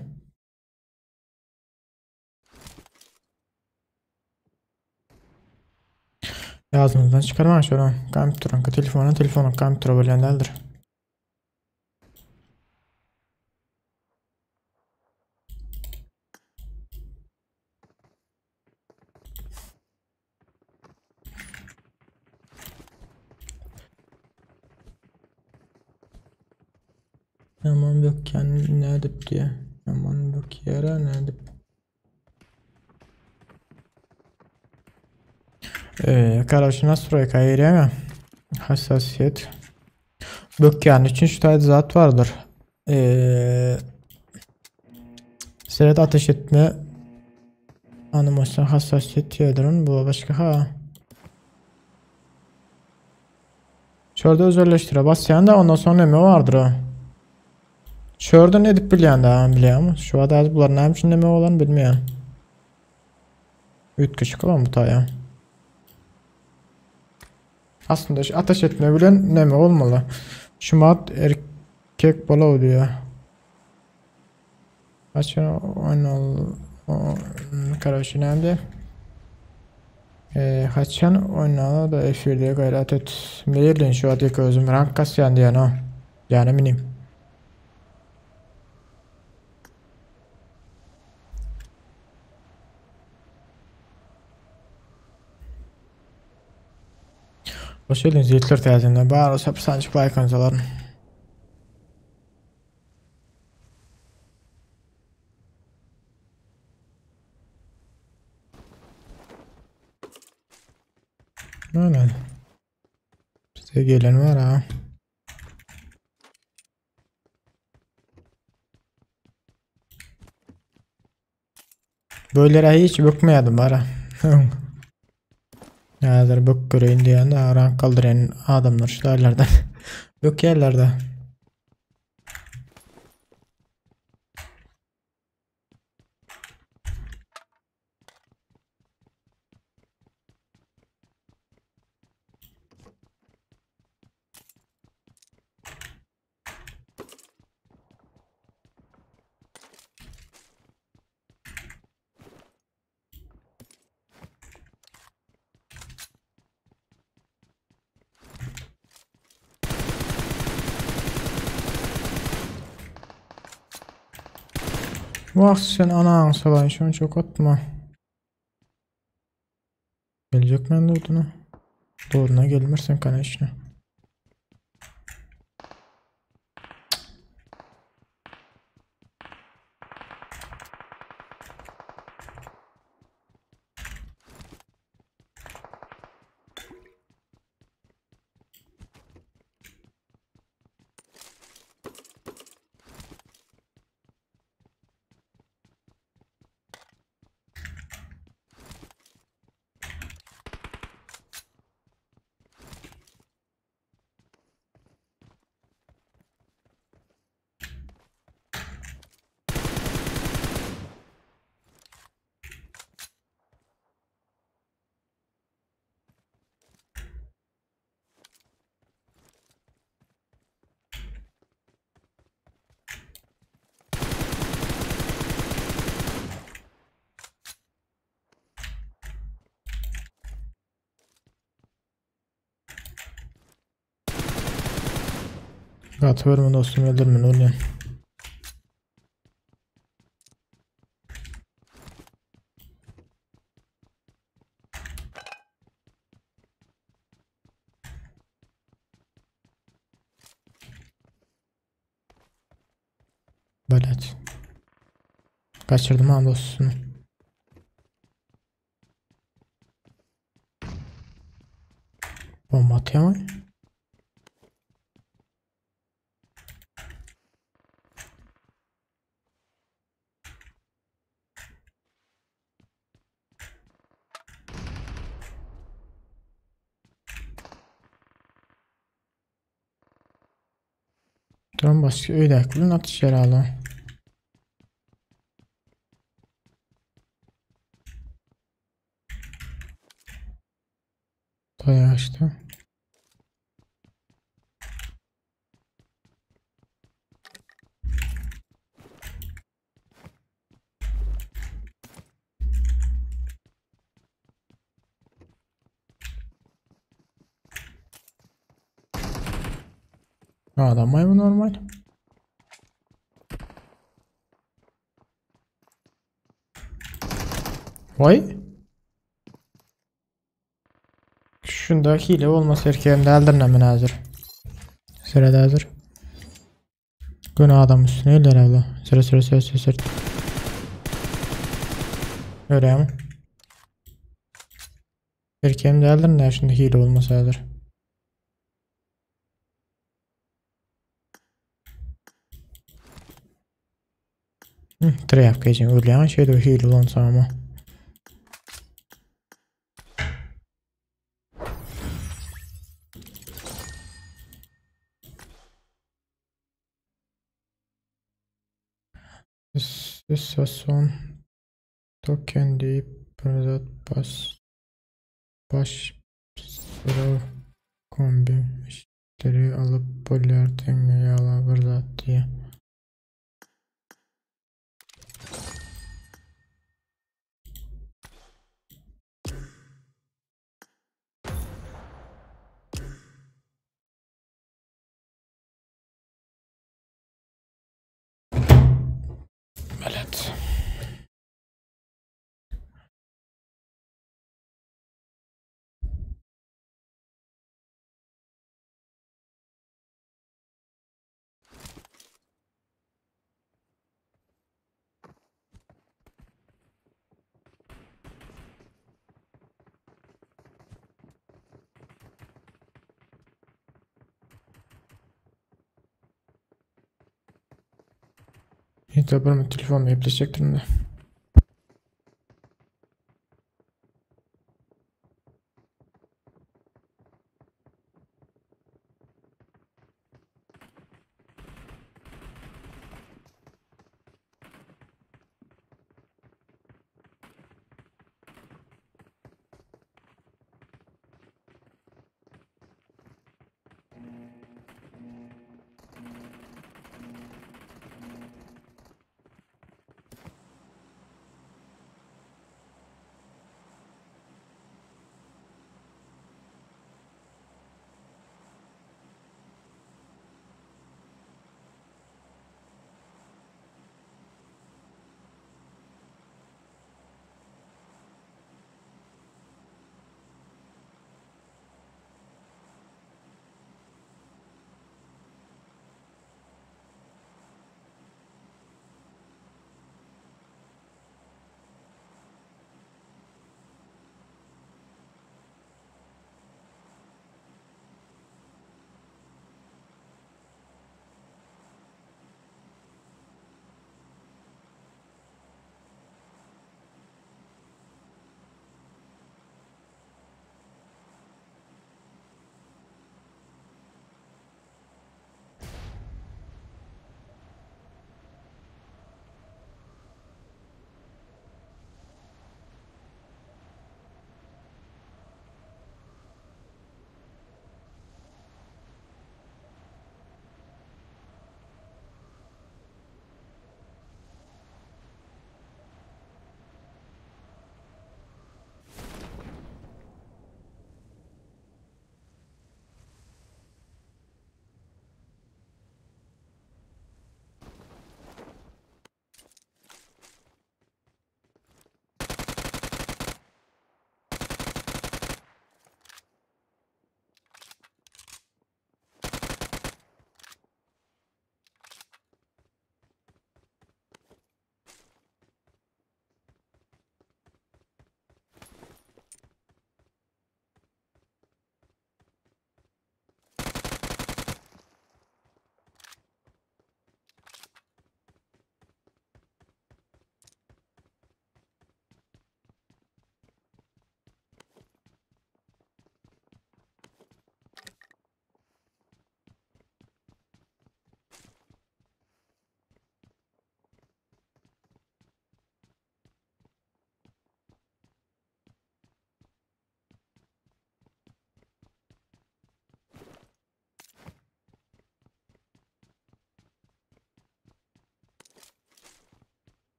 Ýadyňyzdan çykarmaň şony. Kompýuteriňki telefona, telefonyň kompýutere bolýan däldir. Ýaman bökýän nädip diýýär. Ýaman bökýär-ä nädip. Eee, karaşy nastroýka girýäňä. Hassasiýet. Bökýän üçin şu taýda zat bardyr. Eee, seret ateş etme animasyon hassasiýet diýedirin. Bu başga ha. Şurada özelleştire basýan da ondan soň neme bardyr o. Şurada edip bilýän da bilýärmi? Şu wagt az bular näme üçin neme bolan bilmeýän. Üýtgeşik olan bu taýa. Aslynda şu ateş etme bilen neme bolmaly. Şumat erkek bola diýýär. Haçan oýnal Karaşy näme Eee haçan oýnala da efirde gaýrat et. Merlin şu wagt ýeke özüm rank kasýan diýen o. Ýany minim. Hoş geldiniz ýigitler täzeden. Bar sapsançyk like alaryn. Aynen. Bize gelen var ha. Böyle hiç bökmeýärdim bara. Häzir bök göreýin diýen de rank galdyran adamlar şu yerlerden. Bökýärler-de. Wah sen anaň salaýyn şony çok atma. Gelecek men durduna. Doğruna gelmirsen конечно. Gaty görme dostum öldürmen ölýän. Belet. Kaçırdım ha dostunu. Bomba atıyor mu? Tamam başka öyle bilen atış yeri alalım. Bayağı işte. Adam mı normal? Vay. Şunda hile olmasa erkeğim däldir näme hazır. Sırada hazır. Gün adam üstüne eller abla. Sıra sıra sıra sıra sıra. Öyle mi? Erkeğim däldir ne şunda hile olmasa hazır. Treyarch geçen öyle şeyde hile olan ama. Son token deyip burada bas baş sıra kombi işleri alıp polyar yala burada diye. Evet. Hiç bir telefonla gepleşecektim de.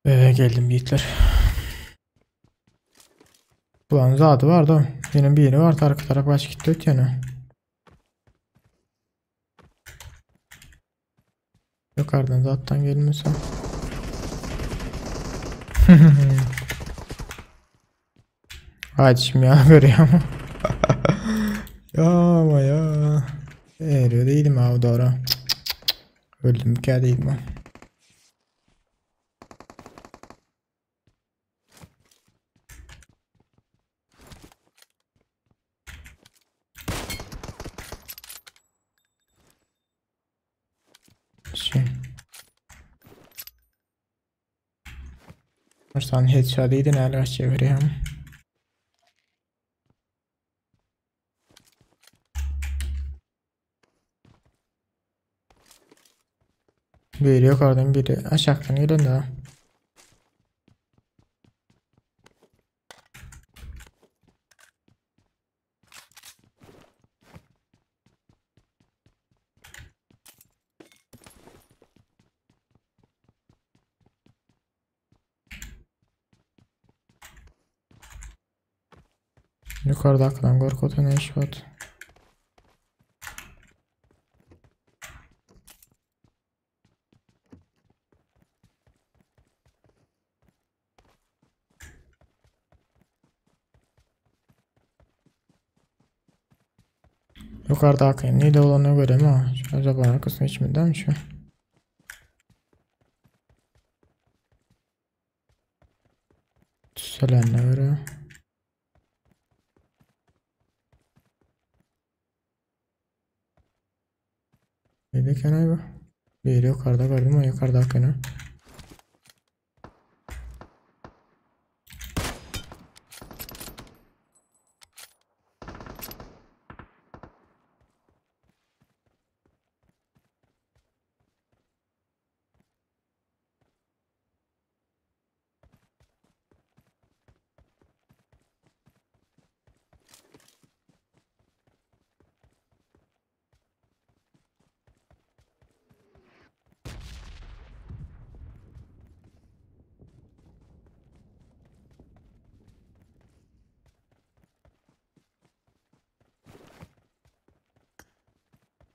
Ee, geldim yiğitler. Bulan zady barda. Ýene biri bar arka taraf gaç gitdi ötýäne. Yukarıdan zattan gelmese. Hadi şimdi ya görüyorum. ya ama ya. Eriyor değilim abi doğru. Öldüm ki değilim ben. Şey. Sen headshot iyiydin hala çeviriyorum. Biri yukarıdan biri aşağıdan gelen de. Yukarıda akılan korkutan ne iş var? Yukarıda akıyım. Neydi olanı göre mi? Acaba arkasının içinden mi şu? Tüselenine göre. Neydi kenay bu? Biri yukarıda gördüm o yukarıda akını.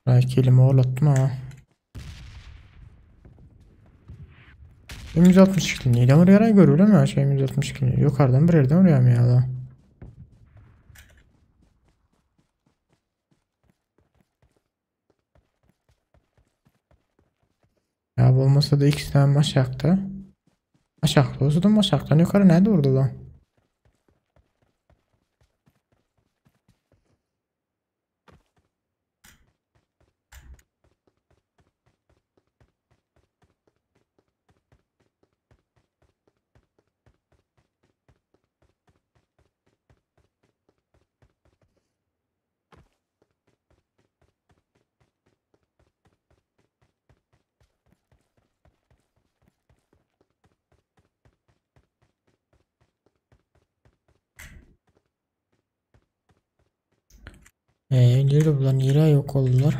Belki elimi oğlattım ama. 162 neyden oraya görülür mü? Şey 162 yukarıdan bir yerden oraya mı ya da? Ya bu olmasa da ikisi tane aşağıda. Aşağıda olsa da aşağıdan yukarı nerede orada lan? Nerede bunlar? Nereye yok oldular?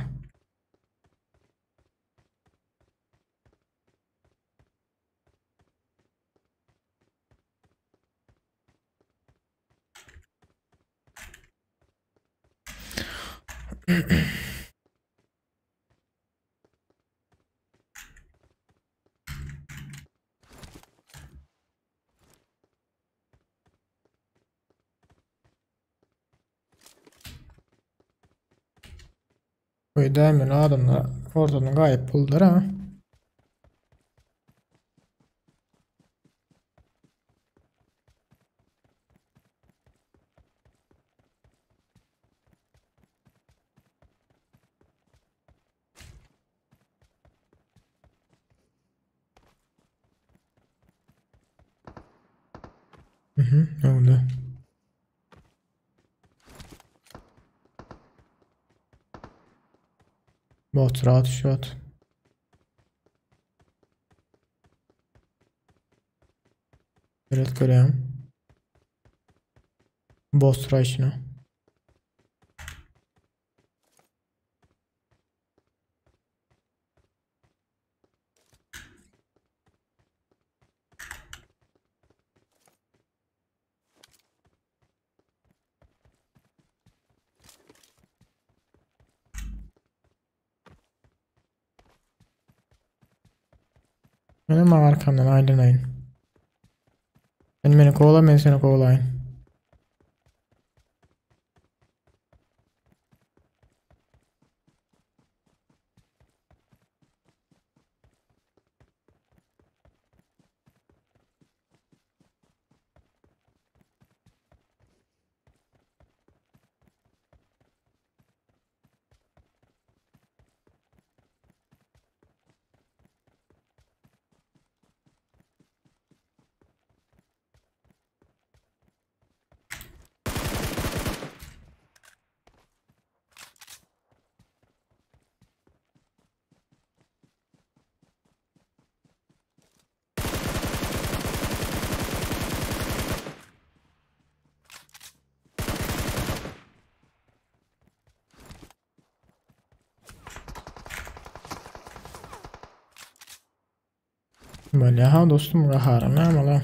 Bu hemen adamlar ortadan gayet buldular ha. Hı hı, oldu. Bot rahat shot. Evet görüyorum. Boss rush'ını. Menem arkamdan aýlanaýyn. Sen meni kowala, men seni kowalaýyn. Bolýa ha dostum gaharyň näme la?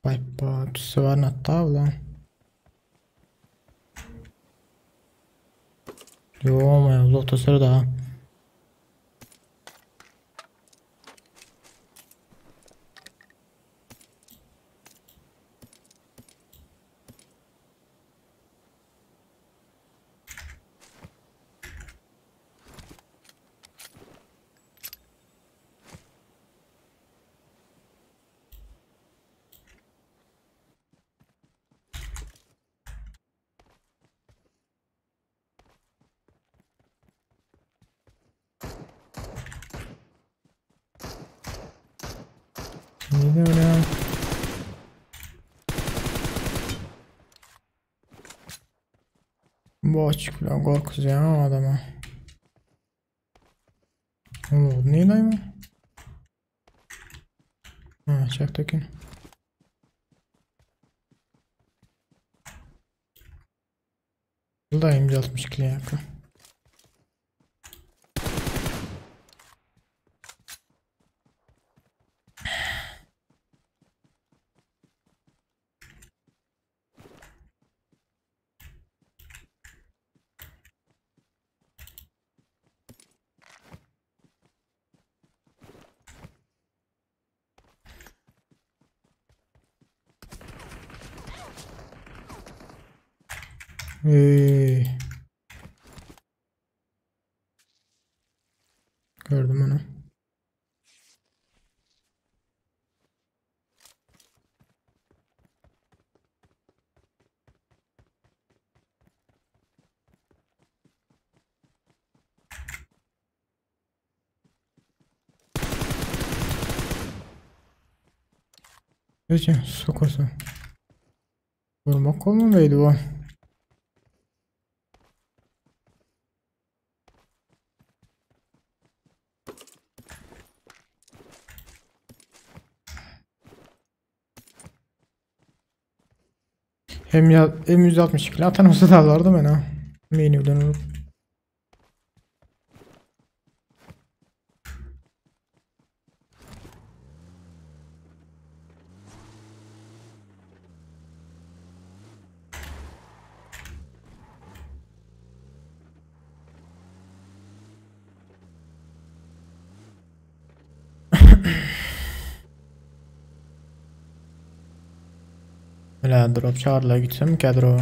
Vay tüsü var hatta ulan. Yo, men uzakta sıra daha. Ne öyle? Bu açık lan korkuzacağım adama. Oğlum ne lan bu? Ha çaktakin. Bu da M62 yakın. Ey. Gördüm onu. Peki, sokarsa. Vurmak olmamalıydı bu. Hem ya M162 atan olsa da alırdım ben ha. Menüden olup. Öyle drop çağırla gitsem ki drop.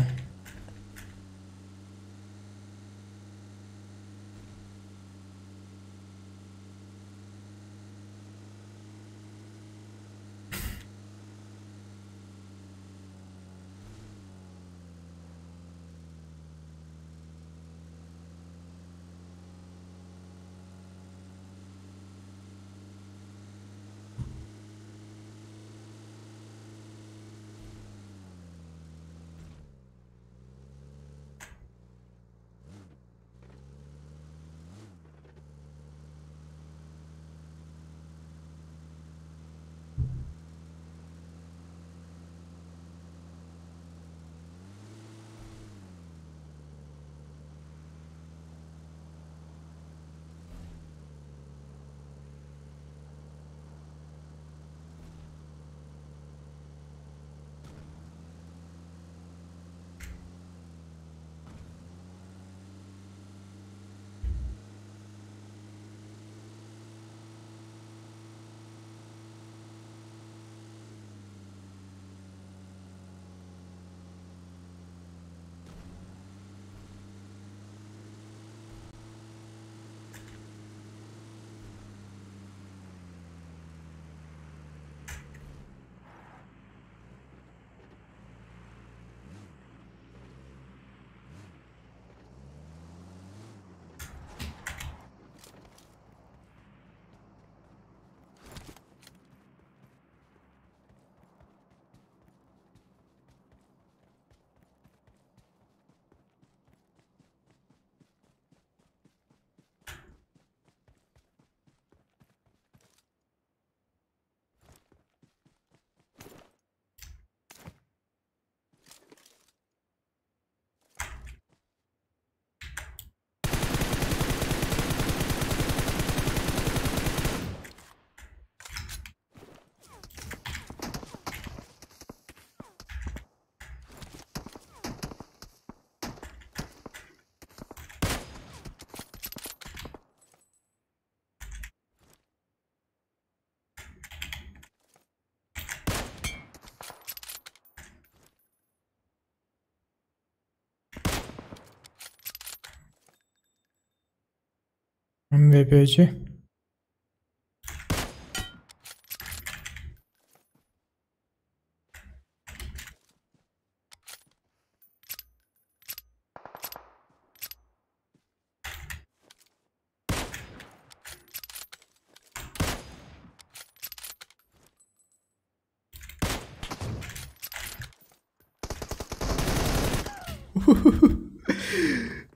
MVP'ci.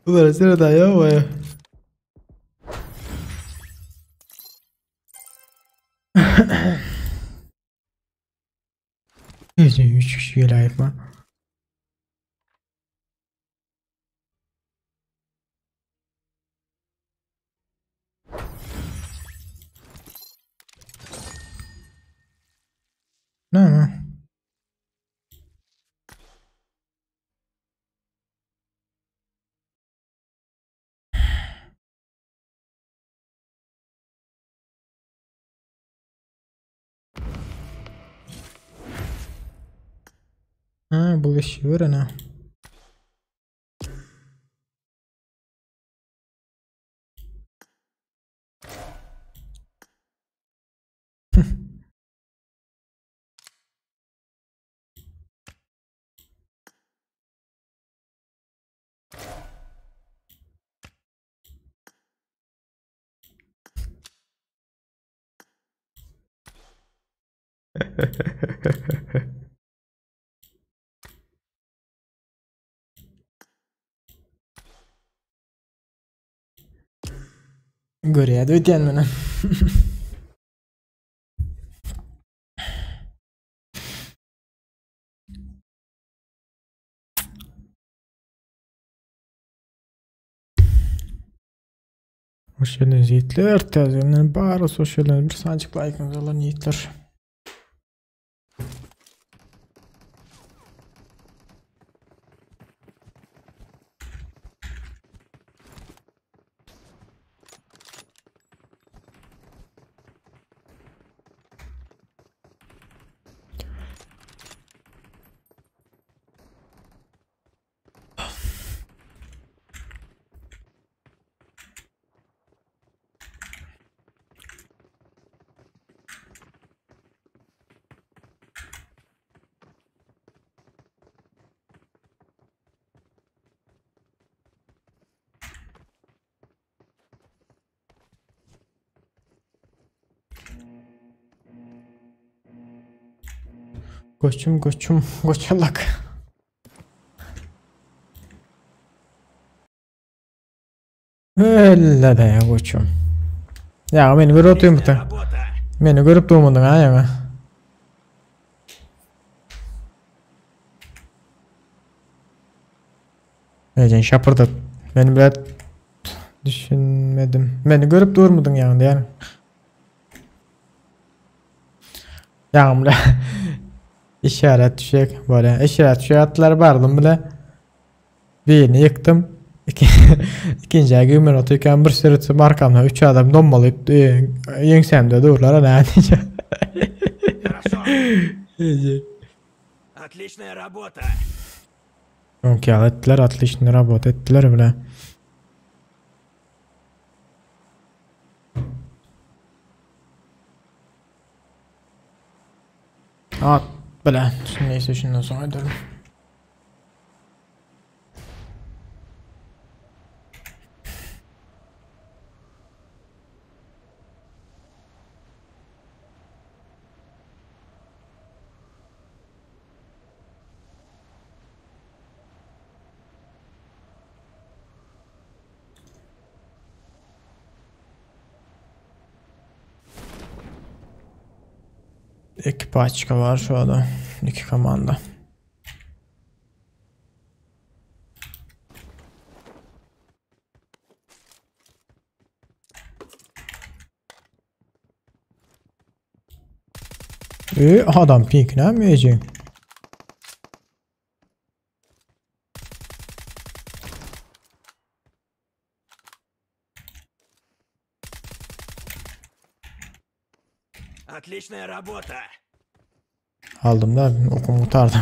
Bulara sırada ya baya. Üç kişi gelayıp mı? Ne? Ha bu işi var ana. Görýär öýdýän meni. Hoş geldiniz yiğitler. Täzeden barys hoş geldiniz. Bir sanjyk like'ınızı alan yiğitler. Koçum koçum koçalak. Öyle de ya koçum. Ya beni bir oturum bu Beni görüp durmadın ha ya. Ecen şapırdat. Beni biraz düşünmedim. Beni görüp durmadın yani yani. Ya bile işaret düşecek böyle işaret düşecek atlar vardım bile. Birini yıktım. İkinci ay gün otururken bir sürü arkamda 3 adam donmalayıp yengsemde dururlar ne diyeceğim. Отличная работа. Okey ettiler, отличная работа ettiler bile. At bile. Neyse şundan sonra edelim. İki paçka var şu anda. İki komanda. Adam pink ne mi Отличная работа. Aldım da okumu kurtardım.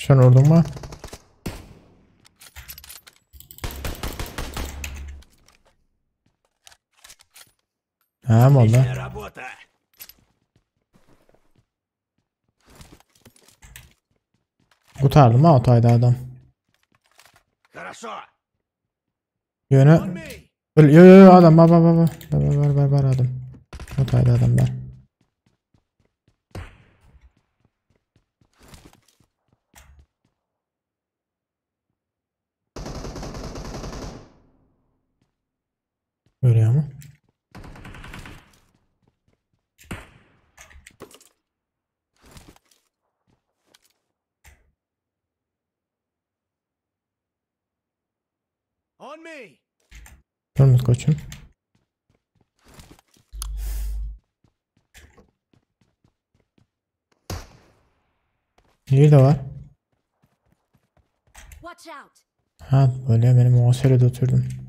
Şony vurdun mu? Näme boldy? Отличная работа. Gutardy mı o taýda adam? Хорошо. Ýöne On me. Öl, yo yo yo adam bar bar bar bar bar bar bar bar adam. O taýda adam bar. Görýärmi? On me. Durmut koçum. Nirede var? Watch out! Ha böyle benim o seride oturdum.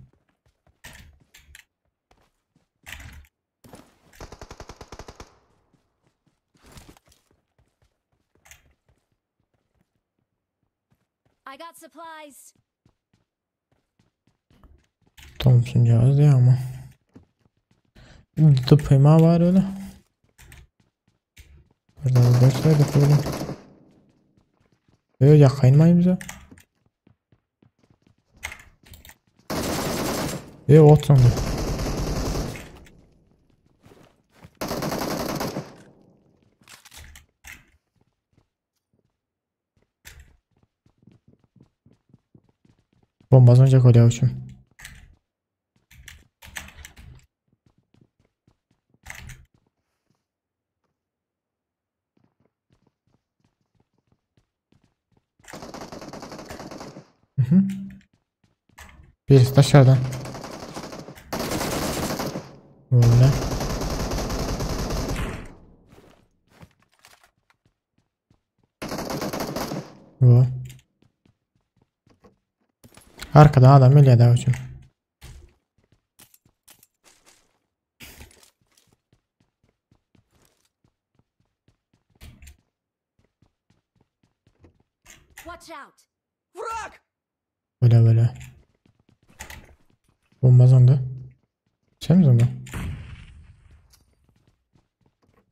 I got supplies. Thompson diýär ama. Tıpayma var öyle. Burada da da böyle. Öyle yakayın bize. E ot sandı. Bomba zonca kolya uçum. Mhm. Birisi dışarıdan. Böyle. Bu. Arkadan adam geliyor daha uçum. Watch out! Враг! Böyle böyle. Bomba zondu. Sen mi zondun?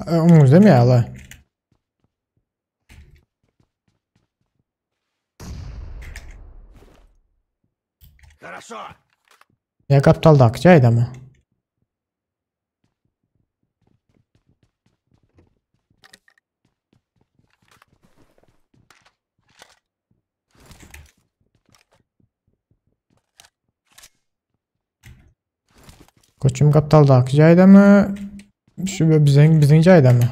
Umuz değil mi ya Allah? Хорошо. Ya kaptal da akçaydı ama. Koçum kaptaldaky jaýdamy? Şu biziň biziň jaýdamy?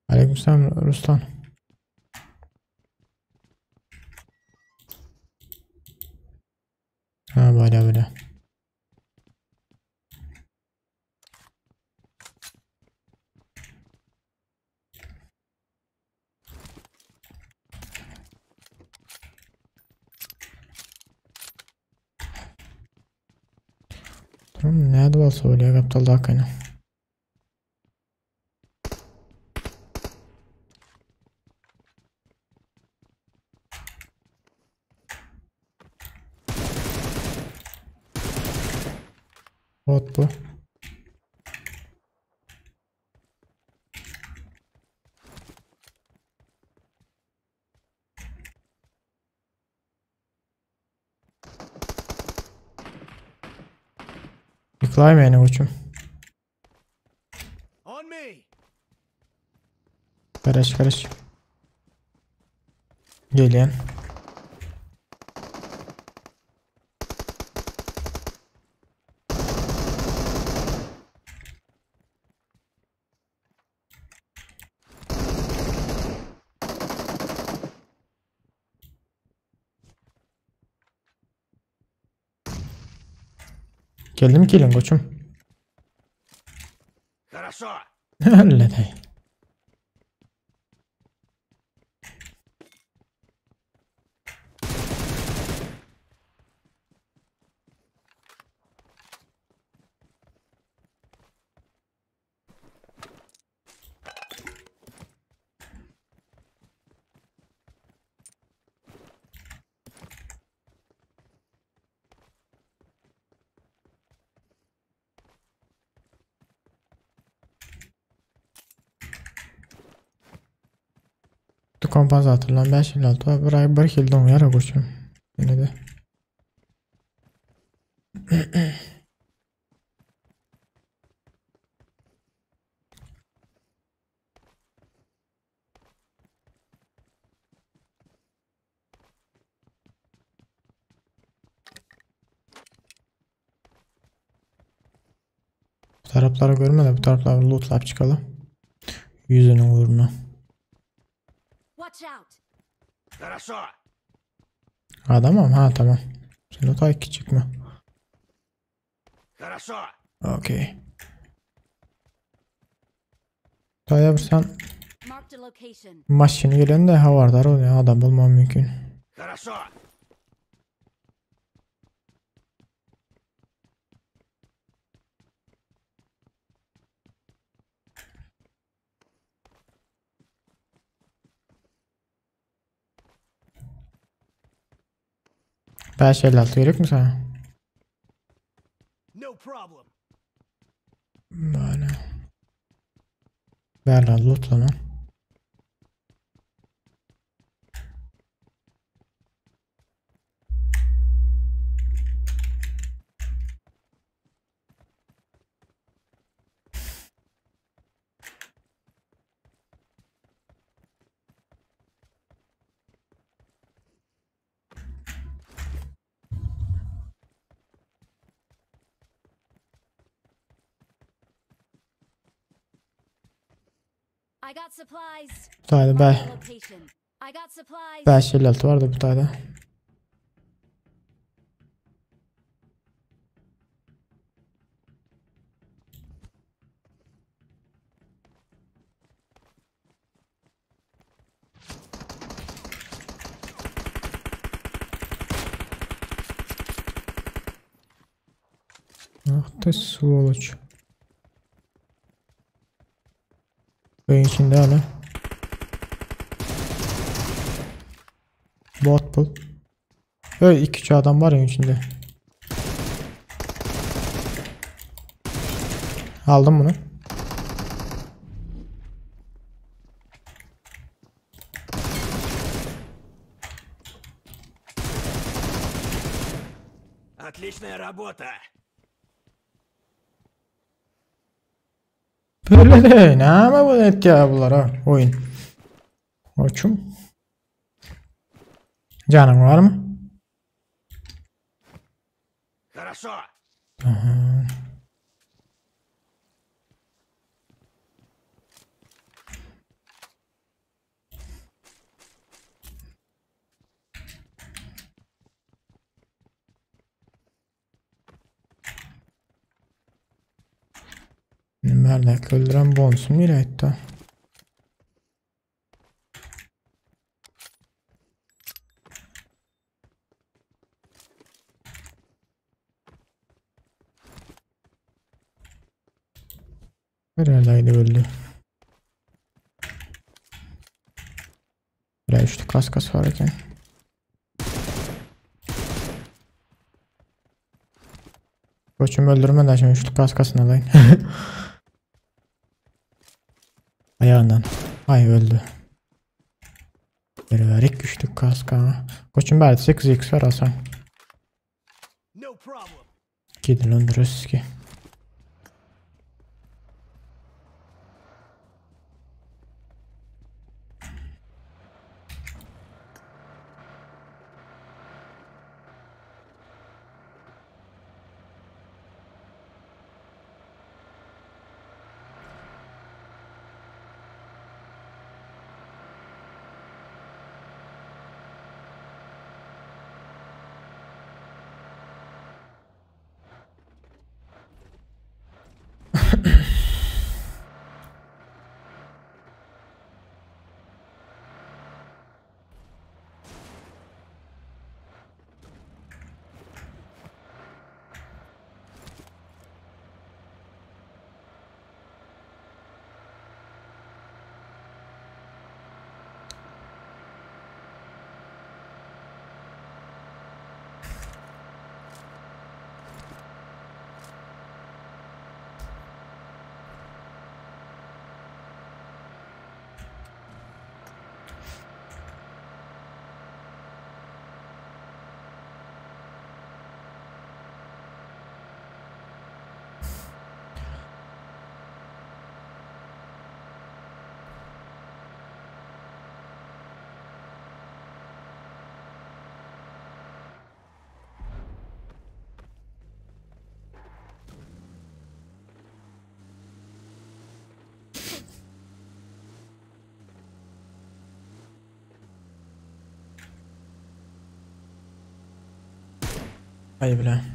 Aleykümselam Ruslan. Ha böyle böyle. Tamam nerede bolsa bolýar gapdaldakyny. Bot bu. Yıkılayım koçum. On me. Karış karış. Gelin. Geldim gelin koçum. Хорошо. Öyle değil. kompensatorlan 556 var. Bir ay bir hil doňýar goçum. Ýene de. Bu tarafları görmedi. Bu tarafları lootlap çıkalım. Yüzünün uğruna. Watch out! Хорошо. Adamım ha tamam. Sen o ta küçük mü? Хорошо. Okey. Taya bir sen Marked a location. maşini gelen de havardar oluyor. Adam bulmam mümkün. Хорошо. 556 gerek mi sana? No problem. Böyle. Ver lan loot lan. I got supplies. Bu tayda Marked a location. I got supplies. 556 vardı bu tayda. Ах ты сволочь. Öýün içinde hala. Bot bul. Öy 2-3 adam var öýün içinde. Aldım bunu. Отличная работа. Böyle de ne ama bu et ya bunlar ha oyun. Koçum. Canın var mı? Хорошо. Nerede öldüren bonusum nereye etti? Neredeydi öldü? Buraya üçlü kaskası var eken. Koçum öldürmeden şimdi üçlü kaskasını alayım. Ayağından. Ay öldü. Bir verik güçlü kaska. Koçum verdi 8x var alsam. No problem. Gidin lan Ruski. Aý bile.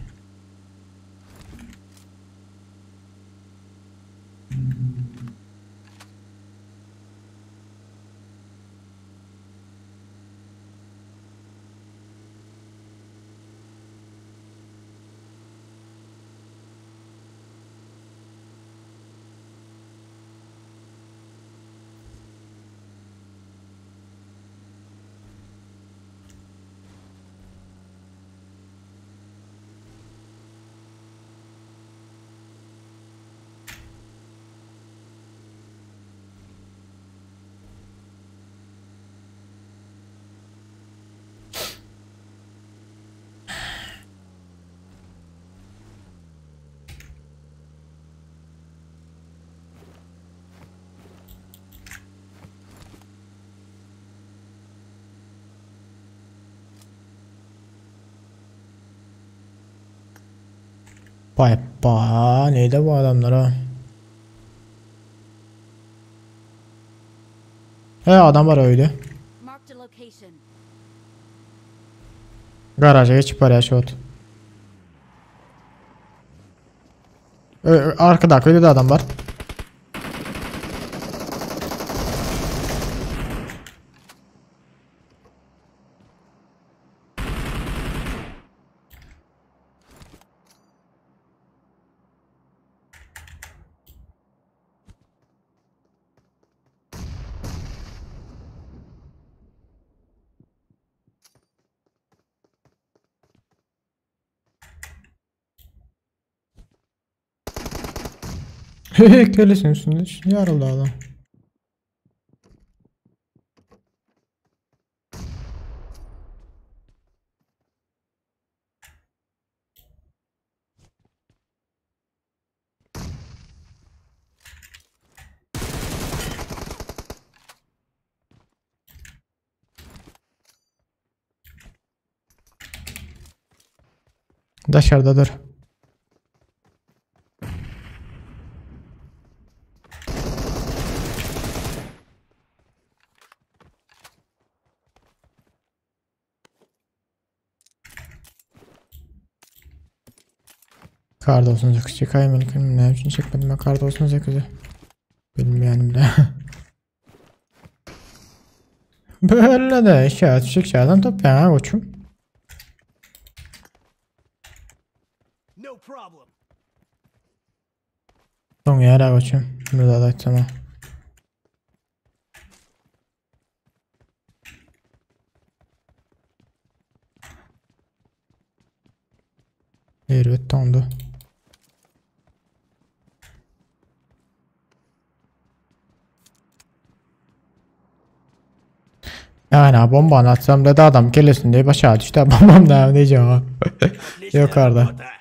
Bay ba neydi bu adamlara? He adam var öyle. Marked a location. Garaja geçip barýar şu ot. Ö, arkadaky öýde de adam var. Kellesinin üstünde yarıldı adam. Dışarıdadır. Kar 98 çekayım ne için çekmedim ben kar 98'i. Bilmeyenim de. Böyle de işaret çek top ya koçum. No problem. Son ýere koçum. Burada da açsam. Erbet dondu. Yani bombanı atsam da adam kellesin diye başa düştü. Bombam da diyeceğim ha. Отличная Yukarıda. работа.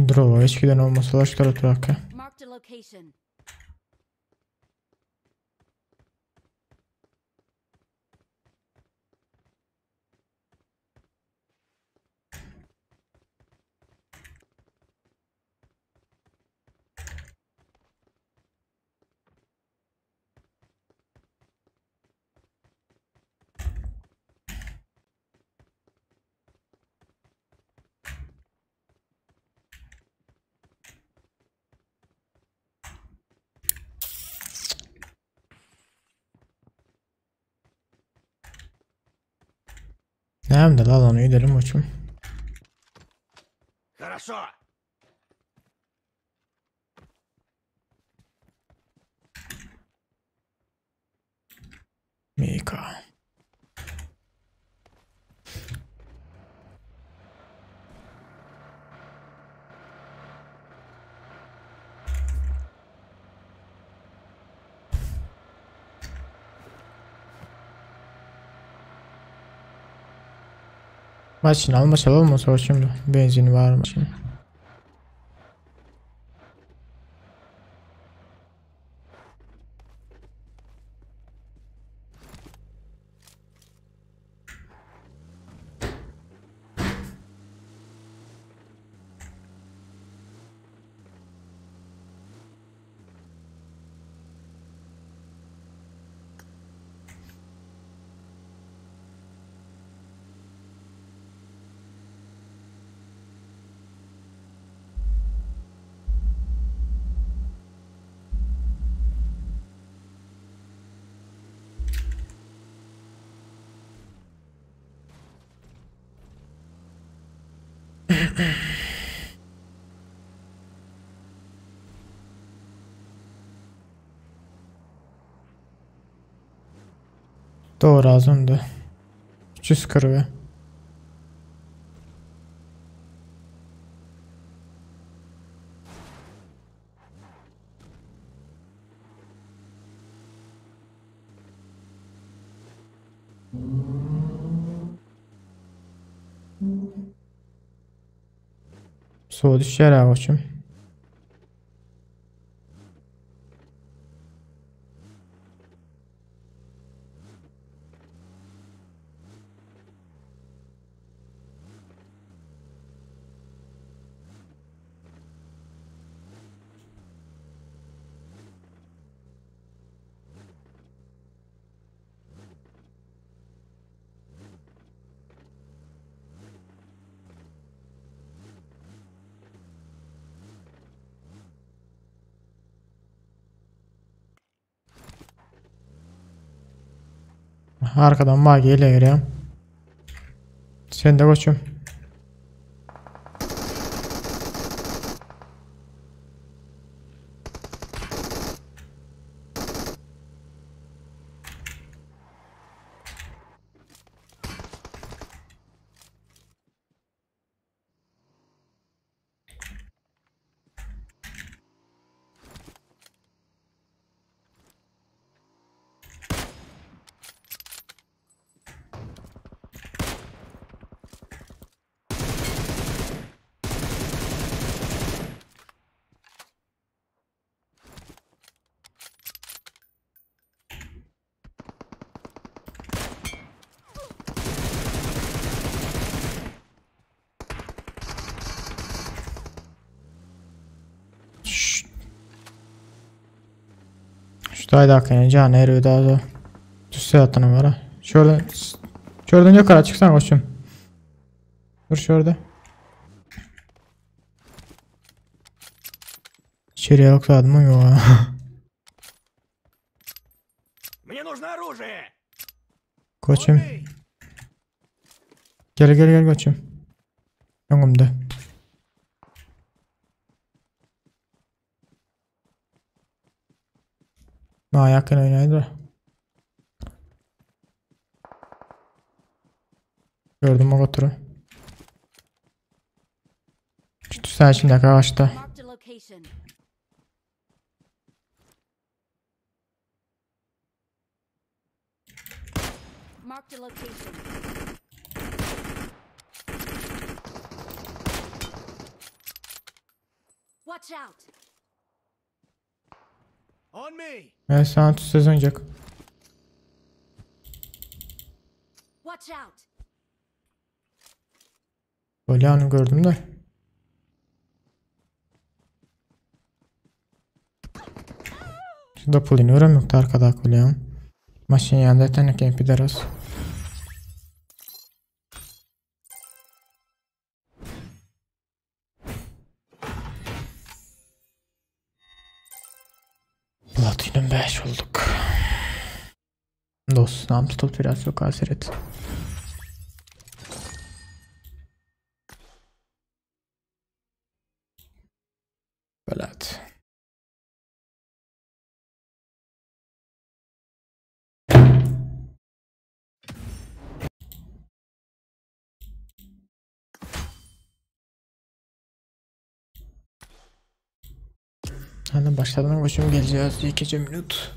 Drova hiç giden olmasa da şu tarafa bak ya. Marked a location. Nerede lan onu gidelim uçum. Хорошо. Mika. Maşyn almasa bolmasa şimdi benzin var maşyn. Doğru az önde. 340. Suwa düşýär goçum. Arkadan magi ile girýär. Sen de goçum. Şu dakika can eriyor daha da. Düşse atana var. Şuradan şuradan yukarı çıksan koçum. Dur şurada. İçeriye yok mı yok. Мне нужно оружие. Koçum. Gel gel gel koçum. Öňümde. Ma yakın oynaydı. Gördüm o götürü. Şu sen şimdi ağaçta. Marked a location. Marked a location. Watch out! On me. Evet sana tut söz oynayacak. Watch out! Böyle anı gördüm de. Şu da pulini öğrenmekte arkada kolyam. Maşın yanında teneke pideras. Platinum 5 olduk. Dost, nam tutup biraz çok hasret. Belat. Hadi başladığına başım geleceğiz. 2 minut.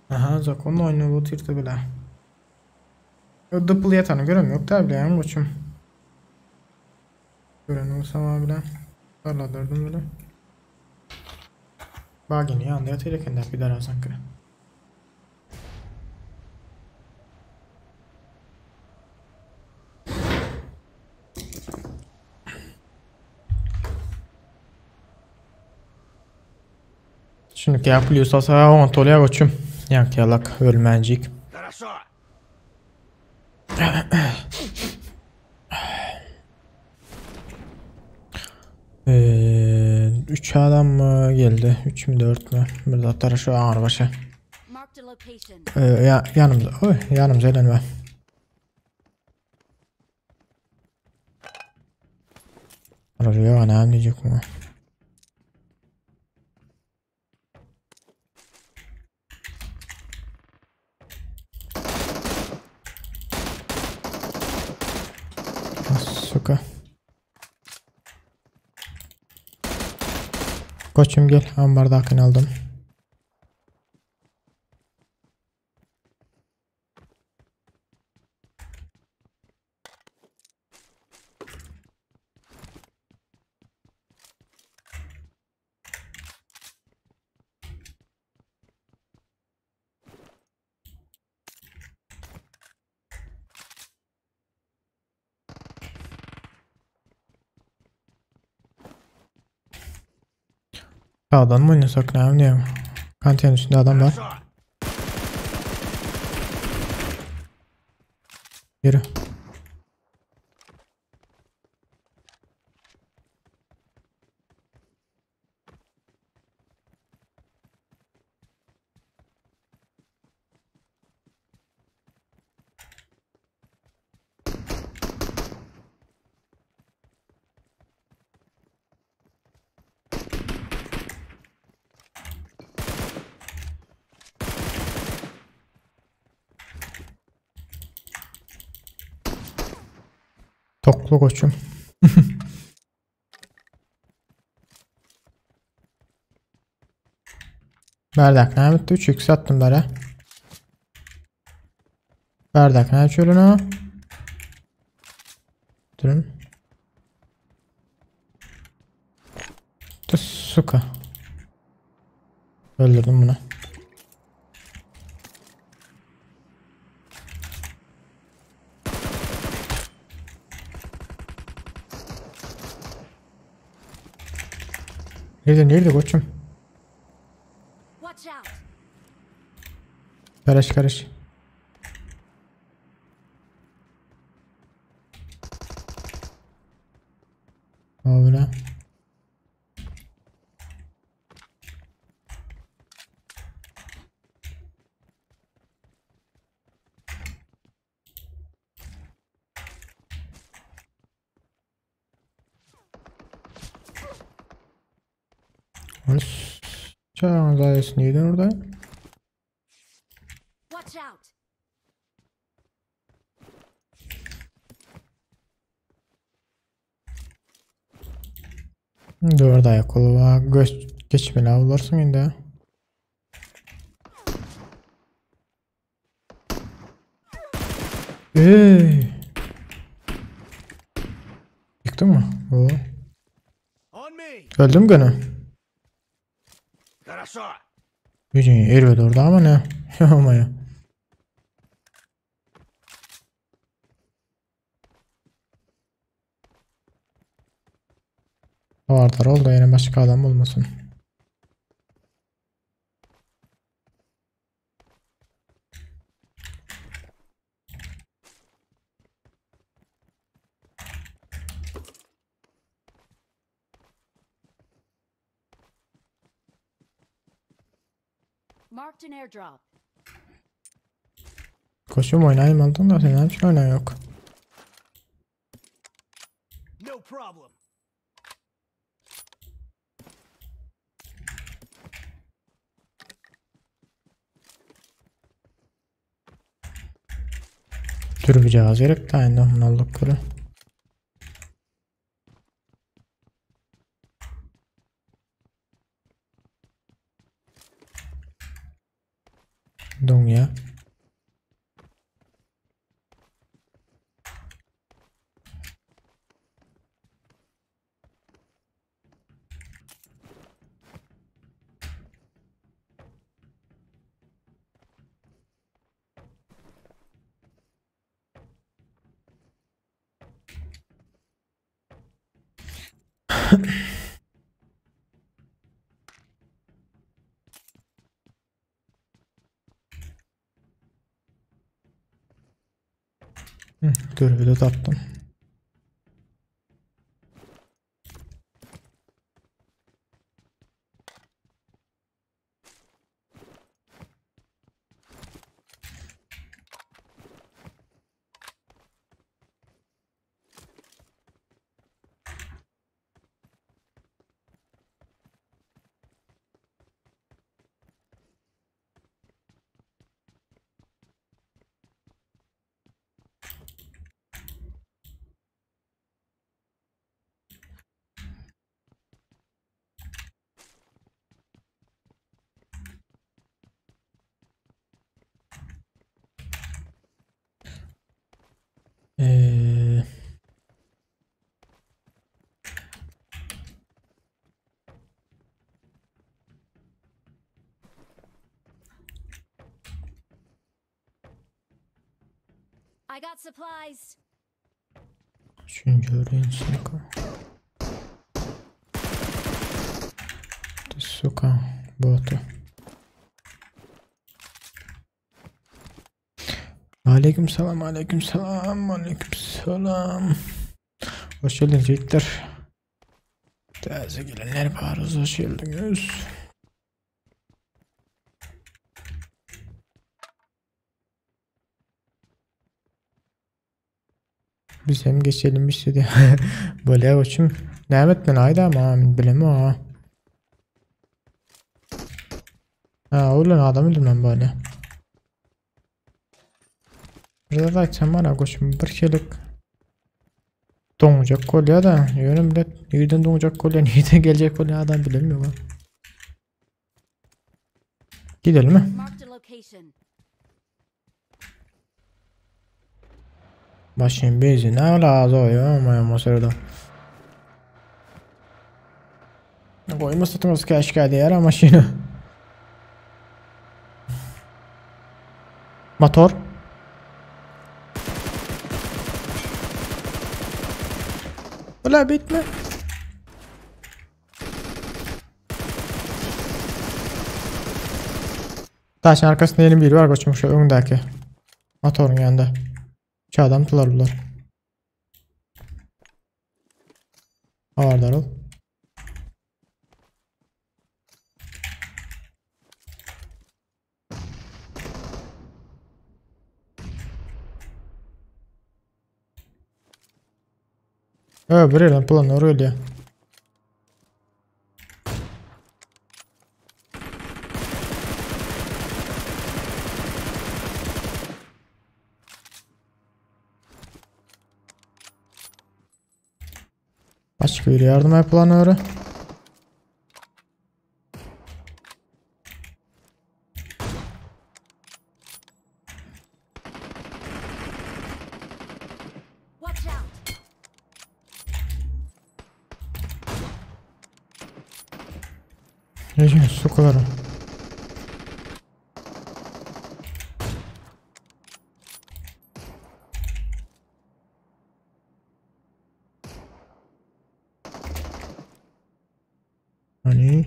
Aha, zakon oýnap otyrdy bile. O dıpıl ýatany görem ýok da bilýän goçum. Gören bolsam ha bile. Parladyrdım bile. Bagini ýanynda ýatyr eken da pidara sanki. Şimdi ya plus alsa on tolya koçum. Yak yalak ölmencik. Хорошо. 3 adam mı geldi? 3 mü 4 mü? Bir zatlar şu ağır başı. Marked a location. Ya, yanımıza, oy, yanımıza elenme. Arıyor anam diyecek mi? Suka. Koçum gel, ambardakini aldım. Sağdan mı oynasak ne yapayım? Kantin üstünde adam var. Хорошо. Yürü. Toklu koçum. Bardak ne bitti? 3 x attım bere. Bardak ne çölünü? Durun. Suka. Öldürdüm bunu. Nerede nerede koçum? Watch out. Karış karış. Öyle. Çağın neyden orada? Watch out. Dört ayak kolu var. Göç, geçmeli avlarsın indi. Ey. Yıktın mı? Oo. On me. Öldüm gene. Хорошо. Gücün erbet orada ama ne? Ama ya. Vardır oldu yine başka adam olmasın. Marked an airdrop. Koşum oynayayım aldın da senin hiç oynayan yok. No problem. Türbücağız gerek de aynı onun aldık kuru. Doňýa. Dürbüde tapdym. Ee, I got supplies. Üçünji öğrenci Ты, сука, боты. Aleyküm selam, aleyküm selam, aleyküm selam. Hoş geldiniz yiğitler. Täze gelenler barys hoş geldiniz. Biz hem geçelim istedi. Bolýar goçum. Näme etmeli aýda ama men bilemok ha. Ha ölen adam öldürmem böyle. Bir zat aýtsam bar goçum bir şeýlik doňjak bolýar da ýöne bilet nirden doňjak bolýar nirden geljek bolýar adam bilemiyor. Gidelim mi? Marked a location. Maşyn benzin ala zoýa ama o sırada. Goýma satymyz keşke diýer maşyny. Motor. Ula bitme. Taşın arkasında yeni biri var koçum şu öňdäki. Motorun yanında. Şu adam tular bular. Habardar ol. Evet, bir yerden plan öyle. Başka bir yardım planörü. Watch out. Ne sukaları. Hani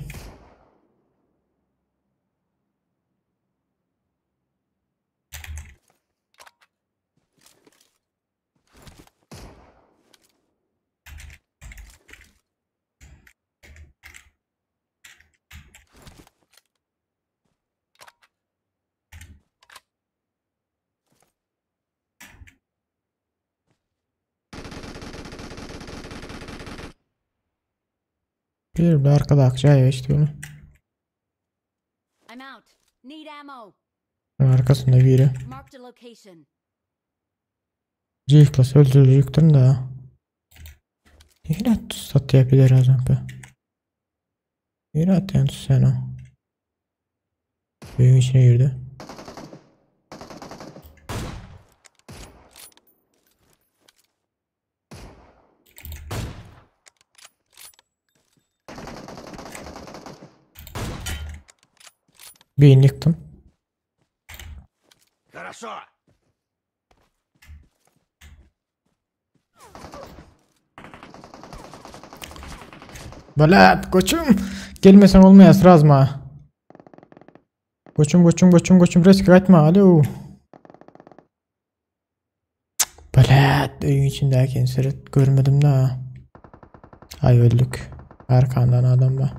bir de arkada akçaya işte bunu. I'm out. Need ammo. Arkasında biri. Marked a location. G-Class öldürülecektim de. Yine tut yapabilir az önce. Yine atıyorsun sen o. Büyüğün içine girdi. Birini ýykdym. Хорошо. Belat, goçum. Gelmesen olmaýar sraz ma. Goçum, goçum, goçum, goçum. Reski gaýtma. Alo. Belat, öýüň içindäki seret görmedim da. Ay öldük. Arkandan adam var.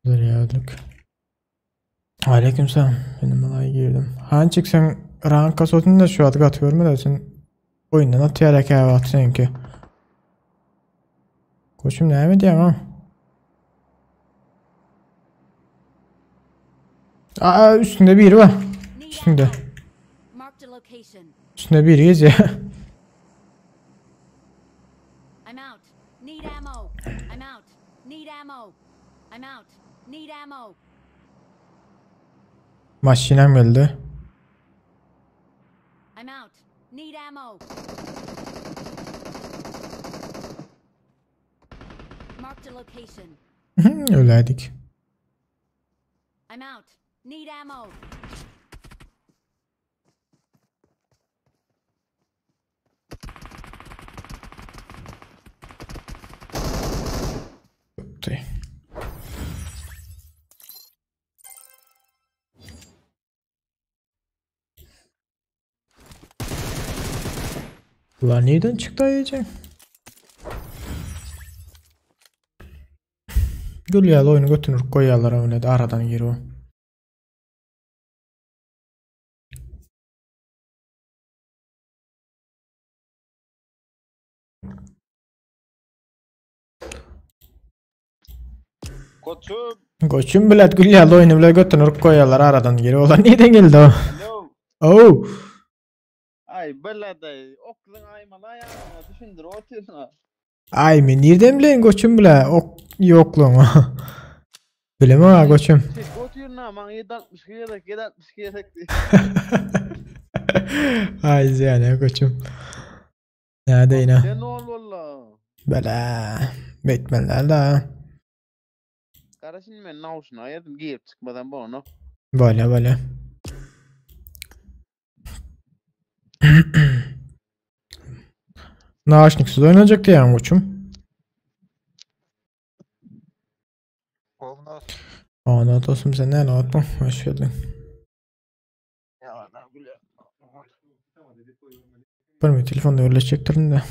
Nereye öldük? Aleykümselam. Benim olaya girdim. Hançik sen rank kasotun da şu adı gat görmedi sen oyundan atıyor ki at seninki. Koçum ne mi diyeyim ha? Aa üstünde biri var. Need Üstünde. ammo. Marked a location. Üstünde biri geziyor. I'm out. Need ammo. I'm out. Need ammo. I'm out. Need ammo. Maşinem geldi. I'm out. Need ammo. Marked a location. Öyleydik. I'm out. Need ammo. Yoktu. Ulan nereden çıktı ayıcı? Gül ýaly oyunu götürür koyarlar öyle de aradan gir o. Koçum. Koçum bilet gül ýaly oyunu bile götürür koyarlar aradan gir. Ulan nereden geldi o? Alo. Oh. Ay beladay. Oklun aymala ya. Düşündür otursun. Ay men nereden bileýin koçum bile ok ýoklugyny. Bileme ha koçum. Şey otursun ha. Bana 762 gerek 762 gerek. Ay ziyane koçum. Nerede yine? Sen ol valla. Bela. Bekmeler da. Kardeşim ben navşuna ayırdım giyip çıkmadan bu onu. Böyle böyle. Naşniksiz oynanacaktı yani koçum. Olmaz. Ona dostum sen ne yaptın? Hoş geldin. Ya lan gülüyor. Bir telefonda öyle çektirin de.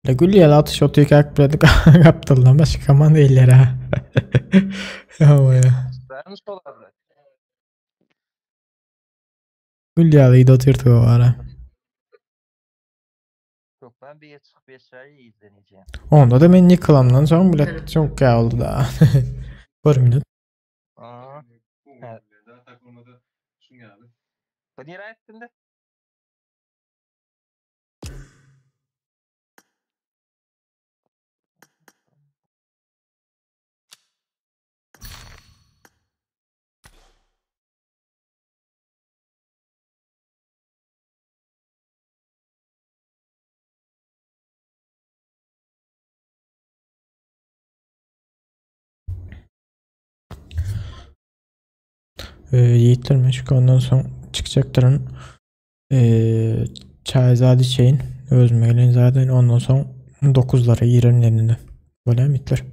La gül ya atış otuyu kalk bile kaptırlan başka kaman değiller ha. Ama ya. Ben solar. Gül ya da oturdu o ara. Yok ben bir çık bir şey izleneceğim. Onda da men yıkılamdan sonra bile çok ya oldu da. Bir minut. Aa. Evet. Bu niye ettin de? Yiğitler ondan sonra çıkacaktırın. Çayzade şeyin özmeylin zaten ondan sonra 9'lara girenin elinde. Böyle mi itler?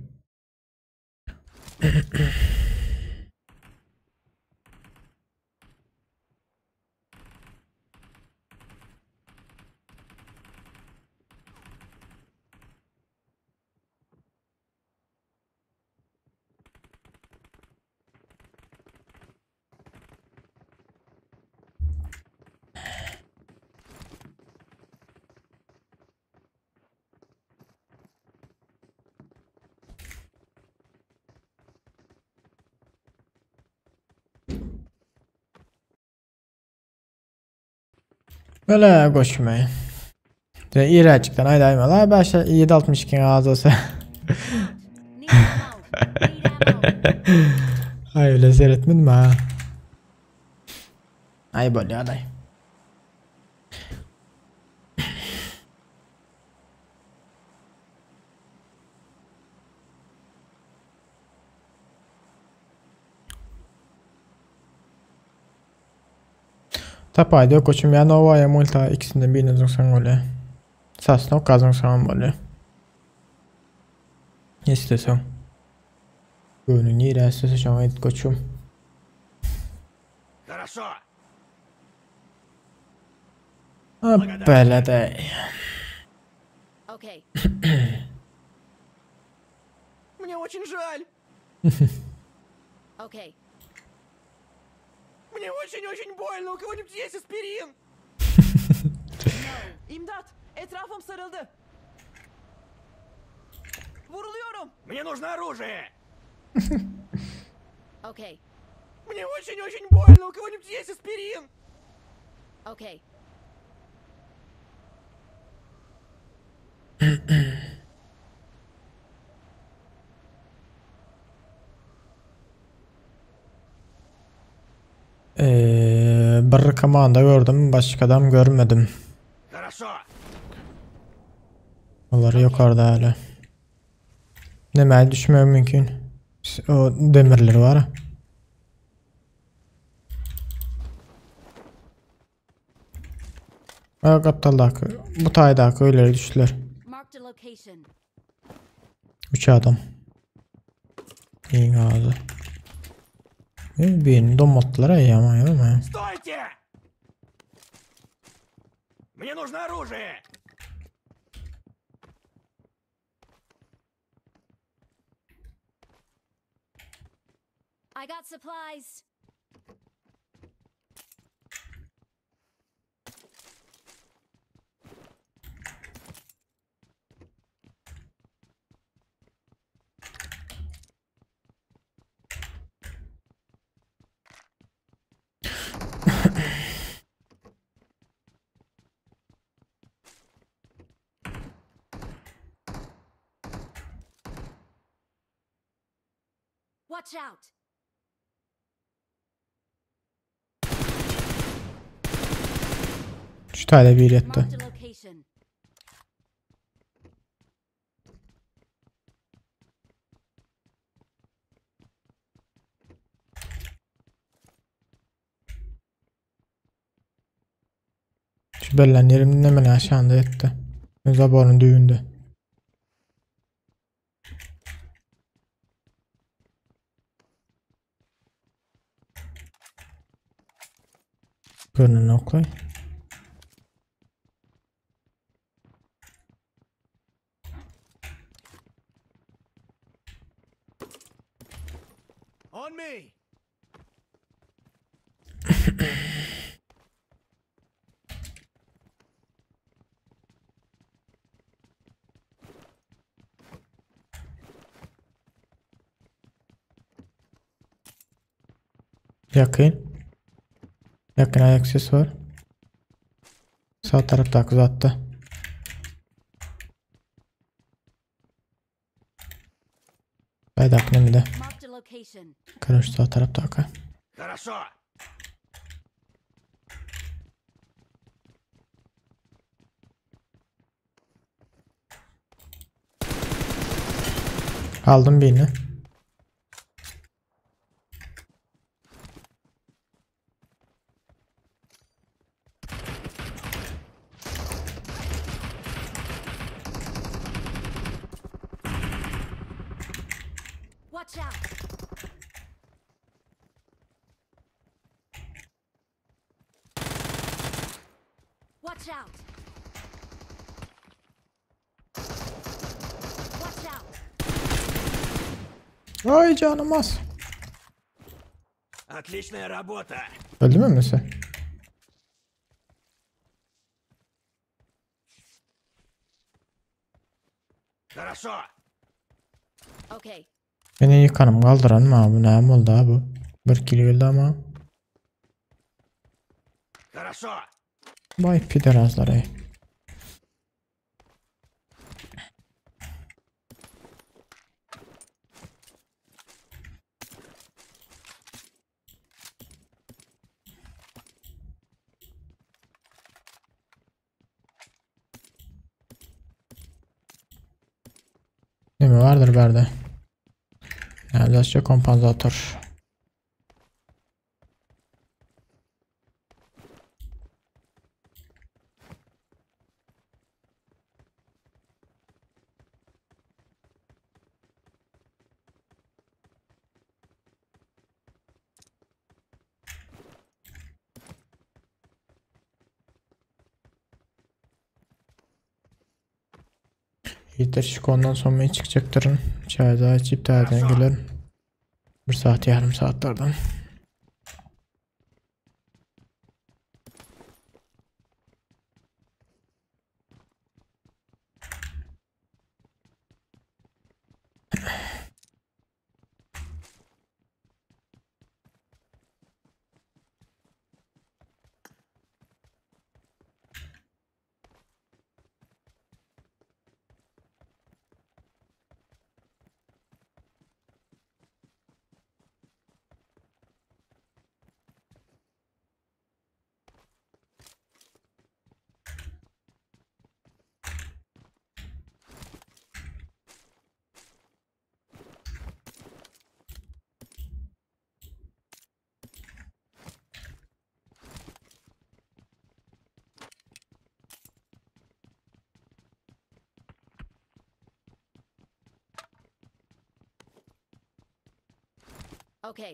Böyle koşmayın. De iräjikden aýdaýmaly. Ay 5 7 62 az olsa. Need ammo. Need ammo. Ay öyle seyretmedim ha. Ay bolýar ay. Tapayda yok koçum ya Nova ya Multa ikisinden birini zyňsaň bolýar. Sasnok zyňsaň bolýar. Isteseň. Göwnüň nirä istese şoňa git koçum. Хорошо. Belede. Okay. Мне очень жаль. Okay. Мне очень-очень больно. У кого-нибудь есть аспирин? İmdat! Etrafım sarıldı. Vuruluyorum. Мне нужно оружие. Okay. Мне очень-очень больно. У кого-нибудь есть аспирин? Okay. Ee, bir komanda gördüm, başka adam görmedim. Хорошо. Onlar yukarıda hala. Neme düşmeye mümkün. O demirleri var. Ha, kaptaldaki, bu taydaki öyle düştüler. Marked a location. Üç adam. İyi ağzı. Birini domattılar ya ama ya ama. Стойте! Мне нужно оружие. I got supplies. Watch out. Şu tane bir yattı. Marked a location. Şu bellen yerimden hemen aşağında yattı. Zaborun düğünde. Görünen oklay. On me. Yakın. Yakın ayak sesi var. Sağ tarafta uzattı. Baydak ne de. Marked a location. Karış sağ tarafta aka. Хорошо. Aldım birini. Watch out. Watch out. Watch out. Ay canım az. Отличная работа. Öldü mü mesela? Хорошо. Okay. Beni yıkanım kaldıran mı abi? Ne oldu abi? Bir kilo geldi ama. Хорошо. Vay piderazlar ey. Mermi bardyr bärde. Näme kompansator. Yeter şık ondan sonra men çykjakdyryn. Çaý daha içip täzeden gelerin. Bir saat yarım saatlerden. Okay.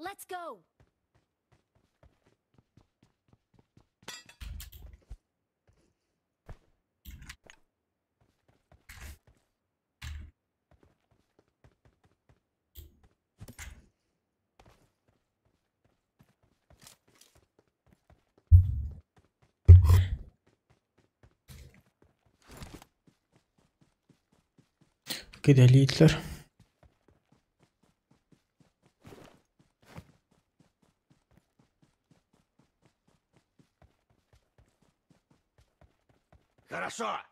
Let's go. Gideli yiğitler. Хорошо!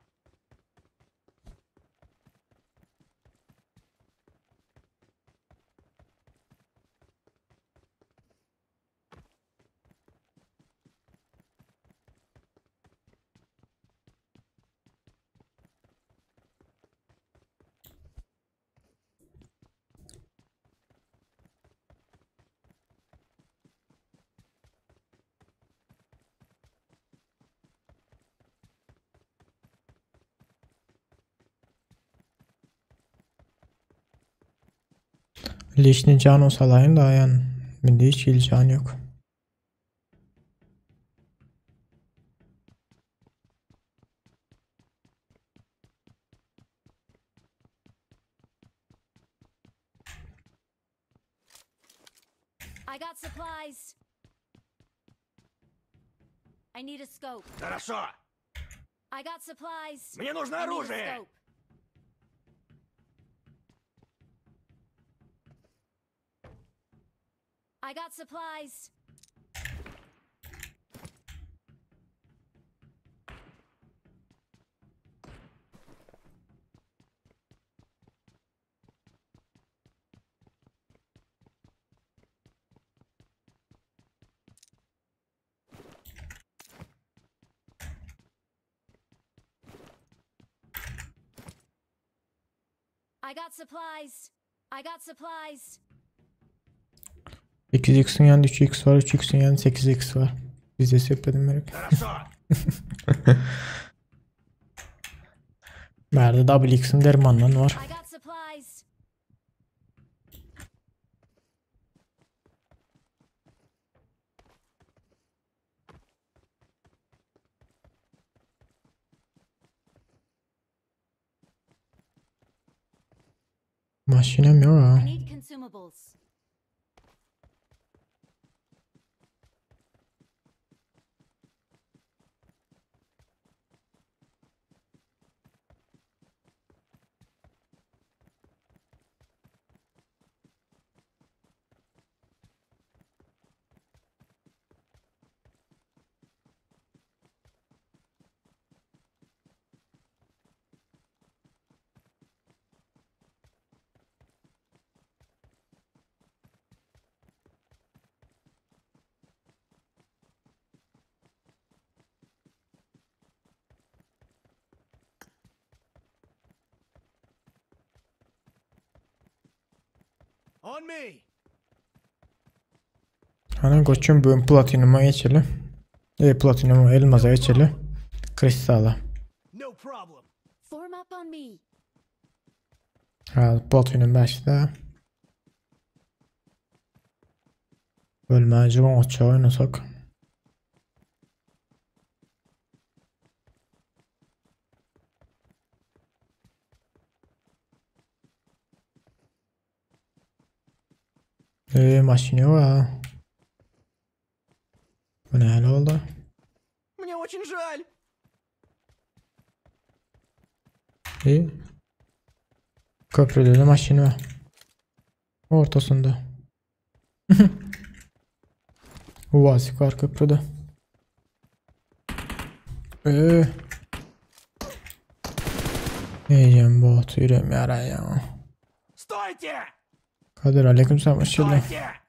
Lişni can olsa da yani. Bende hiç il can yok. I got supplies. I need a scope. Хорошо! I got supplies. Мне нужно I need a оружие! scope. I got supplies. I got supplies. I got supplies. 8x'in yanında 3x var, 3x'in yanında 8x var. Biz de sepledim merak. Хорошо! Bärde double x'in dermandan var. I got supplies. Maşinem yok ha. I need consumables. On me. Hany goçum bugün platinuma geçeli. E platinuma elmaza geçeli. Kristala. No problem. Form up on me. Ha, platinum 5-de. Ölmäjik oňatja oýnasak. Eee maşyn ýok a. Bu nähili boldy? Мне очень жаль. E Köprüde de maşyn bar. Ortasynda. Uazik bar köprüde. Eee. Eýýäm bot ýürem ýaraýa. Стойте! Kadir aleyküm selam hoş geldin. Стойте!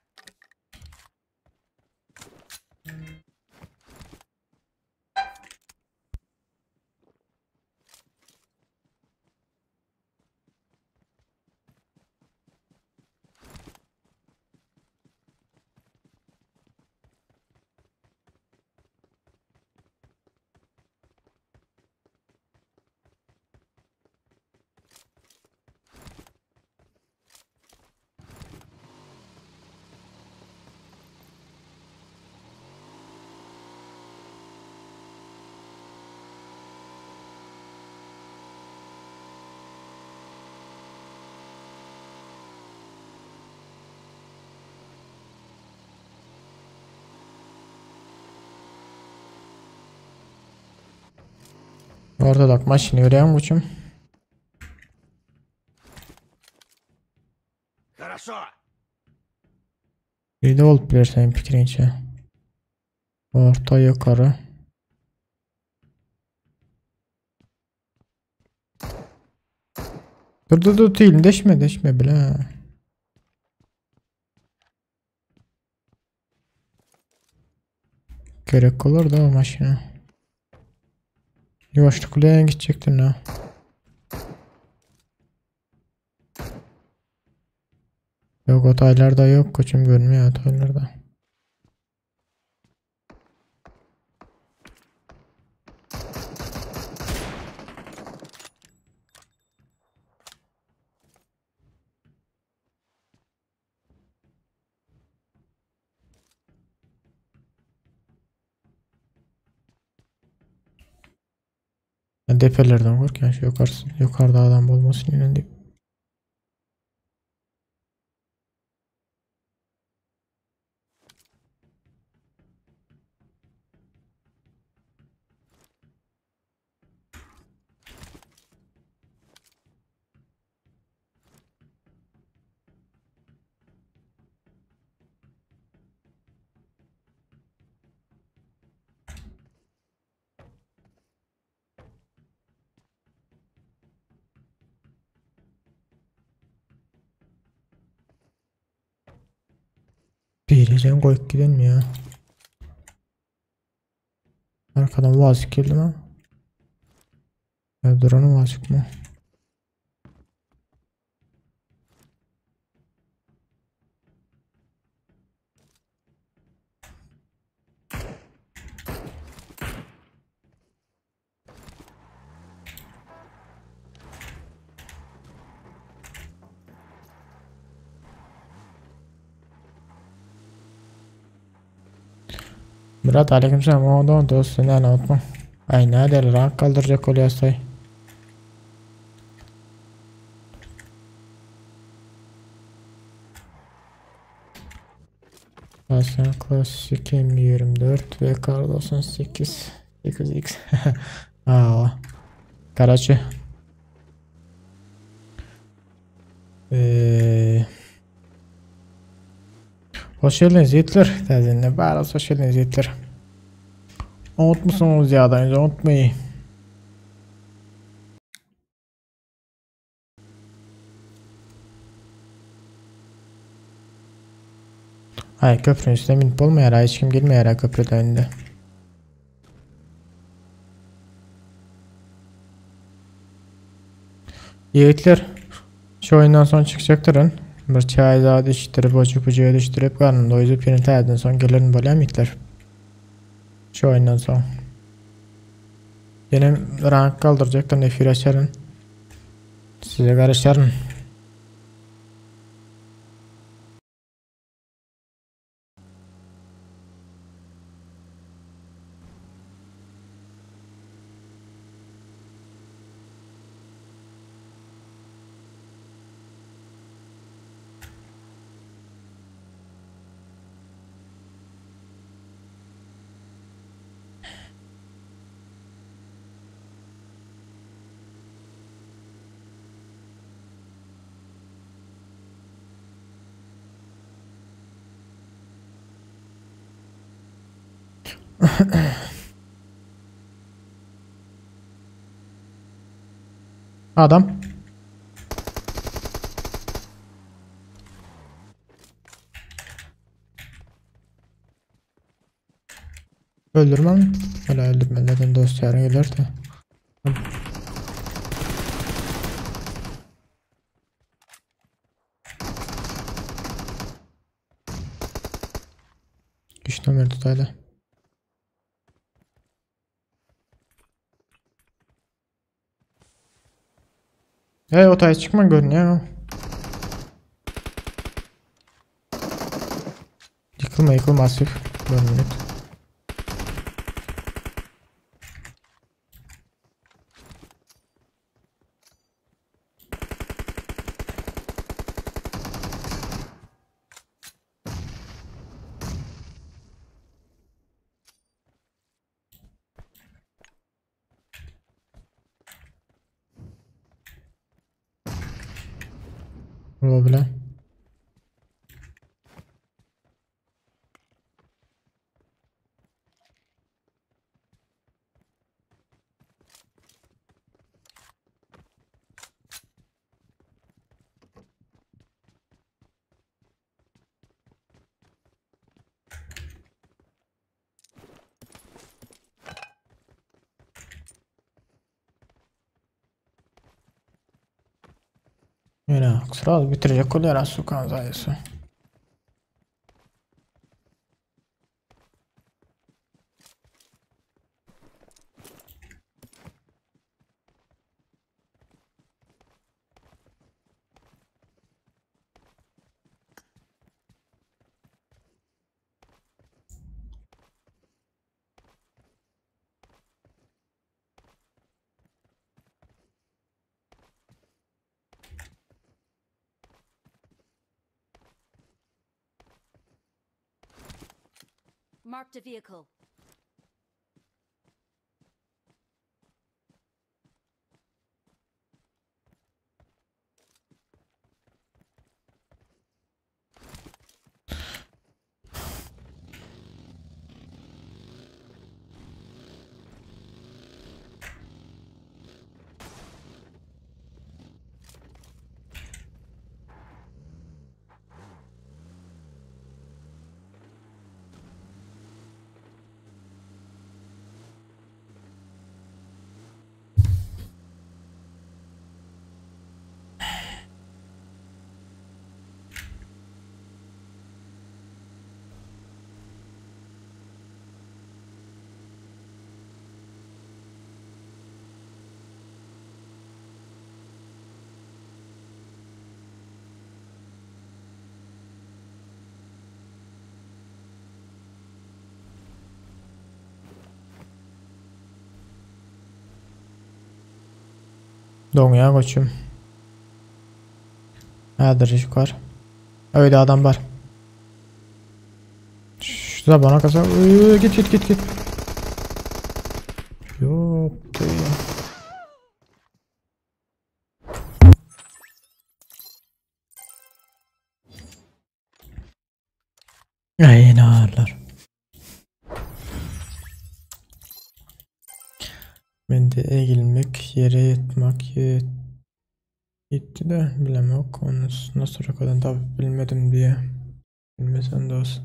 Ortadak maşyny görýäňmi guçum? Хорошо. Birde bolup biler seň pikiriňçe. Orta ýokary. Dur dur dur tilini deşme deşme bile. Gerek bolar da o maşyna. Ýuwaşlyk bilen gitjekdim da. Yok otaylarda yok koçum görünmüyor otaylarda. Depelerden korkýan şu ýokarsy ýokarda adam bolmasyn ýöne diýip. Biricem goýup gidenmi ýa? Arkadan wazik geldi mi? Ýa duran wazik mi? Murat aleykümselam oňa dost sen näme unutma. Aý nädeli rank galdyrjak bolýasaý. Hasan Classic M24 ve Kar 98 8X. Aa. Karaçi. Eee Hoş geldiniz ýigitler. Täzeden bari hoş geldiniz ýigitler. Unutmuşsunuz ýagdaýyňyzy unutmayın. Aý köprüniň üstüne münüp bolmaýar, hiç kim gelmeýär köprüde indi. Ýigitler, şu oýundan soň çykjakdyryn. Bir çaý zat içdirip, oçup pujuya düşdürip, garnyny doýduryp ýene täzeden soň gelerin bolýamy itler? Şu oýundan soň. Ýene rank galdyrjakdyryn, efir açaryn. Size garaşaryn. Adam. Öldürmem. Öyle öldürme. Zaten dost yarın gelir de. Güç nomer tutayla. Hey o taý çykma görünýär. Ýykylma ýykylma Asif. Görünýär. Problem. Ýöne sraz bitirjek bolýar Asukan zaýasy. Marked a vehicle. Doňýar goçum. Häzir iş var. Öýde adam bar. Şu bana kasa. Git git git git. Yok değil. Ay ne ağırlar. Mende egilmek, ýere ýetmek ýetdi-de bilemok. Ony nasıl rakadan tapyp bilmedim diýe. Bilmesen dost.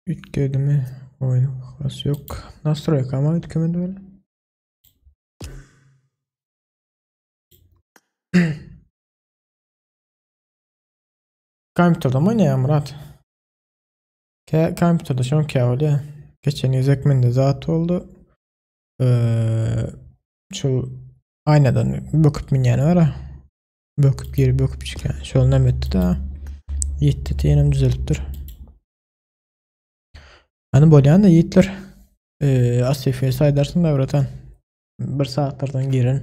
Üýtgedimi? Oýnuň has ýok. Nastroýka ama üýtgemedi böyle. Kompýuterde mi oýnaýaň Murat? Kä kompýuterde şoňky bolýar. Geçen gezek mende zat boldy. Eee, şu aýnadan böküp münýäni bar. Böküp girip böküp çykýan. Şol näme etdi da? Ýetdi diýenem düzelipdir. Hani bolýan da ýitler. Eee, Asife saýdarsyn da bratan. Bir saatlardan girin.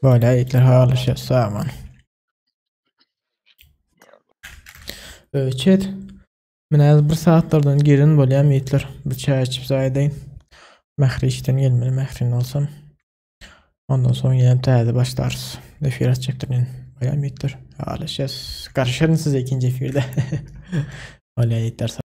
Bolýar ýitler halaşýar saman. Eee, chat. Men bir saatlardan girin bolýan ýitler. Bir çay içip zaýdaýyn. Mähri işden gelmeli, Mährini alsam. Ondan soň ýene täze başlarys. Efir açjakdyr men. Bolýan ýitler. Halaşýas. Garşyryn size ikinji efirde. Bolýar ýitler.